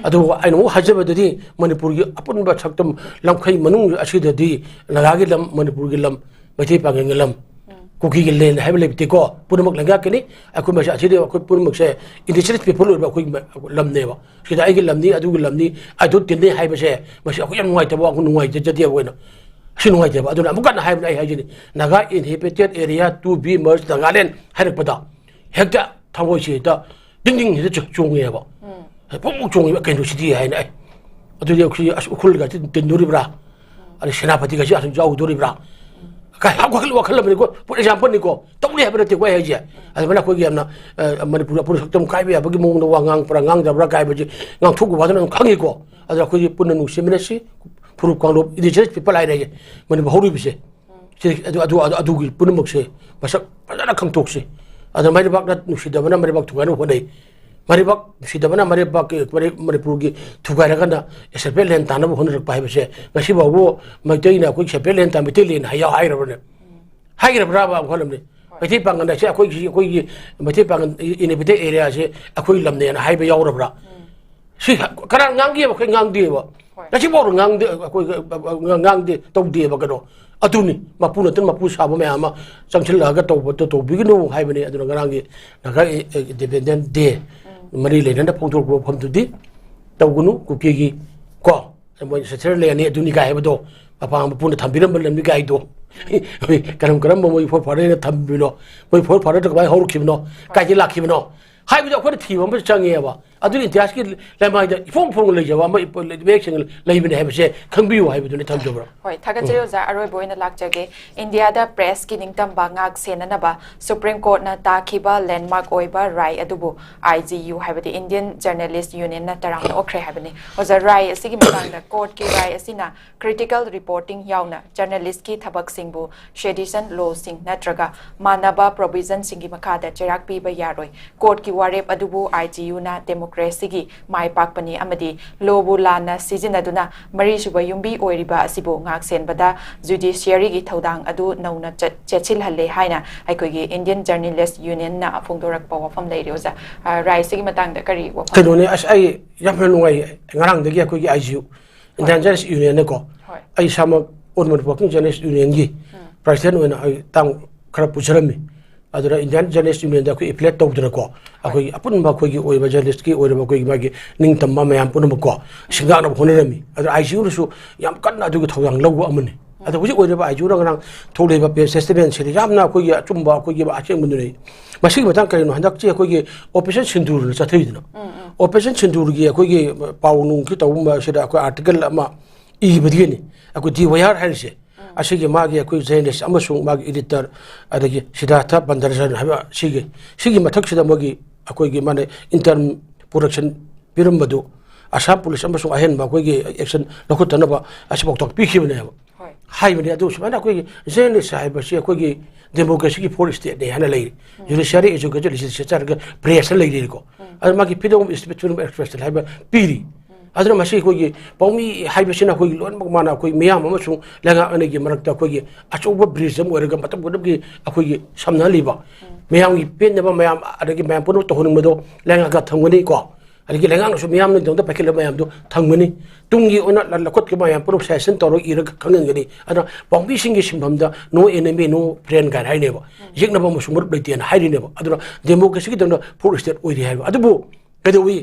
ꯑꯗꯨꯕꯨ ꯑꯩꯅ ꯑꯃꯨꯛ ꯍꯥꯏꯖꯕꯗꯗꯤ, ꯃꯅꯤꯄꯨꯔꯒꯤ ꯑꯄꯨꯟꯕ ꯁꯛꯇꯝ ꯂꯝꯈꯩ ꯃꯅꯨꯡ ꯑꯁꯤꯗꯗꯤ ꯅꯥꯒꯥꯒꯤ ꯂꯝ, ꯃꯅꯤꯄꯨꯔꯒꯤ ꯂꯝ, ꯃꯩꯇꯩ ꯄꯥꯉꯜꯒꯤ ꯂꯝ, ꯀꯨꯀꯤꯒꯤ ꯂꯦꯟ ꯍꯥꯏꯕ ꯂꯩꯇꯦꯀꯣ꯫ ꯄꯨꯝꯅꯃꯛ ꯂꯩꯉꯥꯛꯀꯅꯤ꯫ ꯑꯩꯈꯣꯏ ꯃꯁꯦ ꯑꯁꯤꯗꯤ, ꯑꯩꯈꯣꯏ ꯄꯨꯝꯅꯃꯛꯁꯦ indigenous people ꯑꯣꯏꯕ ꯑꯩꯈꯣꯏ ꯃ-, ꯂꯝꯅꯦꯕ꯫ ꯁꯤꯗ ꯑꯩꯒꯤ ꯂꯝꯅꯤ, ꯑꯗꯨꯒꯤ ꯂꯝꯅꯤ, ꯑꯗꯨ ꯇꯤꯟꯅꯩ ꯍꯥꯏꯕꯁꯦ, ꯃꯁꯤ ꯑꯩꯈꯣꯏ ꯌꯥꯝ ꯅꯨꯡꯉꯥꯏꯇꯕ, ꯑꯩꯈꯣꯏ ꯅꯨꯡꯉꯥꯏꯖꯗꯦꯕ ꯑꯣꯏꯅ꯫ ꯑꯁꯤ ꯅꯨꯡꯉꯥꯏꯇꯦꯕ꯫ ꯑꯗꯨꯅ ꯑꯃꯨꯛ ꯀꯟꯅ ꯍꯥꯏꯕꯅ ꯑꯩ ꯍꯥꯏꯖꯅꯤ, Naga inhabited area to be merged Nagaland ꯍꯥꯏꯔꯛꯄꯗ ꯍꯦꯛꯇ ꯊꯃꯣꯏꯁꯤ ꯍꯦꯛꯇ ꯗꯤꯡ ꯗꯤꯡ ꯍꯦꯛꯇ ꯆꯣ-, ꯆꯣꯡꯉꯦꯕ꯫ ꯄꯨꯡ ꯄꯨꯡ ꯆꯣꯡꯉꯦꯕ, "ꯀꯩꯅꯣ ꯁꯤꯗꯤ?" ꯍꯥꯏꯅ ꯑꯩ꯫ ꯑꯗꯨꯗꯤ ꯑꯩꯈꯣꯏ ꯑꯁ ꯎꯈ꯭ꯔꯨꯜꯒ ꯇꯤꯟꯗꯣꯔꯤꯕ꯭ꯔꯥ? ꯑꯗꯩ ꯁꯦꯅꯥꯄꯇꯤꯒꯁꯤ ꯑꯁꯨꯝ ꯌꯥꯎꯗꯣꯔꯤꯕ꯭ꯔꯥ? ꯀꯥꯏ ꯋꯥꯈꯜ, ꯋꯥꯈꯜ ꯑꯃꯅꯤꯀꯣ, for example ꯅꯤꯀꯣ, ꯇꯧꯅꯤ ꯍꯥꯏꯕ ꯅꯠꯇꯦꯀꯣ ꯑꯩ ꯍꯥꯏꯁꯦ꯫ ꯑꯗꯨꯃꯥꯏꯅ ꯑꯩꯈꯣꯏꯒꯤ ꯌꯥꯝꯅ, ꯑ, ꯃꯅꯤꯄꯨꯔ ꯑꯄꯨꯟꯕ ꯁꯛꯇꯝ ꯀꯥꯏꯕ ꯌꯥꯕꯒꯤ ꯃꯑꯣꯡꯗ ꯋꯥ ꯉꯥꯡꯕ꯭ꯔꯥ ꯉꯥꯡꯗꯕ꯭ꯔꯥ ꯀꯥꯏꯕꯁꯦ ꯉꯥꯡꯊꯣꯛꯎꯕ ꯑꯗꯨꯅ ꯑꯗꯨꯝ ꯈꯪꯉꯤꯀꯣ꯫ ꯑꯗ ꯑꯩꯈꯣꯏꯁꯦ ꯄꯨꯟꯅ ꯅꯨꯡꯁꯤꯃꯤꯟꯅꯁꯤ, ꯐꯨꯔꯨꯞ ꯀꯥꯡꯂꯨꯞ indigenous people ꯍꯥꯏꯔꯦ ꯑꯩꯁꯦ, ꯃꯅꯤꯄꯨꯔ ꯍꯧꯔꯤꯕꯁꯦ꯫ ꯁꯤ, ꯑꯗꯨ, ꯑꯗꯨ, ꯑꯗꯨ, ꯑꯗꯨꯒꯤ ꯄꯨꯝꯅꯃꯛꯁꯦ ꯃꯁꯛ ꯐꯖꯅ ꯈꯪꯗꯣꯛꯁꯤ꯫ ꯑꯗ ꯃꯩꯔꯩꯕꯥꯛꯅ ꯅꯨꯡꯁꯤꯗꯕꯅ ꯃꯩꯔꯩꯕꯥꯛ ꯊꯨꯒꯥꯏꯅꯕ ꯍꯣꯠꯅꯩ꯫ ꯃꯩꯔꯩꯕꯥꯛ ꯅꯨꯡꯁꯤꯗꯕꯅ ꯃꯩꯔꯩꯕꯥꯛꯀꯤ, ꯃꯔꯩ-, ꯃꯅꯤꯄꯨꯔꯒꯤ ꯊꯨꯒꯥꯏꯔꯒꯅ separate land ꯇꯥꯅꯕ ꯍꯣꯠꯅꯔꯛꯄ ꯍꯥꯏꯕꯁꯦ ꯉꯁꯤ ꯐꯥꯎꯕ ꯃꯩꯇꯩꯅ ꯑꯩꯈꯣꯏ separate land ꯇꯥ-, ꯃꯩꯇꯩ land ꯍꯥꯏ-, ꯍꯥꯏꯈ꯭ꯔꯕꯅꯦ? ꯍꯥꯏꯈ꯭ꯔꯕ꯭ꯔꯥꯕ? ꯑꯩꯈꯣꯏ ꯂꯝꯅꯦ꯫ ꯃꯩꯇꯩ ꯄꯥꯉꯜ ꯑꯁꯦ ꯑꯩꯈꯣꯏꯒꯤ, ꯑꯩꯈꯣꯏꯒꯤ ꯃꯩꯇꯩ ꯄꯥꯉꯜ inhabited area ꯑꯁꯦ ꯑꯩꯈꯣꯏ ꯂꯝꯅꯦꯅ ꯍꯥꯏꯕ ꯌꯥꯎꯔꯕ꯭ꯔꯥ? ꯁꯤ ꯀꯅꯥ ꯉꯥꯡꯒꯦꯕ? ꯑꯩꯈꯣꯏ ꯉꯥꯡꯗꯦꯕ꯫ ꯍꯣꯏ꯫ ꯉꯁꯤꯐꯥꯎꯗ ꯉꯥꯡꯗꯦ, ꯑꯩꯈꯣꯏ ꯉꯥꯡꯗꯦ, ꯇꯧꯗꯦꯕ ꯀꯩꯅꯣ꯫ ꯑꯗꯨꯅꯤ ꯃꯄꯨ ꯅꯠꯇꯅ ꯃꯄꯨ ꯁꯥꯕ ꯃꯌꯥꯝ ꯑꯃ ꯆꯪꯁꯤꯜꯂꯛꯑꯒ ꯇꯧꯕꯗꯣ ꯇꯧꯕꯤꯒꯅꯨ ꯍꯥꯏꯕꯅꯤ꯫ ꯑꯗꯨꯅ ꯉꯔꯥꯡꯒꯤ Naga Independence Day ꯃꯔꯤ ꯂꯩꯅꯅ ꯐꯣꯡꯗꯣꯔꯛꯄ ꯋꯥꯐꯝꯗꯨꯗꯤ ꯇꯧꯒꯅꯨ꯫ ꯀꯨꯀꯤꯒꯤ ꯀꯣ, ꯃꯣꯏ settler land ꯅꯤ ꯑꯗꯨꯅꯤ ꯀꯥꯏ ꯍꯥꯏꯕꯗꯣ, ꯃꯄꯥ ꯃꯄꯨꯅ ꯊꯝꯕꯤꯔꯝꯕ ꯂꯝꯅꯤ ꯀꯥꯏꯗꯣ, ꯀꯔꯝ ꯀꯔꯝꯕ ꯃꯣꯏ forefather ꯅ ꯊꯝꯕꯤꯅꯣ, ꯃꯣꯏ forefather ꯗꯣ ꯀꯃꯥꯏꯅ ꯍꯧꯔꯛꯈꯤꯕꯅꯣ, ꯀꯥꯏꯗꯒꯤ ꯂꯥꯛꯈꯤꯕꯅꯣ ꯍꯥꯏꯕꯗꯣ ꯑꯩꯈꯣꯏꯅ ꯊꯤꯕ ꯑꯃ ꯆꯪꯉꯦꯕ꯫ ꯑꯗꯨꯒꯤ ꯏꯇꯤꯍꯥꯁꯀꯤ ꯂꯩꯃꯥꯏꯗ ꯏꯐꯣꯡ ꯐꯣꯡꯅ ꯂꯩꯖꯕ ꯑꯃ ꯏꯄ-, ꯃꯌꯦꯛ ꯁꯦꯡꯅ ꯂꯩꯕꯅꯦ ꯍꯥꯏꯕꯁꯦ ꯈꯪꯕꯤꯌꯨ ꯍꯥꯏꯕꯗꯨꯅꯤ ꯊꯝꯖꯕ꯭ꯔꯣ? ꯍꯣꯏ, ꯊꯥꯒꯠꯆꯔꯤ ꯑꯣꯖꯥ꯫ ꯑꯔꯣꯏꯕ ꯑꯣꯏꯅ ꯂꯥꯛꯆꯒꯦ꯫ ꯏꯟꯗꯤꯌꯥꯗ press ꯀꯤ ꯅꯤꯡꯇꯝꯕ ꯉꯥꯛ ꯁꯦꯟꯅꯅꯕ Supreme Court ꯅ ꯇꯥꯈꯤꯕ landmark ꯑꯣꯏꯕ ꯔꯥꯏ ꯑꯗꯨꯕꯨ I J U ꯍꯥꯏꯕꯗꯤ Indian Journalist Union ꯅ ꯇꯔꯥꯝꯅ ꯑꯣꯛꯈ꯭ꯔꯦ ꯍꯥꯏꯕꯅꯤ꯫ ꯑꯣꯖꯥ, ꯔꯥꯏ ꯑꯁꯤꯒꯤ ꯃꯇꯥꯡꯗ court ꯀꯤ ꯔꯥꯏ ꯑꯁꯤꯅ critical reporting ꯌꯥꯎꯅ journalist ꯀꯤ ꯊꯕꯛꯁꯤꯡꯕꯨ sedition law ꯁꯤꯡ ꯅꯠꯇ꯭ꯔꯒ ꯃꯥꯟꯅꯕ provision ꯁꯤꯡꯒꯤ ꯃꯈꯥꯗ ꯆꯩꯔꯥꯛ ꯄꯤꯕ ꯌꯥꯔꯣꯏ꯫ Court ꯀꯤ ꯋꯥꯔꯦꯞ ꯑꯗꯨꯕꯨ I J U ꯅ democratic ꯗꯦꯃꯣꯀ꯭ꯔꯦꯁꯤꯒꯤ ꯃꯥꯏ ꯄꯥꯛꯄꯅꯤ ꯑꯃꯗꯤ ꯂꯣꯕꯨ ꯂꯥꯟꯅ ꯁꯤꯖꯤꯟꯅꯗꯨꯅ ꯃꯔꯤꯁꯨꯕ ꯌꯨꯝꯕꯤ ꯑꯣꯏꯔꯤꯕ ꯑꯁꯤꯕꯨ ꯉꯥꯛ ꯁꯦꯟꯕꯗ ꯖꯨꯗꯤꯁꯤꯌꯔꯤꯒꯤ ꯊꯧꯗꯥꯡ ꯑꯗꯨ ꯅꯧꯅ ꯆꯠ-, ꯆꯦꯠꯁꯤꯜꯍꯜꯂꯦ ꯍꯥꯏꯅ ꯑꯩꯈꯣꯏꯒꯤ ꯏꯟꯗꯤꯌꯟ ꯖꯔꯅꯦꯂꯤꯁ ꯌꯨꯅꯤꯌꯟꯅ ꯐꯣꯡꯗꯣꯔꯛꯄ ꯋꯥꯐꯝ ꯂꯩꯔꯤ꯫ ꯑꯣꯖꯥ, ꯑ, ꯔꯥꯏꯁꯤꯒꯤ ꯃꯇꯥꯡꯗ ꯀꯔꯤ ꯋꯥꯐꯝ? ꯀꯩꯅꯣꯅꯦ, ꯑꯁ, ꯑꯩ ꯌꯥꯝꯅ ꯅꯨꯡꯉꯥꯏ꯫ ꯉꯔꯥꯡꯗꯒꯤ ꯑꯩꯈꯣꯏꯒꯤ ꯑꯥꯏ ꯖꯤ ꯌꯨ, ꯏꯟꯗꯤꯌꯟ ꯖꯔꯅꯦꯂꯤꯁ ꯌꯨꯅꯤꯌꯟꯅꯀꯣ, ꯍꯣꯏ꯫ ꯑꯩ ꯏꯁꯥꯃꯛ ꯑꯣꯜ ꯃꯅꯤꯄꯨꯔ ꯋꯥꯔꯀꯤꯡ ꯖꯔꯅꯦꯂꯤꯁ ꯌꯨꯅꯤꯌꯟꯒꯤ ꯎꯝ꯫ ꯄ꯭ꯔꯁꯤꯗꯦꯟ ꯑꯣꯏꯅ ꯑꯩ ꯇꯥꯡ ꯈꯔ ꯄꯨꯖꯔꯝꯃꯤ꯫ ꯑꯗꯨꯅ ꯏꯟꯗꯤꯌꯟ ꯖꯔꯅꯦꯂꯤꯁ ꯌꯨꯅꯤꯌꯟꯗ ꯑꯩꯈꯣꯏ ꯑꯦꯐꯤꯂꯦꯠ ꯇꯧꯗꯅꯀꯣ, ꯑꯩꯈꯣꯏꯒꯤ ꯑꯄꯨꯟꯕ ꯑꯩꯈꯣꯏꯒꯤ ꯑꯣꯏꯕ ꯖꯔꯅꯦꯂꯤꯁꯀꯤ ꯑꯣꯏꯔꯕ ꯑꯩꯈꯣꯏꯒꯤ ꯃꯥꯒꯤ ꯅꯤꯡꯇꯝꯕ ꯃꯌꯥꯝ ꯄꯨꯝꯅꯃꯛꯀꯣ ꯁꯤꯡꯒꯥꯅꯕ ꯍꯣꯠꯅꯔꯝꯃꯤ꯫ ꯑꯗꯨꯅ ꯑꯥꯏ ꯖꯤ ꯌꯨꯅꯁꯨ ꯌꯥꯝ ꯀꯟꯅ ꯑꯗꯨꯒꯤ ꯊꯧꯗꯥꯡ ꯂꯧꯕ ꯑꯃꯅꯤ꯫ ꯑꯗꯣ ꯍꯧꯖꯤꯛ ꯑꯣꯏꯔꯤꯕ ꯑꯥꯏ ꯖꯤ ꯌꯨꯅ ꯉꯔꯥꯡ ꯊꯣꯛꯂꯤꯕ ꯄ꯭ꯔꯦꯁ ꯁ꯭ꯇꯦꯠꯃꯦꯟꯁꯤꯗ ꯌꯥꯝꯅ ꯑꯩꯈꯣꯏꯒꯤ ꯑꯆꯨꯝꯕ, ꯑꯩꯈꯣꯏꯒꯤ ꯑꯁꯦꯡꯕꯗꯨꯅꯤ꯫ ꯃꯁꯤꯒꯤ ꯃꯇꯥꯡ ꯀꯔꯤꯅꯣ, ꯍꯟꯗꯛꯁꯤ ꯑꯩꯈꯣꯏꯒꯤ ꯑꯣꯄꯔꯦꯁꯟ ꯁꯤꯟꯗꯨꯔꯅ ꯆꯠꯊꯔꯤꯗꯅ, ꯎꯝ, ꯎꯝ꯫ ꯑꯣꯄꯔꯦꯁꯟ ꯁꯤꯟꯗꯨꯔꯒꯤ ꯑꯩꯈꯣꯏꯒꯤ ꯄꯥꯎ ꯅꯨꯡꯒꯤ ꯇꯧꯕ ꯑꯁꯤꯗ ꯑꯩꯈꯣꯏ ꯑꯥꯔꯇꯤꯀꯜ ꯑꯃ ꯏꯕꯗꯒꯤꯅꯤ ꯑꯩꯈꯣꯏ ꯗꯤ ꯋꯥꯏ ꯑꯥꯔ ꯍꯥꯏꯔꯤꯁꯦ꯫ ꯎꯝ꯫ ꯑꯁꯤꯒꯤ ꯃꯥꯒꯤ ꯑꯩꯈꯣꯏ ꯖꯔꯅꯦꯂꯤꯁ ꯑꯃꯁꯨꯡ ꯃꯥꯒꯤ ꯏꯗꯤꯇꯔ, ꯑꯗꯒꯤ ꯁꯤꯗꯥꯔꯊ ꯕꯟꯗꯔꯖꯟ ꯍꯥꯏꯕ ꯁꯤꯒꯤ, ꯁꯤꯒꯤ ꯃꯊꯛꯁꯤꯗ ꯃꯣꯏꯒꯤ ꯑꯩꯈꯣꯏꯒꯤ ꯃꯥꯅ ꯏꯟꯇꯔꯝ ꯄ꯭ꯔꯣꯗꯛꯁꯟ ꯄꯤꯔꯝꯕꯗꯨ ꯑꯁꯥꯝ ꯄꯨꯂꯤꯁ ꯑꯃꯁꯨꯡ ꯑꯍꯦꯟꯕ ꯑꯩꯈꯣꯏꯒꯤ ꯑꯦꯛꯁꯟ ꯂꯧꯈꯠꯇꯅꯕ ꯑꯁꯤ ꯄꯥꯎꯇꯥꯛ ꯄꯤꯈꯤꯕꯅꯦꯕ꯫ ꯍꯣꯏ꯫ ꯍꯥꯏꯕꯅꯤ꯫ ꯑꯗꯨ ꯁꯨꯃꯥꯏꯅ ꯑꯩꯈꯣꯏꯒꯤ ꯖꯔꯅꯦꯂꯤꯁ ꯍꯥꯏꯕꯁꯤ ꯑꯩꯈꯣꯏꯒꯤ ꯗꯦꯃꯣꯀ꯭ꯔꯦꯁꯤꯒꯤ ꯐꯣꯔ ꯁ꯭ꯇꯦꯠꯅꯤ ꯍꯥꯏꯅ ꯂꯩꯔꯤ꯫ ꯎꯝ꯫ ꯖꯨꯗꯤꯁꯤꯌꯔꯤ, ꯑꯦꯖꯨꯀꯦꯁꯟ, ꯂꯦꯖꯤꯁꯂꯦꯆꯔꯒ ꯄ꯭ꯔꯦꯁꯇ ꯂꯩꯔꯤꯀꯣ꯫ ꯎꯝ꯫ ꯑꯗꯨ ꯃꯥꯒꯤ freedom of speech, freedom of expression ꯍꯥꯏꯕ ꯄꯤꯔꯤ꯫ ꯎꯝ꯫ ꯑꯗꯨꯅ ꯃꯁꯤ ꯑꯩꯈꯣꯏꯒꯤ ꯄꯥꯎꯃꯤ ꯍꯥꯏꯕꯁꯤꯅ ꯑꯩꯈꯣꯏꯒꯤ ꯂꯣꯏꯅꯃꯛ ꯃꯥꯅ ꯑꯩꯈꯣꯏ ꯃꯤꯌꯥꯝ ꯑꯃꯁꯨꯡ ꯂꯩꯉꯥꯛ ꯑꯅꯤꯒꯤ ꯃꯔꯛꯇ ꯑꯩꯈꯣꯏꯒꯤ ꯑꯆꯧꯕ ꯕ꯭ꯔꯤꯖ ꯑꯃ ꯑꯣꯏꯔꯒ ꯃꯇꯝ ꯄꯨꯝꯅꯃꯛꯀꯤ ꯑꯩꯈꯣꯏꯒꯤ ꯁꯝꯅꯍꯜꯂꯤꯕ, ꯎꯝ꯫ ꯃꯌꯥꯝꯒꯤ ꯄꯦꯟꯅꯕ, ꯃꯌꯥꯝ ꯑꯗꯒꯤ ꯃꯌꯥꯝ ꯄꯨꯝꯅꯃꯛ ꯇꯧꯍꯟꯅꯤꯡꯕꯗꯣ ꯂꯩꯉꯥꯛꯇ ꯊꯝꯒꯅꯤꯀꯣ꯫ ꯑꯗꯒꯤ ꯂꯩꯉꯥꯛꯅꯁꯨ ꯃꯤꯌꯥꯝꯅ ꯇꯧꯗ ꯄꯥꯏꯈꯠꯂꯕ ꯃꯌꯥꯝꯗꯣ ꯊꯝꯒꯅꯤ꯫ ꯇꯨꯡꯒꯤ ꯑꯣꯏꯅ ꯂ-, ꯂꯧꯈꯠꯈꯤꯕ ꯃꯌꯥꯝ ꯄꯨꯝꯅꯃꯛ ꯁꯖꯦꯁꯟ ꯇꯧꯔꯒ ꯏꯔꯒ ꯈꯪꯍꯟꯒꯅꯤ꯫ ꯑꯗꯨꯅ ꯄꯥꯎꯃꯤꯁꯤꯡꯒꯤ ꯁꯤꯟꯐꯝꯗ "No enemy, no friend" ꯀꯥꯏꯅ ꯍꯥꯏꯅꯦꯕ꯫ ꯎꯝ꯫ ꯌꯦꯛꯅꯕ ꯑꯃꯁꯨꯡ ꯃꯔꯨꯞ ꯂꯩꯇꯦꯅ ꯍꯥꯏꯔꯤꯅꯦꯕ꯫ ꯑꯗꯨꯅ ꯗꯦꯃꯣꯀ꯭ꯔꯦꯁꯤꯒꯤꯗꯃꯛꯇ ꯐꯣꯔ ꯁ꯭ꯇꯦꯠ ꯑꯣꯏꯔꯤ ꯍꯥꯏꯕ꯫ ꯑꯗꯨꯕꯨ ꯀꯩꯗꯧꯏ?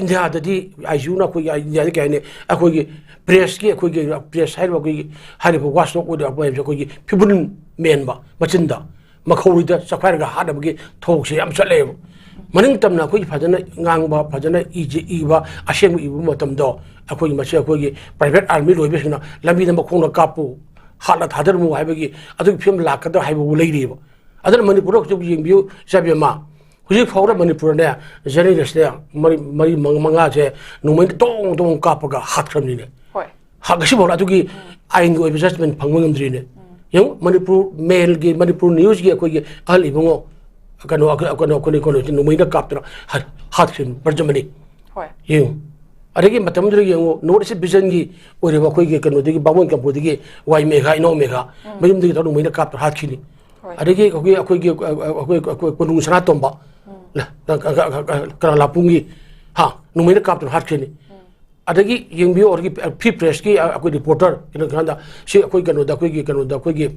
ꯏꯟꯗꯤꯌꯥꯗꯗꯤ ꯑꯥꯏ ꯖꯤ ꯌꯨꯅ ꯑꯩꯈꯣꯏꯒꯤ, ꯏꯟꯗꯤꯌꯥꯗ ꯀꯩ ꯍꯥꯏꯅꯤ, ꯑꯩꯈꯣꯏꯒꯤ ꯄ꯭ꯔꯦꯁꯀꯤ, ꯑꯩꯈꯣꯏꯒꯤ ꯄ꯭ꯔꯦꯁ ꯍꯥꯏꯔꯤꯕ, ꯑꯩꯈꯣꯏꯒꯤ ꯍꯥꯏꯔꯤꯕ ꯋꯥꯆ ꯗꯣꯒ ꯑꯣꯏꯔꯤꯕ ꯃꯌꯥꯝꯁꯦ ꯑꯩꯈꯣꯏꯒꯤ ꯐꯤꯕꯨꯟ ꯃꯦꯟꯕ, ꯃꯆꯤꯟꯗ ꯃꯈꯧꯔꯤꯗ ꯆꯞꯈꯥꯏꯔꯒ ꯍꯥꯠꯅꯕꯒꯤ ꯊꯧꯑꯣꯡꯁꯦ ꯌꯥꯝ ꯆꯠꯂꯦꯕ꯫ ꯃꯅꯤꯡ ꯇꯝꯅ ꯑꯩꯈꯣꯏꯒꯤ ꯐꯖꯅ ꯉꯥꯡꯕ, ꯐꯖꯅ ꯏꯖ-, ꯏꯕ, ꯑꯁꯦꯡꯕ ꯏꯕ ꯃꯇꯝꯗꯣ ꯑꯩꯈꯣꯏꯒꯤ ꯃꯁꯤ ꯑꯩꯈꯣꯏꯒꯤ ꯄ꯭ꯔꯥꯏꯚꯦꯠ ꯑꯥꯔꯃꯤ ꯂꯣꯏꯕꯁꯤꯡꯅ ꯂꯝꯕꯤꯗ ꯃꯈꯣꯡꯅ ꯀꯥꯞꯄꯨ, ꯍꯥꯠꯂ ꯊꯥꯗꯔꯝꯃꯨ ꯍꯥꯏꯕꯒꯤ ꯑꯗꯨꯒꯤ ꯐꯤꯕꯝ ꯂꯥꯛꯀꯗ꯭ꯔꯥ ꯍꯥꯏꯕꯕꯨ ꯂꯩꯔꯤꯕ꯫ ꯑꯗꯨꯅ ꯃꯅꯤꯄꯨꯔꯗ ꯍꯧꯖꯤꯛ ꯌꯦꯡꯕꯤꯌꯨ, ꯏꯆꯥꯕꯦꯝꯃ, ꯍꯧꯖꯤꯛ ꯐꯥꯎꯗ ꯃꯅꯤꯄꯨꯔꯗ ꯖꯔꯅꯦꯂꯤꯁꯅꯦ ꯃꯔꯤ, ꯃꯔꯤ, ꯃꯉꯥ, ꯃꯉꯥꯁꯦ ꯅꯣꯡꯃꯩꯅ ꯇꯣꯡ ꯇꯣꯡ ꯀꯥꯞꯄꯒ ꯍꯥꯠꯈ꯭ꯔꯕꯅꯤꯅꯦ꯫ ꯍꯣꯏ꯫ ꯍꯥ-, ꯉꯁꯤꯐꯥꯎꯗ ꯑꯗꯨꯒꯤ ꯑꯥꯏꯟꯒꯤ ꯑꯣꯏꯕ ꯖꯁꯃꯦꯟ ꯐꯪꯕ ꯉꯝꯗ꯭ꯔꯤꯅꯦ꯫ ꯎꯝ꯫ ꯌꯦꯡꯉꯨ, ꯃꯅꯤꯄꯨꯔ ꯃꯦꯜꯒꯤ, ꯃꯅꯤꯄꯨꯔ ꯅ꯭ꯌꯨꯁꯀꯤ ꯑꯩꯈꯣꯏꯒꯤ ꯑꯍꯜ ꯏꯕꯨꯡꯉꯣ ꯀꯩꯅꯣ ꯀꯩꯅꯣ ꯑꯩꯈꯣꯏꯅ ꯀꯩꯅꯣ ꯅꯣꯡꯃꯩꯅ ꯀꯥꯞꯇꯅ ꯍꯥꯠꯈꯤꯕ ꯄ꯭ꯔꯖꯥꯃꯅꯤ꯫ ꯍꯣꯏ꯫ ꯌꯦꯡꯉꯨ꯫ ꯑꯗꯒꯤ ꯃꯇꯝꯗꯨꯗ ꯌꯦꯡꯉꯨ, ꯅꯣꯔꯠ ꯏꯁ ꯚꯤꯖꯟꯒꯤ ꯑꯣꯏꯔꯤꯕ ꯑꯩꯈꯣꯏꯒꯤ ꯀꯩꯅꯣꯗꯒꯤ, ꯕꯥꯃꯣꯟ ꯀꯝꯄꯨꯗꯒꯤ ꯋꯥꯏ ꯃꯦꯘꯥ, ꯏꯅꯥꯎ ꯃꯦꯘꯥ, ꯃꯌꯨꯝꯗꯒꯤ ꯇꯧꯔ ꯅꯣꯡꯃꯩꯅ ꯀꯥꯞꯇꯅ ꯍꯥꯠꯈꯤꯅꯤ꯫ ꯍꯣꯏ꯫ ꯑꯗꯒꯤ ꯑꯩꯈꯣꯏꯒꯤ ꯑꯩꯈꯣꯏꯒꯤ ꯑꯩꯈꯣꯏ ꯑꯩꯈꯣꯏ ꯀꯣꯅꯨꯡ ꯁꯅꯥꯇꯣꯝꯕ, ꯀꯪꯂꯥꯄꯨꯡꯒꯤ, ꯍꯥ, ꯅꯣꯡꯃꯩꯅ ꯀꯥꯞꯇꯅ ꯍꯥꯠꯈꯤꯅꯤ꯫ ꯑꯗꯒꯤ ꯌꯦꯡꯕꯤꯌꯨ, ꯑꯗꯒꯤ ꯐ꯭ꯔꯤ ꯄ꯭ꯔꯦꯁꯀꯤ ꯑꯩꯈꯣꯏ ꯔꯤꯄꯣꯔꯇꯔ ꯀꯩꯅꯣ ꯀꯥꯟꯗ ꯁꯤ ꯑꯩꯈꯣꯏ ꯀꯩꯅꯣꯗ ꯑꯩꯈꯣꯏꯒꯤ ꯀꯩꯅꯣꯗ ꯑꯩꯈꯣꯏꯒꯤ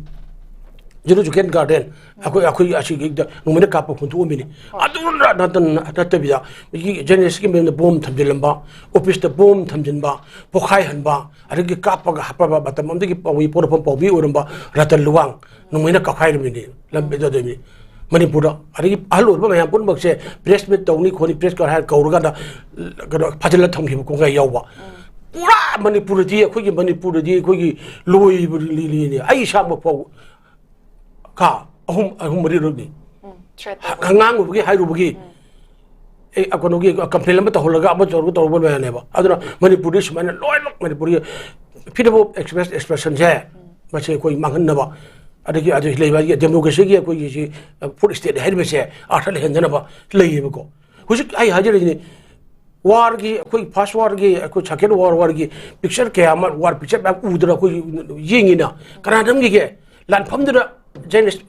ꯖꯨꯂꯣꯖꯤꯀꯦꯜ ꯒꯥꯔꯗꯦꯟ ꯑꯩꯈꯣꯏ ꯑꯩꯈꯣꯏꯒꯤ ꯑꯁꯤꯒꯤꯗ ꯅꯣꯡꯃꯩꯅ ꯀꯥꯞꯄ ꯍꯨꯟꯗꯣꯛꯑꯝꯃꯤꯅꯤ꯫ ꯑꯗꯨ ꯅꯠꯇꯅ ꯅꯠꯇꯕꯤꯗ ꯖꯔꯅꯦꯂꯤꯁꯀꯤ ꯃꯌꯨꯝꯗ ꯕꯣꯝ ꯊꯝꯖꯤꯜꯂꯝꯕ, ꯑꯣꯐꯤꯁꯇ ꯕꯣꯝ ꯊꯝꯖꯤꯟꯕ, ꯄꯣꯈꯥꯏꯍꯟꯕ, ꯑꯗꯒꯤ ꯀꯥꯞꯄꯒ ꯍꯥꯞꯄꯕ ꯃꯇꯝ ꯑꯃꯗꯒꯤ ꯄꯥꯎꯃꯤ ꯄꯣꯔꯐꯝ ꯄꯥꯎꯃꯤ ꯑꯣꯏꯔꯝꯕ ꯔꯇꯟ ꯂꯨꯋꯥꯡ ꯅꯣꯡꯃꯩꯅ ꯀꯥꯞꯈꯥꯏꯔꯝꯃꯤꯅꯤ ꯂꯝꯕꯤꯗ꯫ ꯑꯗꯨꯅꯤ ꯃꯅꯤꯄꯨꯔꯗ꯫ ꯑꯗꯒꯤ ꯑꯍꯜ ꯑꯣꯏꯕ ꯃꯌꯥꯝ ꯄꯨꯝꯅꯃꯛꯁꯦ ꯄ꯭ꯔꯦꯁ ꯃꯤꯠ ꯇꯧꯅꯤ ꯈꯣꯠꯅꯤ, ꯄ꯭ꯔꯦꯁ ꯀꯥꯔ ꯍꯥꯏꯔ ꯀꯧꯔꯀꯥꯟꯗ ꯀꯩꯅꯣ ꯐꯥꯖꯤꯜꯂ ꯊꯝꯈꯤꯕ ꯀꯣꯡꯒꯥꯏ ꯌꯥꯎꯕ꯫ ꯄꯨꯔꯥ ꯃꯅꯤꯄꯨꯔꯗꯗꯤ, ꯑꯩꯈꯣꯏꯒꯤ ꯃꯅꯤꯄꯨꯔꯗꯗꯤ ꯑꯩꯈꯣꯏꯒꯤ ꯂꯣꯏꯕ ꯂꯤꯂꯤꯅꯤ꯫ ꯑꯩ ꯏꯁꯥꯃꯛ ꯐꯥꯎ ꯀꯥ ꯑꯍꯨꯝ ꯑꯍꯨꯝ ꯃꯔꯤꯔꯛꯅꯤ ꯎꯝ, threat ꯇꯧꯕ꯫ ꯑꯉꯥꯡ ꯑꯣꯏꯕꯒꯤ ꯍꯥꯏꯔꯨꯕꯒꯤ ꯑꯦ, ꯀꯩꯅꯣꯒꯤ ꯀꯝꯄ꯭ꯂꯦꯟ ꯑꯃ ꯇꯧꯍꯜꯂꯒ ꯑꯃ ꯇꯧꯔꯒ ꯇꯧꯔꯨꯕ ꯃꯌꯥꯝꯅꯦꯕ꯫ ꯑꯗꯨꯅ ꯃꯅꯤꯄꯨꯔꯗꯤ ꯁꯨꯃꯥꯏꯅ ꯂꯣꯏꯅꯃꯛ ꯃꯅꯤꯄꯨꯔꯒꯤ freedom of express, expressionꯁꯦ ꯃꯁꯤ ꯑꯩꯈꯣꯏ ꯃꯥꯡꯍꯟꯅꯕ, ꯑꯗꯒꯤ ꯑꯗꯨ ꯂꯩꯕ ꯗꯦꯃꯣꯀ꯭ꯔꯦꯁꯤꯒꯤ ꯑꯩꯈꯣꯏꯒꯤ ꯁꯤ fourth estate ꯍꯥꯏꯔꯤꯕꯁꯦ ꯑꯥꯔꯊ ꯂꯩꯍꯟꯗꯅꯕ ꯂꯩꯌꯦꯕꯀꯣ꯫ ꯍꯧꯖꯤꯛ ꯑꯩ ꯍꯥꯏꯖꯔꯤꯁꯤꯅꯤ, ꯋꯥꯔꯒꯤ, ꯑꯩꯈꯣꯏ ꯐꯥꯔꯁ ꯋꯥꯔꯒꯤ, ꯑꯩꯈꯣꯏ ꯁꯦꯀꯦꯟ ꯋꯥꯔ ꯋꯥꯔꯒꯤ ꯄꯤꯛꯆꯔ ꯀꯌꯥ ꯑꯃ, ꯋꯥꯔ ꯄꯤꯛꯆꯔ ꯃꯌꯥꯝ ꯎꯗꯅ ꯑꯩꯈꯣꯏ ꯌꯦꯡꯉꯤꯅ꯫ ꯀꯅꯥ ꯅꯝꯈꯤꯒꯦ? ꯂꯥꯟꯐꯝꯗꯨꯗ ꯖꯔꯅꯦꯂꯤꯁ,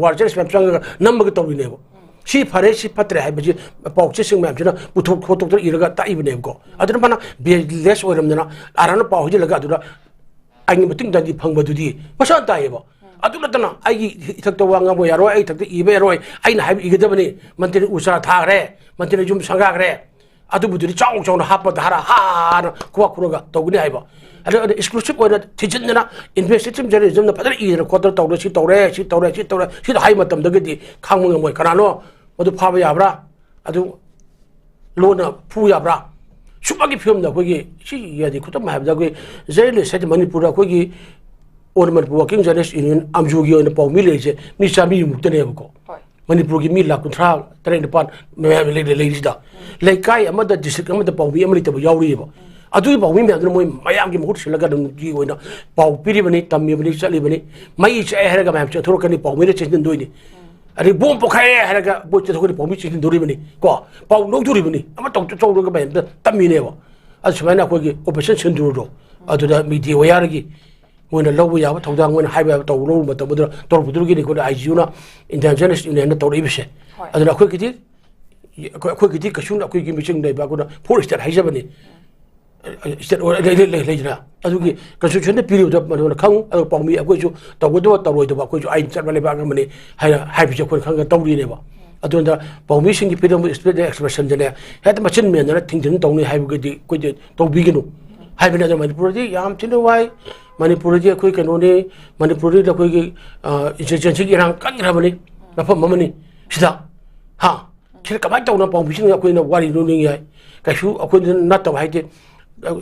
ꯋꯥꯔ ꯖꯔꯅꯦꯂꯤꯁ ꯃꯌꯥꯝ ꯆꯪꯉꯒ ꯅꯝꯃꯒ ꯇꯧꯔꯤꯅꯦꯕ꯫ ꯁꯤ ꯐꯔꯦ, ꯁꯤ ꯐꯠꯇ꯭ꯔꯦ ꯍꯥꯏꯕꯁꯤ ꯄꯥꯎꯆꯦꯁꯤꯡ ꯃꯌꯥꯝꯁꯤꯅ ꯄꯨꯊꯣꯛ ꯈꯣꯠꯇꯣꯛꯇꯅ ꯏꯔꯒ ꯇꯥꯛꯏꯕꯅꯦꯕꯀꯣ꯫ ꯑꯗꯨꯅ ꯃꯥꯅ ꯕꯦꯁꯂꯦꯁ ꯑꯣꯏꯔꯝꯗꯅ ꯑꯥꯔꯥꯅ ꯄꯥꯎ ꯍꯩꯖꯤꯜꯂꯒ ꯑꯗꯨꯗ ꯑꯩꯒꯤ ꯃꯇꯤꯡ ꯇꯥꯟꯗꯤ ꯐꯪꯕꯗꯨꯗꯤ ꯃꯁꯥ ꯇꯥꯏꯌꯦꯕ꯫ ꯑꯗꯨ ꯅꯠꯇꯅ ꯑꯩꯒꯤ ꯏꯊꯛꯇ ꯋꯥ ꯉꯥꯡꯕ ꯌꯥꯔꯣꯏ, ꯑꯩ ꯏꯊꯛꯇ ꯏꯕ ꯌꯥꯔꯣꯏ, ꯑꯩꯅ ꯍꯥꯏꯕ ꯏꯒꯗꯕꯅꯤ, ꯃꯟꯇ꯭ꯔꯤ ꯎ ꯆꯥꯔꯥ ꯊꯥꯈ꯭ꯔꯦ, ꯃꯟꯇ꯭ꯔꯤ ꯌꯨꯝ ꯁꯪꯒꯥꯈ꯭ꯔꯦ, ꯑꯗꯨꯕꯨꯗꯨꯗꯤ ꯆꯥꯎ ꯆꯥꯎꯅ ꯍꯥꯞꯄ ꯙꯥꯔꯥ ꯍꯥꯟꯅ ꯈꯨꯕꯥꯛ ꯈꯨꯔꯒ ꯇꯧꯒꯅꯤ ꯍꯥꯏꯕ꯫ ꯑꯗꯨ ꯑꯗꯨ exclusive ꯑꯣꯏꯅ ꯊꯤꯖꯤꯟꯗꯅ investigative journalismꯅ ꯐꯖꯅ ꯏꯗꯅ ꯈꯣꯠꯇꯅ ꯇꯧꯔꯦ, ꯁꯤ ꯇꯧꯔꯦ, ꯁꯤ ꯇꯧꯔꯦ, ꯁꯤ ꯇꯧꯔꯦ, ꯁꯤꯗ ꯍꯥꯏ ꯃꯇꯝꯗꯒꯗꯤ ꯈꯥꯡꯕ ꯉꯝꯃꯣꯏ꯫ ꯀꯅꯥꯅꯣ ꯃꯗꯨ ꯐꯥꯕ ꯌꯥꯕ꯭ꯔꯥ? ꯑꯗꯨ ꯂꯣꯟꯅ ꯐꯨ ꯌꯥꯕ꯭ꯔꯥ? ꯁꯨꯝꯕꯒꯤ ꯐꯤꯕꯝꯗ ꯑꯩꯈꯣꯏꯒꯤ ꯁꯤ ꯌꯥꯗꯤ ꯈꯨꯗꯝ ꯍꯥꯏꯕꯗ ꯑꯩꯈꯣꯏ ꯖꯔꯅꯦꯂꯤꯁ ꯍꯥꯏꯗꯤ ꯃꯅꯤꯄꯨꯔꯗ ꯑꯩꯈꯣꯏꯒꯤ All Manipur Working Journalist Union, ꯑꯝꯖꯨꯒꯤ ꯑꯣꯏꯅ ꯄꯥꯎꯃꯤ ꯂꯩꯔꯤꯁꯦ ꯃꯤ ꯆꯥꯃꯔꯤꯃꯨꯛꯇꯅꯦꯕꯀꯣ꯫ ꯍꯣꯏ꯫ ꯃꯅꯤꯄꯨꯔꯒꯤ ꯃꯤ ꯂꯥꯈ ꯀꯨꯟꯊ꯭ꯔꯥ ꯇꯔꯦꯠ ꯅꯤꯄꯥꯜ ꯃꯌꯥꯝ ꯂꯩ-, ꯂꯩꯔꯤꯁꯤꯗ ꯂꯩꯀꯥꯏ ꯑꯃꯗ, ꯗꯤꯁꯇ꯭ꯔꯤꯛ ꯑꯃꯗ ꯄꯥꯎꯃꯤ ꯑꯃ ꯂꯩꯇꯕ ꯌꯥꯎꯔꯤꯑꯕ꯫ ꯑꯗꯨꯒꯤ ꯄꯥꯎꯃꯤ ꯃꯌꯥꯝꯗꯨꯅ ꯃꯣꯏ ꯃꯌꯥꯝꯒꯤ ꯃꯍꯨꯠ ꯁꯤꯜꯂꯒ ꯑꯗꯨꯝꯒꯤ ꯑꯣꯏꯅ ꯄꯥꯎ ꯄꯤꯔꯤꯕꯅꯤ, ꯇꯝꯃꯤꯕꯅꯤ, ꯆꯠꯂꯤꯕꯅꯤ꯫ ꯃꯩ ꯆꯥꯛꯑꯦ ꯍꯥꯏꯔꯒ ꯃꯌꯥꯝ ꯆꯦꯟꯊꯣꯔꯛꯀꯅꯤ, ꯄꯥꯎꯃꯤꯅ ꯆꯦꯟꯁꯤꯟꯗꯣꯏꯅꯤ꯫ ꯑꯗꯩ ꯕꯣꯝ ꯄꯣꯈꯥꯏꯔꯦ ꯍꯥꯏꯔꯒ ꯃꯣꯏ ꯆꯠꯊꯣꯛꯀꯅꯤ, ꯄꯥꯎꯃꯤ ꯆꯤꯡꯁꯤꯟꯗꯣꯔꯤꯕꯅꯤ ꯀꯣ, ꯄꯥꯎ ꯂꯧꯗꯣꯔꯤꯕꯅꯤ, ꯑꯃ ꯇꯧ ꯇꯧꯔꯒ ꯃꯌꯥꯝꯗ ꯇꯝꯃꯤꯅꯦꯕ꯫ ꯑꯗꯨ ꯁꯨꯃꯥꯏꯅ ꯑꯩꯈꯣꯏꯒꯤ ꯑꯣꯄꯔꯦꯁꯟ ꯁꯤꯟꯗꯨꯔꯗꯣ, ꯑꯗꯨꯗ ꯃꯤꯗꯤ ꯋꯥꯌꯥꯔꯒꯤ ꯃꯣꯏꯅ ꯂꯧꯕ ꯌꯥꯕ ꯊꯧꯗꯥꯡ, ꯃꯣꯏꯅ ꯍꯥꯏꯕ ꯌꯥꯕ ꯇꯧ ꯂꯧꯔꯨꯕ ꯃꯇꯝꯗꯨꯗ ꯇꯧꯔꯛꯄꯗꯨꯒꯤꯅꯤ ꯑꯩꯈꯣꯏꯅ ꯑꯥꯏ ꯖꯤ ꯌꯨꯅ, ꯏꯟꯗꯤꯌꯥꯟ ꯖꯔꯅꯦꯂꯤꯁ ꯌꯨꯅꯤꯌꯟꯅ ꯇꯧꯔꯛꯏꯕꯁꯦ꯫ ꯍꯣꯏ꯫ ꯑꯗꯨꯅ ꯑꯩꯈꯣꯏꯒꯤꯗꯤ ꯑꯩꯈꯣꯏ- ꯑꯩꯈꯣꯏꯒꯤꯗꯤ ꯀꯩꯁꯨ ꯑꯩꯈꯣꯏꯒꯤ ꯃꯤꯆꯪ ꯂꯩꯕ ꯑꯩꯈꯣꯏꯅ ꯐꯣꯔ ꯏꯁꯇꯦꯠ ꯍꯥꯏꯖꯕꯅꯤ꯫ ꯏꯁꯇꯦꯠ ꯑꯣꯏ- ꯂꯩ- ꯂꯩ- ꯂꯩ- ꯂꯩꯗꯅ ꯑꯗꯨꯒꯤ ꯀꯟꯁꯇꯤꯇ꯭ꯌꯨꯁꯟꯗ ꯄꯤꯔꯤꯕꯗꯣ ꯃꯗꯨꯅ ꯈꯪꯉꯨ꯫ ꯑꯗꯣ ꯄꯥꯎꯃꯤ ꯑꯩꯈꯣꯏꯁꯨ ꯇꯧꯒꯗꯕ ꯇꯧꯔꯣꯏꯗꯕ ꯑꯩꯈꯣꯏꯁꯨ ꯑꯥꯏꯟ ꯆꯠꯄ ꯂꯩꯕꯥꯛ ꯑꯃꯅꯤ ꯍꯥꯏꯅ ꯍꯥꯏꯕꯁꯦ ꯑꯩꯈꯣꯏꯅ ꯈꯪꯉꯒ ꯇꯧꯔꯤꯅꯦꯕ꯫ ꯑꯗꯨꯅ ꯄꯥꯎꯃꯤꯁꯤꯡꯒꯤ ꯐ꯭ꯔꯤꯗꯝ ꯑꯣꯐ ꯁ꯭ꯄꯤꯆ ꯑꯦꯛꯁꯄ꯭ꯔꯦꯁꯟꯗꯅꯦ ꯍꯦꯛꯇ ꯃꯆꯤꯟ ꯃꯦꯟꯗꯅ ꯊꯤꯡꯖꯤꯟ ꯇꯧꯅꯤ ꯍꯥꯏꯕꯒꯗꯤ ꯑꯩꯈꯣꯏꯗꯤ ꯇꯧꯕꯤꯒꯅꯨ ꯍꯥꯏꯕꯅꯤ꯫ ꯑꯗꯣ ꯃꯅꯤꯄꯨꯔꯗꯤ ꯌꯥꯝ ꯊꯤꯅ ꯋꯥꯏ꯫ ꯃꯅꯤꯄꯨꯔꯗꯤ ꯑꯩꯈꯣꯏ ꯀꯩꯅꯣꯅꯤ, ꯃꯅꯤꯄꯨꯔꯗꯤ ꯑꯩꯈꯣꯏꯒꯤ ꯏꯟꯁꯔꯖꯦꯟꯁꯤꯒꯤ ꯏꯔꯥꯡ ꯀꯟꯈ꯭ꯔꯕꯅꯤ, ꯃꯐꯝ ꯑꯃꯅꯤ꯫ ꯁꯤꯗ ꯍꯥ ꯁꯤꯗ ꯀꯃꯥꯏꯅ ꯇꯧꯅ ꯄꯥꯎꯃꯤꯁꯤꯡ ꯑꯩꯈꯣꯏꯅ ꯋꯥꯔꯤ ꯂꯣꯏꯅꯤꯡꯉꯤ ꯍꯥꯏ? ꯀꯩꯁꯨ ꯑꯩꯈꯣꯏꯅ ꯅꯠꯇꯕ ꯍꯥꯏꯗꯤ,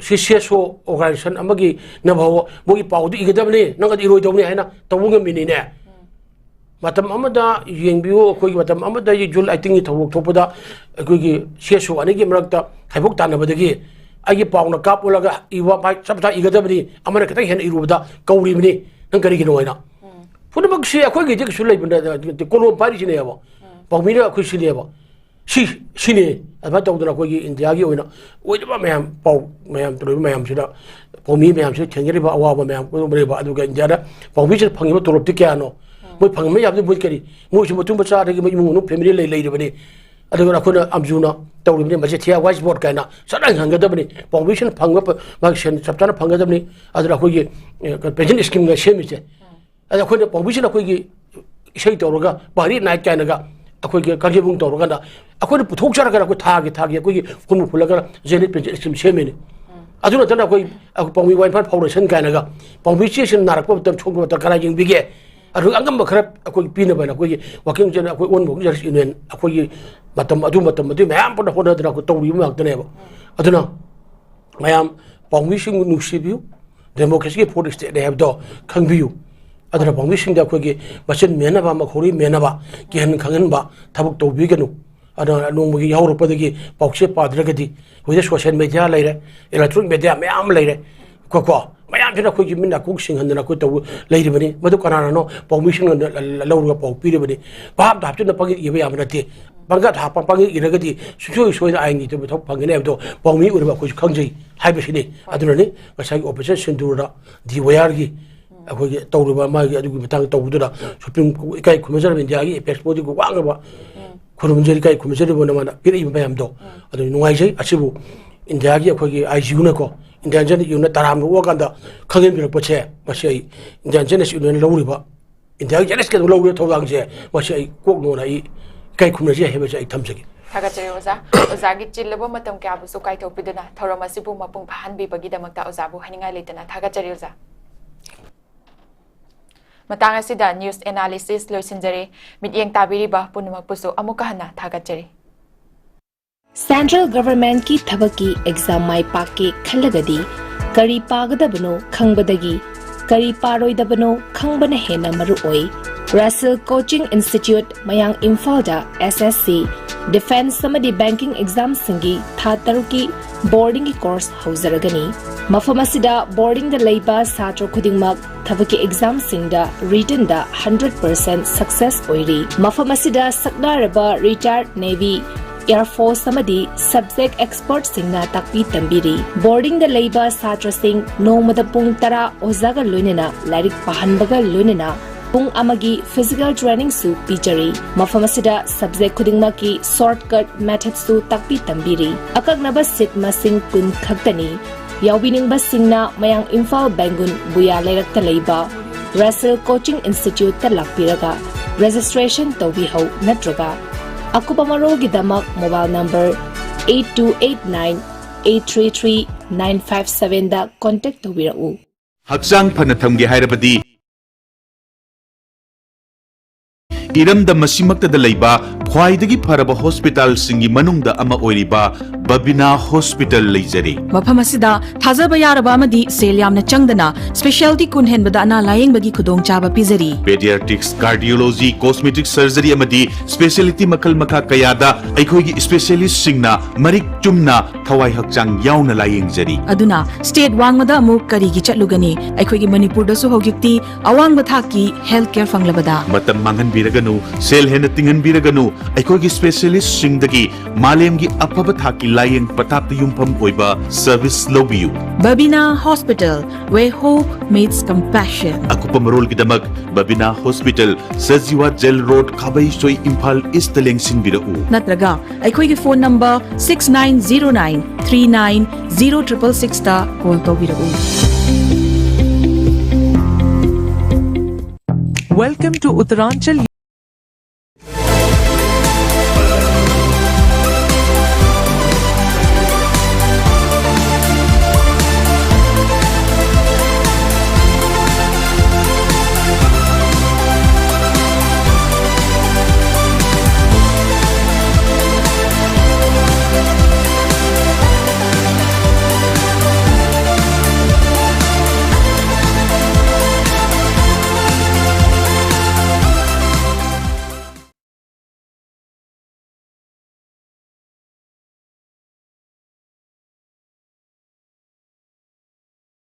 ꯁꯤ ꯁꯤ ꯑꯦꯁ ꯑꯣ ꯑꯣꯔꯒꯅꯥꯏꯖꯦꯁꯟ ꯑꯃꯒꯤ ꯅ ꯐꯥꯎꯕ ꯃꯣꯏꯒꯤ ꯄꯥꯎꯗꯨ ꯏꯒꯗꯕꯅꯤ, ꯅꯪꯒꯗꯤ ꯏꯔꯣꯏꯗꯧꯅꯤ ꯍꯥꯏꯅ ꯇꯧꯕ ꯉꯝꯃꯤꯅꯤꯅꯦ꯫ ꯃꯇꯝ ꯑꯃꯗ ꯌꯦꯡꯕꯤꯌꯨ, ꯑꯩꯈꯣꯏꯒꯤ ꯃꯇꯝ ꯑꯃꯗ ꯑꯩꯒꯤ ꯖꯨꯟ ꯑꯩꯠꯇꯤꯟꯒꯤ ꯊꯧꯗꯣꯛ ꯊꯣꯛꯄꯗ ꯑꯩꯈꯣꯏꯒꯤ ꯁꯤ ꯑꯦꯁ ꯑꯣ ꯑꯅꯤꯒꯤ ꯃꯔꯛꯇ ꯍꯥꯏꯕꯣꯛ ꯇꯥꯟꯅꯕꯗꯒꯤ ꯑꯩꯒꯤ ꯄꯥꯎꯅ ꯀꯥꯞ ꯑꯣꯜꯂꯒ ꯏꯕ ꯃꯥꯏ ꯆꯞ ꯆꯥ ꯏꯒꯗꯕꯅꯤ, ꯑꯃꯅ ꯈꯤꯇꯪ ꯍꯦꯟꯅ ꯏꯔꯨꯕꯗ ꯀꯧꯔꯤꯕꯅꯤ, ꯅꯪ ꯀꯔꯤꯒꯤꯅꯣ ꯍꯥꯏꯅ꯫ ꯄꯨꯝꯅꯃꯛꯁꯤ ꯑꯩꯈꯣꯏꯒꯤꯗꯤ ꯀꯩꯁꯨ ꯂꯩꯕ ꯅꯠꯇꯦ, ꯀꯣꯂꯣꯝ ꯄꯥꯏꯔꯤꯁꯤꯅꯦꯕ, ꯄꯥꯎꯃꯤꯅ ꯑꯩꯈꯣꯏ ꯁꯤꯅꯦꯕ꯫ ꯁꯤ ꯁꯤꯅꯤ꯫ ꯑꯗꯨꯃꯥꯏꯅ ꯇꯧꯗꯅ ꯑꯩꯈꯣꯏꯒꯤ ꯏꯟꯗꯤꯌꯥꯒꯤ ꯑꯣꯏꯅ ꯑꯣꯏꯗꯕ ꯃꯌꯥꯝ, ꯄꯥꯎ ꯃꯌꯥꯝ ꯇꯧꯔꯤꯕ ꯃꯌꯥꯝꯁꯤꯗ, ꯄꯥꯎꯃꯤ ꯃꯌꯥꯝꯁꯤꯅ ꯊꯦꯡꯅꯔꯤꯕ ꯑꯋꯥꯕ ꯃꯌꯥꯝ ꯄꯨꯝꯅꯃꯛ ꯂꯩꯕ, ꯑꯗꯨꯒ ꯏꯟꯗꯤꯌꯥꯗ ꯄꯥꯎꯃꯤꯁꯤꯅ ꯐꯪꯉꯤꯕ ꯇꯣꯂꯣꯞꯇꯤ ꯀꯌꯥꯅꯣ? ꯃꯣꯏ ꯐꯪꯉꯝꯕ ꯌꯥꯕꯗꯤ ꯃꯣꯏ ꯀꯔꯤ? ꯃꯣꯏꯁꯨ ꯃꯇꯨꯡ ꯃꯆꯥꯗꯒꯤ ꯃꯣꯏ ꯏꯃꯨꯡ ꯃꯅꯨꯡ ꯐꯦꯃꯤꯂꯤ ꯂꯩ ꯂꯩꯔꯤꯕꯅꯤ꯫ ꯑꯗꯨꯒ ꯑꯩꯈꯣꯏꯅ ꯑꯝꯖꯨꯅ ꯇꯧꯔꯤꯕꯅꯤ, ꯃꯁꯤ ꯊꯤꯌꯥ ꯋꯥꯏꯁ ꯕꯣꯔꯗ ꯀꯥꯏꯅ ꯆꯠꯅꯍꯟꯒꯗꯕꯅꯤ꯫ ꯄꯥꯎꯃꯤꯁꯤꯅ ꯐꯪꯕ ꯄ- ꯃꯥꯒꯤ ꯁꯦꯟ ꯆꯞ ꯆꯥꯅ ꯐꯪꯒꯗꯕꯅꯤ꯫ ꯑꯗꯨꯅ ꯑꯩꯈꯣꯏꯒꯤ ꯄꯦꯟꯁꯟ ꯁ꯭ꯀꯤꯝꯒ ꯁꯦꯝꯃꯤꯁꯦ, ꯑꯗ ꯑꯩꯈꯣꯏꯅ ꯄꯥꯎꯃꯤꯁꯤꯅ ꯑꯩꯈꯣꯏꯒꯤ ꯏꯁꯩ ꯇꯧꯔꯒ, ꯄꯥꯔꯤ ꯅꯥꯏꯠ ꯀꯥꯏꯅꯒ, ꯑꯩꯈꯣꯏꯒꯤ ꯀꯥꯡꯖꯩꯕꯨꯡ ꯇꯧꯔꯀꯥꯟꯗ ꯑꯩꯈꯣꯏꯅ ꯄꯨꯊꯣꯛꯆꯔꯒ ꯑꯩꯈꯣꯏ ꯊꯥꯒꯤ ꯊꯥꯒꯤ ꯑꯩꯈꯣꯏꯒꯤ ꯍꯨꯟꯕ ꯍꯨꯜꯂꯒ ꯖꯦꯅꯤꯠ ꯄꯦꯟꯁꯟ ꯁ꯭ꯀꯤꯝ ꯁꯦꯝꯃꯤꯅꯤ꯫ ꯑꯗꯨ ꯅꯠꯇꯅ ꯑꯩꯈꯣꯏ, ꯑꯩꯈꯣꯏ ꯄꯥꯎꯃꯤ ꯋꯥꯏꯐꯥꯏ ꯐꯥꯎꯟꯗꯦꯁꯟ ꯀꯥꯏꯅꯒ, ꯄꯥꯎꯃꯤ ꯆꯦꯁꯤꯡ ꯅꯥꯔꯛꯄ ꯃꯇꯝ, ꯁꯣꯛꯄ ꯃꯇꯝ ꯀꯅꯥ ꯌꯦꯡꯕꯤꯒꯦ? ꯑꯗꯨꯒ ꯑꯉꯝꯕ ꯈꯔ ꯑꯩꯈꯣꯏ ꯄꯤꯅꯕ ꯍꯥꯏꯅ ꯑꯩꯈꯣꯏꯒꯤ ꯋꯥꯀꯤꯡ ꯆꯦꯟ ꯑꯩꯈꯣꯏ ꯑꯣꯟ ꯋꯥꯀꯤꯡ ꯖꯔꯅꯦꯂꯤꯁ ꯌꯨꯅꯤꯌꯟ, ꯑꯩꯈꯣꯏꯒꯤ ꯃꯇꯝ, ꯑꯗꯨ ꯃꯇꯝ ꯑꯗꯨ ꯃꯌꯥꯝ ꯄꯨꯟꯅ ꯍꯣꯠꯅꯗꯅ ꯑꯩꯈꯣꯏ ꯇꯧꯔꯤꯕ ꯉꯥꯛꯇꯅꯦꯕ꯫ ꯑꯗꯨꯅ ꯃꯌꯥꯝ ꯄꯥꯎꯃꯤꯁꯤꯡꯕꯨ ꯅꯨꯡꯁꯤꯕꯤꯌꯨ꯫ ꯗꯦꯃꯣꯀ꯭ꯔꯦꯁꯤꯒꯤ ꯐꯣꯔꯠ ꯏꯁꯇꯦꯠꯅꯤ ꯍꯥꯏꯕꯗꯣ ꯈꯪꯕꯤꯌꯨ꯫ ꯑꯗꯨꯅ ꯄꯥꯎꯃꯤꯁꯤꯡꯗ ꯑꯩꯈꯣꯏꯒꯤ ꯃꯆꯤꯟ ꯃꯦꯟꯅꯕ, ꯃꯈꯧꯔꯤ ꯃꯦꯟꯅꯕ, ꯀꯤꯍꯟ ꯈꯪꯍꯟꯕ ꯊꯕꯛ ꯇꯧꯕꯤꯒꯅꯨ꯫ ꯑꯗꯨꯅ ꯅꯣꯡꯃꯒꯤ ꯌꯥꯍꯧꯔꯛꯄꯗꯒꯤ ꯄꯥꯎꯆꯦ ꯄꯥꯗ꯭ꯔꯒꯗꯤ, ꯍꯧꯖꯤꯛ ꯁꯣꯁꯤꯌꯦꯜ ꯃꯦꯗꯤꯌꯥ ꯂꯩꯔꯦ, ꯏꯂꯦꯛꯇ꯭ꯔꯣꯅꯤꯛ ꯃꯦꯗꯤꯌꯥ ꯃꯌꯥꯝ ꯑꯃ ꯂꯩꯔꯦ ꯀꯣ, ꯀꯣ꯫ ꯃꯌꯥꯝꯁꯤꯅ ꯑꯩꯈꯣꯏꯒꯤ ꯃꯤꯠ ꯅꯥꯀꯣꯡ ꯁꯤꯡꯍꯟꯗꯅ ꯑꯩꯈꯣꯏ ꯇꯧꯕ ꯂꯩꯔꯤꯕꯅꯤ꯫ ꯃꯗꯨ ꯀꯅꯥꯅꯅꯣ ꯄꯥꯎꯃꯤꯁꯤꯡꯅ ꯂ-, ꯂ-, ꯂꯧꯔꯒ ꯄꯥꯎ ꯄꯤꯔꯤꯕꯅꯤ꯫ ꯚꯥꯞꯇ ꯍꯥꯞꯆꯤꯟꯅ ꯄꯪꯏ ꯏꯕ ꯌꯥꯕ ꯅꯠꯇꯦ꯫ ꯄꯪꯒꯠ ꯍꯥꯞꯄ ꯄꯪꯏ ꯏꯔꯒꯗꯤ ꯁꯨꯡꯁꯣꯏ ꯁꯣꯏꯗꯅ ꯑꯥꯏꯟꯒꯤ ꯊꯕꯛ ꯐꯪꯒꯅꯤ ꯍꯥꯏꯕꯗꯣ ꯄꯥꯎꯃꯤ ꯑꯣꯏꯔꯤꯕ ꯑꯩꯈꯣꯏꯁꯨ ꯈꯪꯖꯩ ꯍꯥꯏꯕꯁꯤꯅꯤ꯫ ꯑꯗꯨꯅꯅꯤ ꯉꯁꯥꯏꯒꯤ ꯑꯣꯄꯔꯦꯁꯟ ꯁꯤꯟꯗꯨꯔꯗ ꯗꯤ ꯋꯥꯏ ꯑꯥꯔꯒꯤ ꯑꯩꯈꯣꯏꯒꯤ ꯇꯧꯔꯤꯕ ꯃꯥꯒꯤ ꯑꯗꯨꯒꯤ ꯃꯇꯥꯡꯗ ꯇꯧꯕꯗꯨꯗ ꯁꯨꯄ꯭ꯔꯤꯝ ꯀꯣꯔꯠ ꯏꯀꯥꯏ ꯈꯨꯝꯅꯖꯔꯕ ꯏꯟꯗꯤꯌꯥꯒꯤ ꯑꯦꯄꯦꯛꯁ ꯕꯣꯗꯤꯒꯤ ꯋꯥꯡꯂꯕ ꯈꯨꯔꯨꯝꯖꯔꯤ, ꯏꯀꯥꯏ ꯈꯨꯝꯅꯖꯔꯤꯕ ꯅꯃꯥꯅ ꯄꯤꯔꯛꯏꯕ ꯃꯌꯥꯝꯗꯣ꯫ ꯑꯗꯨ ꯅꯨꯡꯉꯥꯏꯖꯩ꯫ ꯑꯁꯤꯕꯨ ꯏꯟꯗꯤꯌꯥꯒꯤ ꯑꯩꯈꯣꯏꯒꯤ ꯑꯥꯏ ꯖꯤ ꯌꯨꯅꯀꯣ, ꯏꯟꯗꯤꯌꯥꯟ ꯖꯔꯅꯦꯜ ꯌꯨꯅꯤꯌꯟꯅ ꯇꯔꯥꯝꯅ ꯑꯣꯛꯑꯀꯥꯟꯗ ꯈꯪꯍꯟꯕꯤꯔꯛꯄꯁꯦ, ꯃꯁꯤ ꯑꯩ ꯏꯟꯗꯤꯌꯥꯟ ꯖꯔꯅꯦꯜ ꯌꯨꯅꯤꯌꯟꯅ ꯂꯧꯔꯤꯕ, ꯏꯟꯗꯤꯌꯥꯒꯤ ꯖꯔꯅꯦꯜꯁꯤꯡꯅ ꯂꯧꯔꯤꯕ ꯊꯧꯗꯥꯡꯁꯦ, ꯃꯁꯤ ꯑꯩ ꯀꯣꯛ ꯅꯣꯟꯅ ꯑꯩ ꯏꯀꯥꯏ ꯈꯨꯝꯅꯖꯩ ꯍꯥꯏꯕꯁꯦ ꯑꯩ ꯊꯝꯖꯒꯦ꯫ ꯊꯥꯒꯠꯆꯔꯤ ꯑꯣꯖꯥ꯫ ꯑꯣꯖꯥꯒꯤ ꯆꯤꯜꯂꯕ ꯃꯇꯝ ꯀꯌꯥꯕꯨꯁꯨ ꯀꯥꯏꯊꯣꯛꯄꯤꯗꯨꯅ ꯊꯧꯔꯝ ꯑꯁꯤꯕꯨ ꯃꯄꯨꯡ ꯐꯥꯍꯟꯕꯤꯕꯒꯤꯗꯃꯛꯇ ꯑꯣꯖꯥꯕꯨ ꯍꯥꯏꯅꯤꯡꯉꯥꯏ ꯂꯩꯇꯅ ꯊꯥꯒꯠꯆꯔꯤ ꯑꯣꯖꯥ꯫ ꯃꯇꯥꯡ ꯑꯁꯤꯗ ꯅ꯭ꯌꯨꯁ ꯑꯦꯅꯥꯂꯤꯁꯤꯁ ꯂꯣꯏꯁꯤꯟꯖꯔꯦ꯫ ꯃꯤꯠꯌꯦꯡ ꯇꯥꯕꯤꯔꯤꯕ ꯄꯨꯝꯅꯃꯛꯄꯨꯁꯨ ꯑꯃꯨꯛꯀ ꯍꯟꯅ ꯊꯥꯒꯠꯆꯔꯤ꯫ ꯁꯦꯟꯇ꯭ꯔꯦꯜ ꯒꯚꯔꯟꯃꯦꯟꯠꯀꯤ ꯊꯕꯛꯀꯤ ꯑꯦꯛꯖꯥꯝ ꯃꯥꯏ ꯄꯥꯛꯀꯦ ꯈꯜꯂꯒꯗꯤ ꯀꯔꯤ ꯄꯥꯒꯗꯕꯅꯣ ꯈꯪꯕꯗꯒꯤ ꯀꯔꯤ ꯄꯥꯔꯣꯏꯗꯕꯅꯣ ꯈꯪꯕꯅ ꯍꯦꯟꯅ ꯃꯔꯨꯑꯣꯏ꯫ ꯔꯁꯦꯜ ꯀꯣꯆꯤꯡ ꯏꯟꯁꯇꯤꯇ꯭ꯌꯨꯠ, ꯃꯌꯥꯡ ꯏꯝꯐꯥꯜꯗ ꯑꯦꯁ ꯑꯦꯁ ꯁꯤ, ꯗꯤꯐꯦꯟꯁ ꯑꯃꯗꯤ ꯕꯦꯡꯀꯤꯡ ꯑꯦꯛꯖꯥꯝꯁꯤꯡꯒꯤ ꯊꯥ ꯇꯔꯨꯛꯀꯤ ꯕꯣꯔꯗꯤꯡꯒꯤ ꯀꯣꯔꯁ ꯍꯧꯖꯔꯒꯅꯤ꯫ ꯃꯐꯝ ꯑꯁꯤꯗ ꯕꯣꯔꯗꯤꯡꯗ ꯂꯩꯕ ꯁꯥꯇ꯭ꯔ ꯈꯨꯗꯤꯡꯃꯛ ꯊꯕꯛꯀꯤ ꯑꯦꯛꯖꯥꯝꯁꯤꯡꯗ ꯔꯤꯇꯟꯗ ꯍꯟꯗ꯭ꯔꯦꯠ ꯄꯔꯁꯦꯟꯠ ꯁꯛꯁꯦꯁ ꯑꯣꯏꯔꯤ꯫ ꯃꯐꯝ ꯑꯁꯤꯗ ꯁꯛꯅꯥꯏꯔꯕ ꯔꯤꯇꯥꯌꯔꯗ ꯅꯦꯚꯤ, ꯑꯦꯌꯔ ꯐꯣꯔꯁ ꯑꯃꯗꯤ ꯁꯕꯖꯦꯛ ꯑꯦꯛꯁꯄꯔꯠꯁꯤꯡꯅ ꯇꯥꯛꯄꯤ ꯇꯝꯕꯤꯔꯤ꯫ ꯕꯣꯔꯗꯤꯡꯗ ꯂꯩꯕ ꯁꯥꯇ꯭ꯔꯁꯤꯡ ꯅꯣꯡꯃꯗ ꯄꯨꯡ ꯇꯔꯥ ꯑꯣꯖꯥꯒ ꯂꯣꯏꯅꯅ ꯂꯥꯏꯔꯤꯛ ꯄꯥꯍꯟꯕꯒ ꯂꯣꯏꯅꯅ ꯄꯨꯡ ꯑꯃꯒꯤ ꯐꯤꯖꯤꯀꯦꯜ ꯇ꯭ꯔꯦꯅꯤꯡꯁꯨ ꯄꯤꯖꯔꯤ꯫ ꯃꯐꯝ ꯑꯁꯤꯗ ꯁꯕꯖꯦꯛ ꯈꯨꯗꯤꯡꯃꯛꯀꯤ ꯁꯣꯔꯠꯀꯠ ꯃꯦꯊꯗꯁꯨ ꯇꯥꯛꯄꯤ ꯇꯝꯕꯤꯔꯤ꯫ ꯑꯀꯛꯅꯕ ꯁꯤꯠ ꯃꯁꯤꯡ ꯀꯨꯟ ꯈꯛꯇꯅꯤ꯫ ꯌꯥꯎꯕꯤꯅꯤꯡꯕꯁꯤꯡꯅ ꯃꯌꯥꯡ ꯏꯝꯐꯥꯜ ꯕꯦꯡꯒꯨꯟ ꯕꯨꯌꯥ ꯂꯩꯔꯛꯇ ꯂꯩꯕ ꯔꯁꯦꯜ ꯀꯣꯆꯤꯡ ꯏꯟꯁꯇꯤꯇ꯭ꯌꯨꯠꯇ ꯂꯥꯛꯄꯤꯔꯒ ꯔꯦꯖꯤꯁꯇ꯭ꯔꯦꯁꯟ ꯇꯧꯕꯤꯍꯧ ꯅꯠꯇ꯭ꯔꯒ ꯑꯀꯨꯞꯄ ꯃꯔꯣꯜꯒꯤꯗꯃꯛ mobile number eight two eight nine eight three three nine five seven ꯗ ꯀꯣꯟꯇꯦꯛ ꯇꯧꯕꯤꯔꯛꯎ꯫ ꯍꯛꯆꯥꯡ ꯐꯅ ꯊꯝꯒꯦ ꯍꯥꯏꯔꯕꯗꯤ ꯏꯔꯝꯗꯝ ꯑꯁꯤꯃꯛꯇꯗ ꯂꯩꯕ ꯈ꯭ꯋꯥꯏꯗꯒꯤ ꯐꯔꯕ ꯍꯣꯁꯄꯤꯇꯥꯜꯁꯤꯡꯒꯤ ꯃꯅꯨꯡꯗ ꯑꯃ ꯑꯣꯏꯔꯤꯕ ꯕꯕꯤꯅꯥ ꯍꯣꯁꯄꯤꯇꯥꯜ ꯂꯩꯖꯔꯤ꯫ ꯃꯐꯝ ꯑꯁꯤꯗ ꯊꯥꯖꯕ ꯌꯥꯔꯕ ꯑꯃꯗꯤ ꯁꯦꯜ ꯌꯥꯝꯅ ꯆꯪꯗꯅ ꯁ꯭ꯄꯦꯁꯤꯌꯦꯜꯇꯤ ꯀꯨꯟ ꯍꯦꯟꯕꯗ ꯑꯅꯥ ꯂꯥꯌꯦꯡꯕꯒꯤ ꯈꯨꯗꯣꯡꯆꯥꯕ ꯄꯤꯖꯔꯤ꯫ ꯄꯦꯗꯤꯌꯥꯇ꯭ꯔꯤꯛꯁ, ꯀꯥꯔꯗꯤꯑꯣꯂꯣꯖꯤ, ꯀꯣꯁꯃꯦꯇꯤꯛ ꯁꯔꯖꯔꯤ ꯑꯃꯗꯤ ꯁ꯭ꯄꯦꯁꯤꯌꯦꯜꯇꯤ ꯃꯈꯜ ꯃꯈꯥ ꯀꯌꯥꯗ ꯑꯩꯈꯣꯏꯒꯤ ꯁ꯭ꯄꯦꯁꯤꯌꯦꯂꯤꯁꯁꯤꯡꯅ ꯃꯔꯤꯛ ꯆꯨꯝꯅ ꯊꯋꯥꯏ ꯍꯛꯆꯥꯡ ꯌꯥꯎꯅ ꯂꯥꯌꯦꯡꯖꯔꯤ꯫ ꯑꯗꯨꯅ ꯁ꯭ꯇꯦꯠ ꯋꯥꯡꯃꯗ ꯑꯃꯨꯛ ꯀꯔꯤꯒꯤ ꯆꯠꯂꯨꯒꯅꯤ? ꯑꯩꯈꯣꯏꯒꯤ ꯃꯅꯤꯄꯨꯔꯗꯁꯨ ꯍꯧꯖꯤꯛꯇꯤ ꯑꯋꯥꯡꯕ ꯊꯥꯛꯀꯤ ꯍꯦꯜꯊ ꯀꯦꯌꯔ ꯐꯪꯂꯕꯗ꯫ ꯃꯇꯝ ꯃꯥꯡꯍꯟꯕꯤꯔꯒꯅꯨ, ꯁꯦꯜ ꯍꯦꯟꯅ ꯇꯤꯡꯍꯟꯕꯤꯔꯒꯅꯨ, ꯑꯩꯈꯣꯏꯒꯤ ꯁ꯭ꯄꯦꯁꯤꯌꯦꯂꯤꯁꯁꯤꯡꯗꯒꯤ ꯃꯥꯂꯦꯝꯒꯤ ꯑꯐꯕ ꯊꯥꯛꯀꯤ ꯂꯥꯌꯦꯡ ꯄꯊꯥꯞꯇ ꯌꯨꯝꯐꯝ ꯑꯣꯏꯕ ꯁꯔꯚꯤꯁ ꯂꯧꯕꯤꯌꯨ꯫ Babina Hospital, where hope meets compassion. ꯑꯀꯨꯞꯄ ꯃꯔꯣꯜꯒꯤꯗꯃꯛ Babina hospital, Sajiwa jail road, Khabeisoi, Imphal east ꯂꯦꯡꯁꯤꯟꯕꯤꯔꯛꯎ꯫ ꯅꯠꯇ꯭ꯔꯒ ꯑꯩꯈꯣꯏꯒꯤ phone number six nine zero nine three nine zero triple six ꯇ ꯀꯣꯜ ꯇꯧꯕꯤꯔꯛꯎ꯫ Welcome to Uttaranchal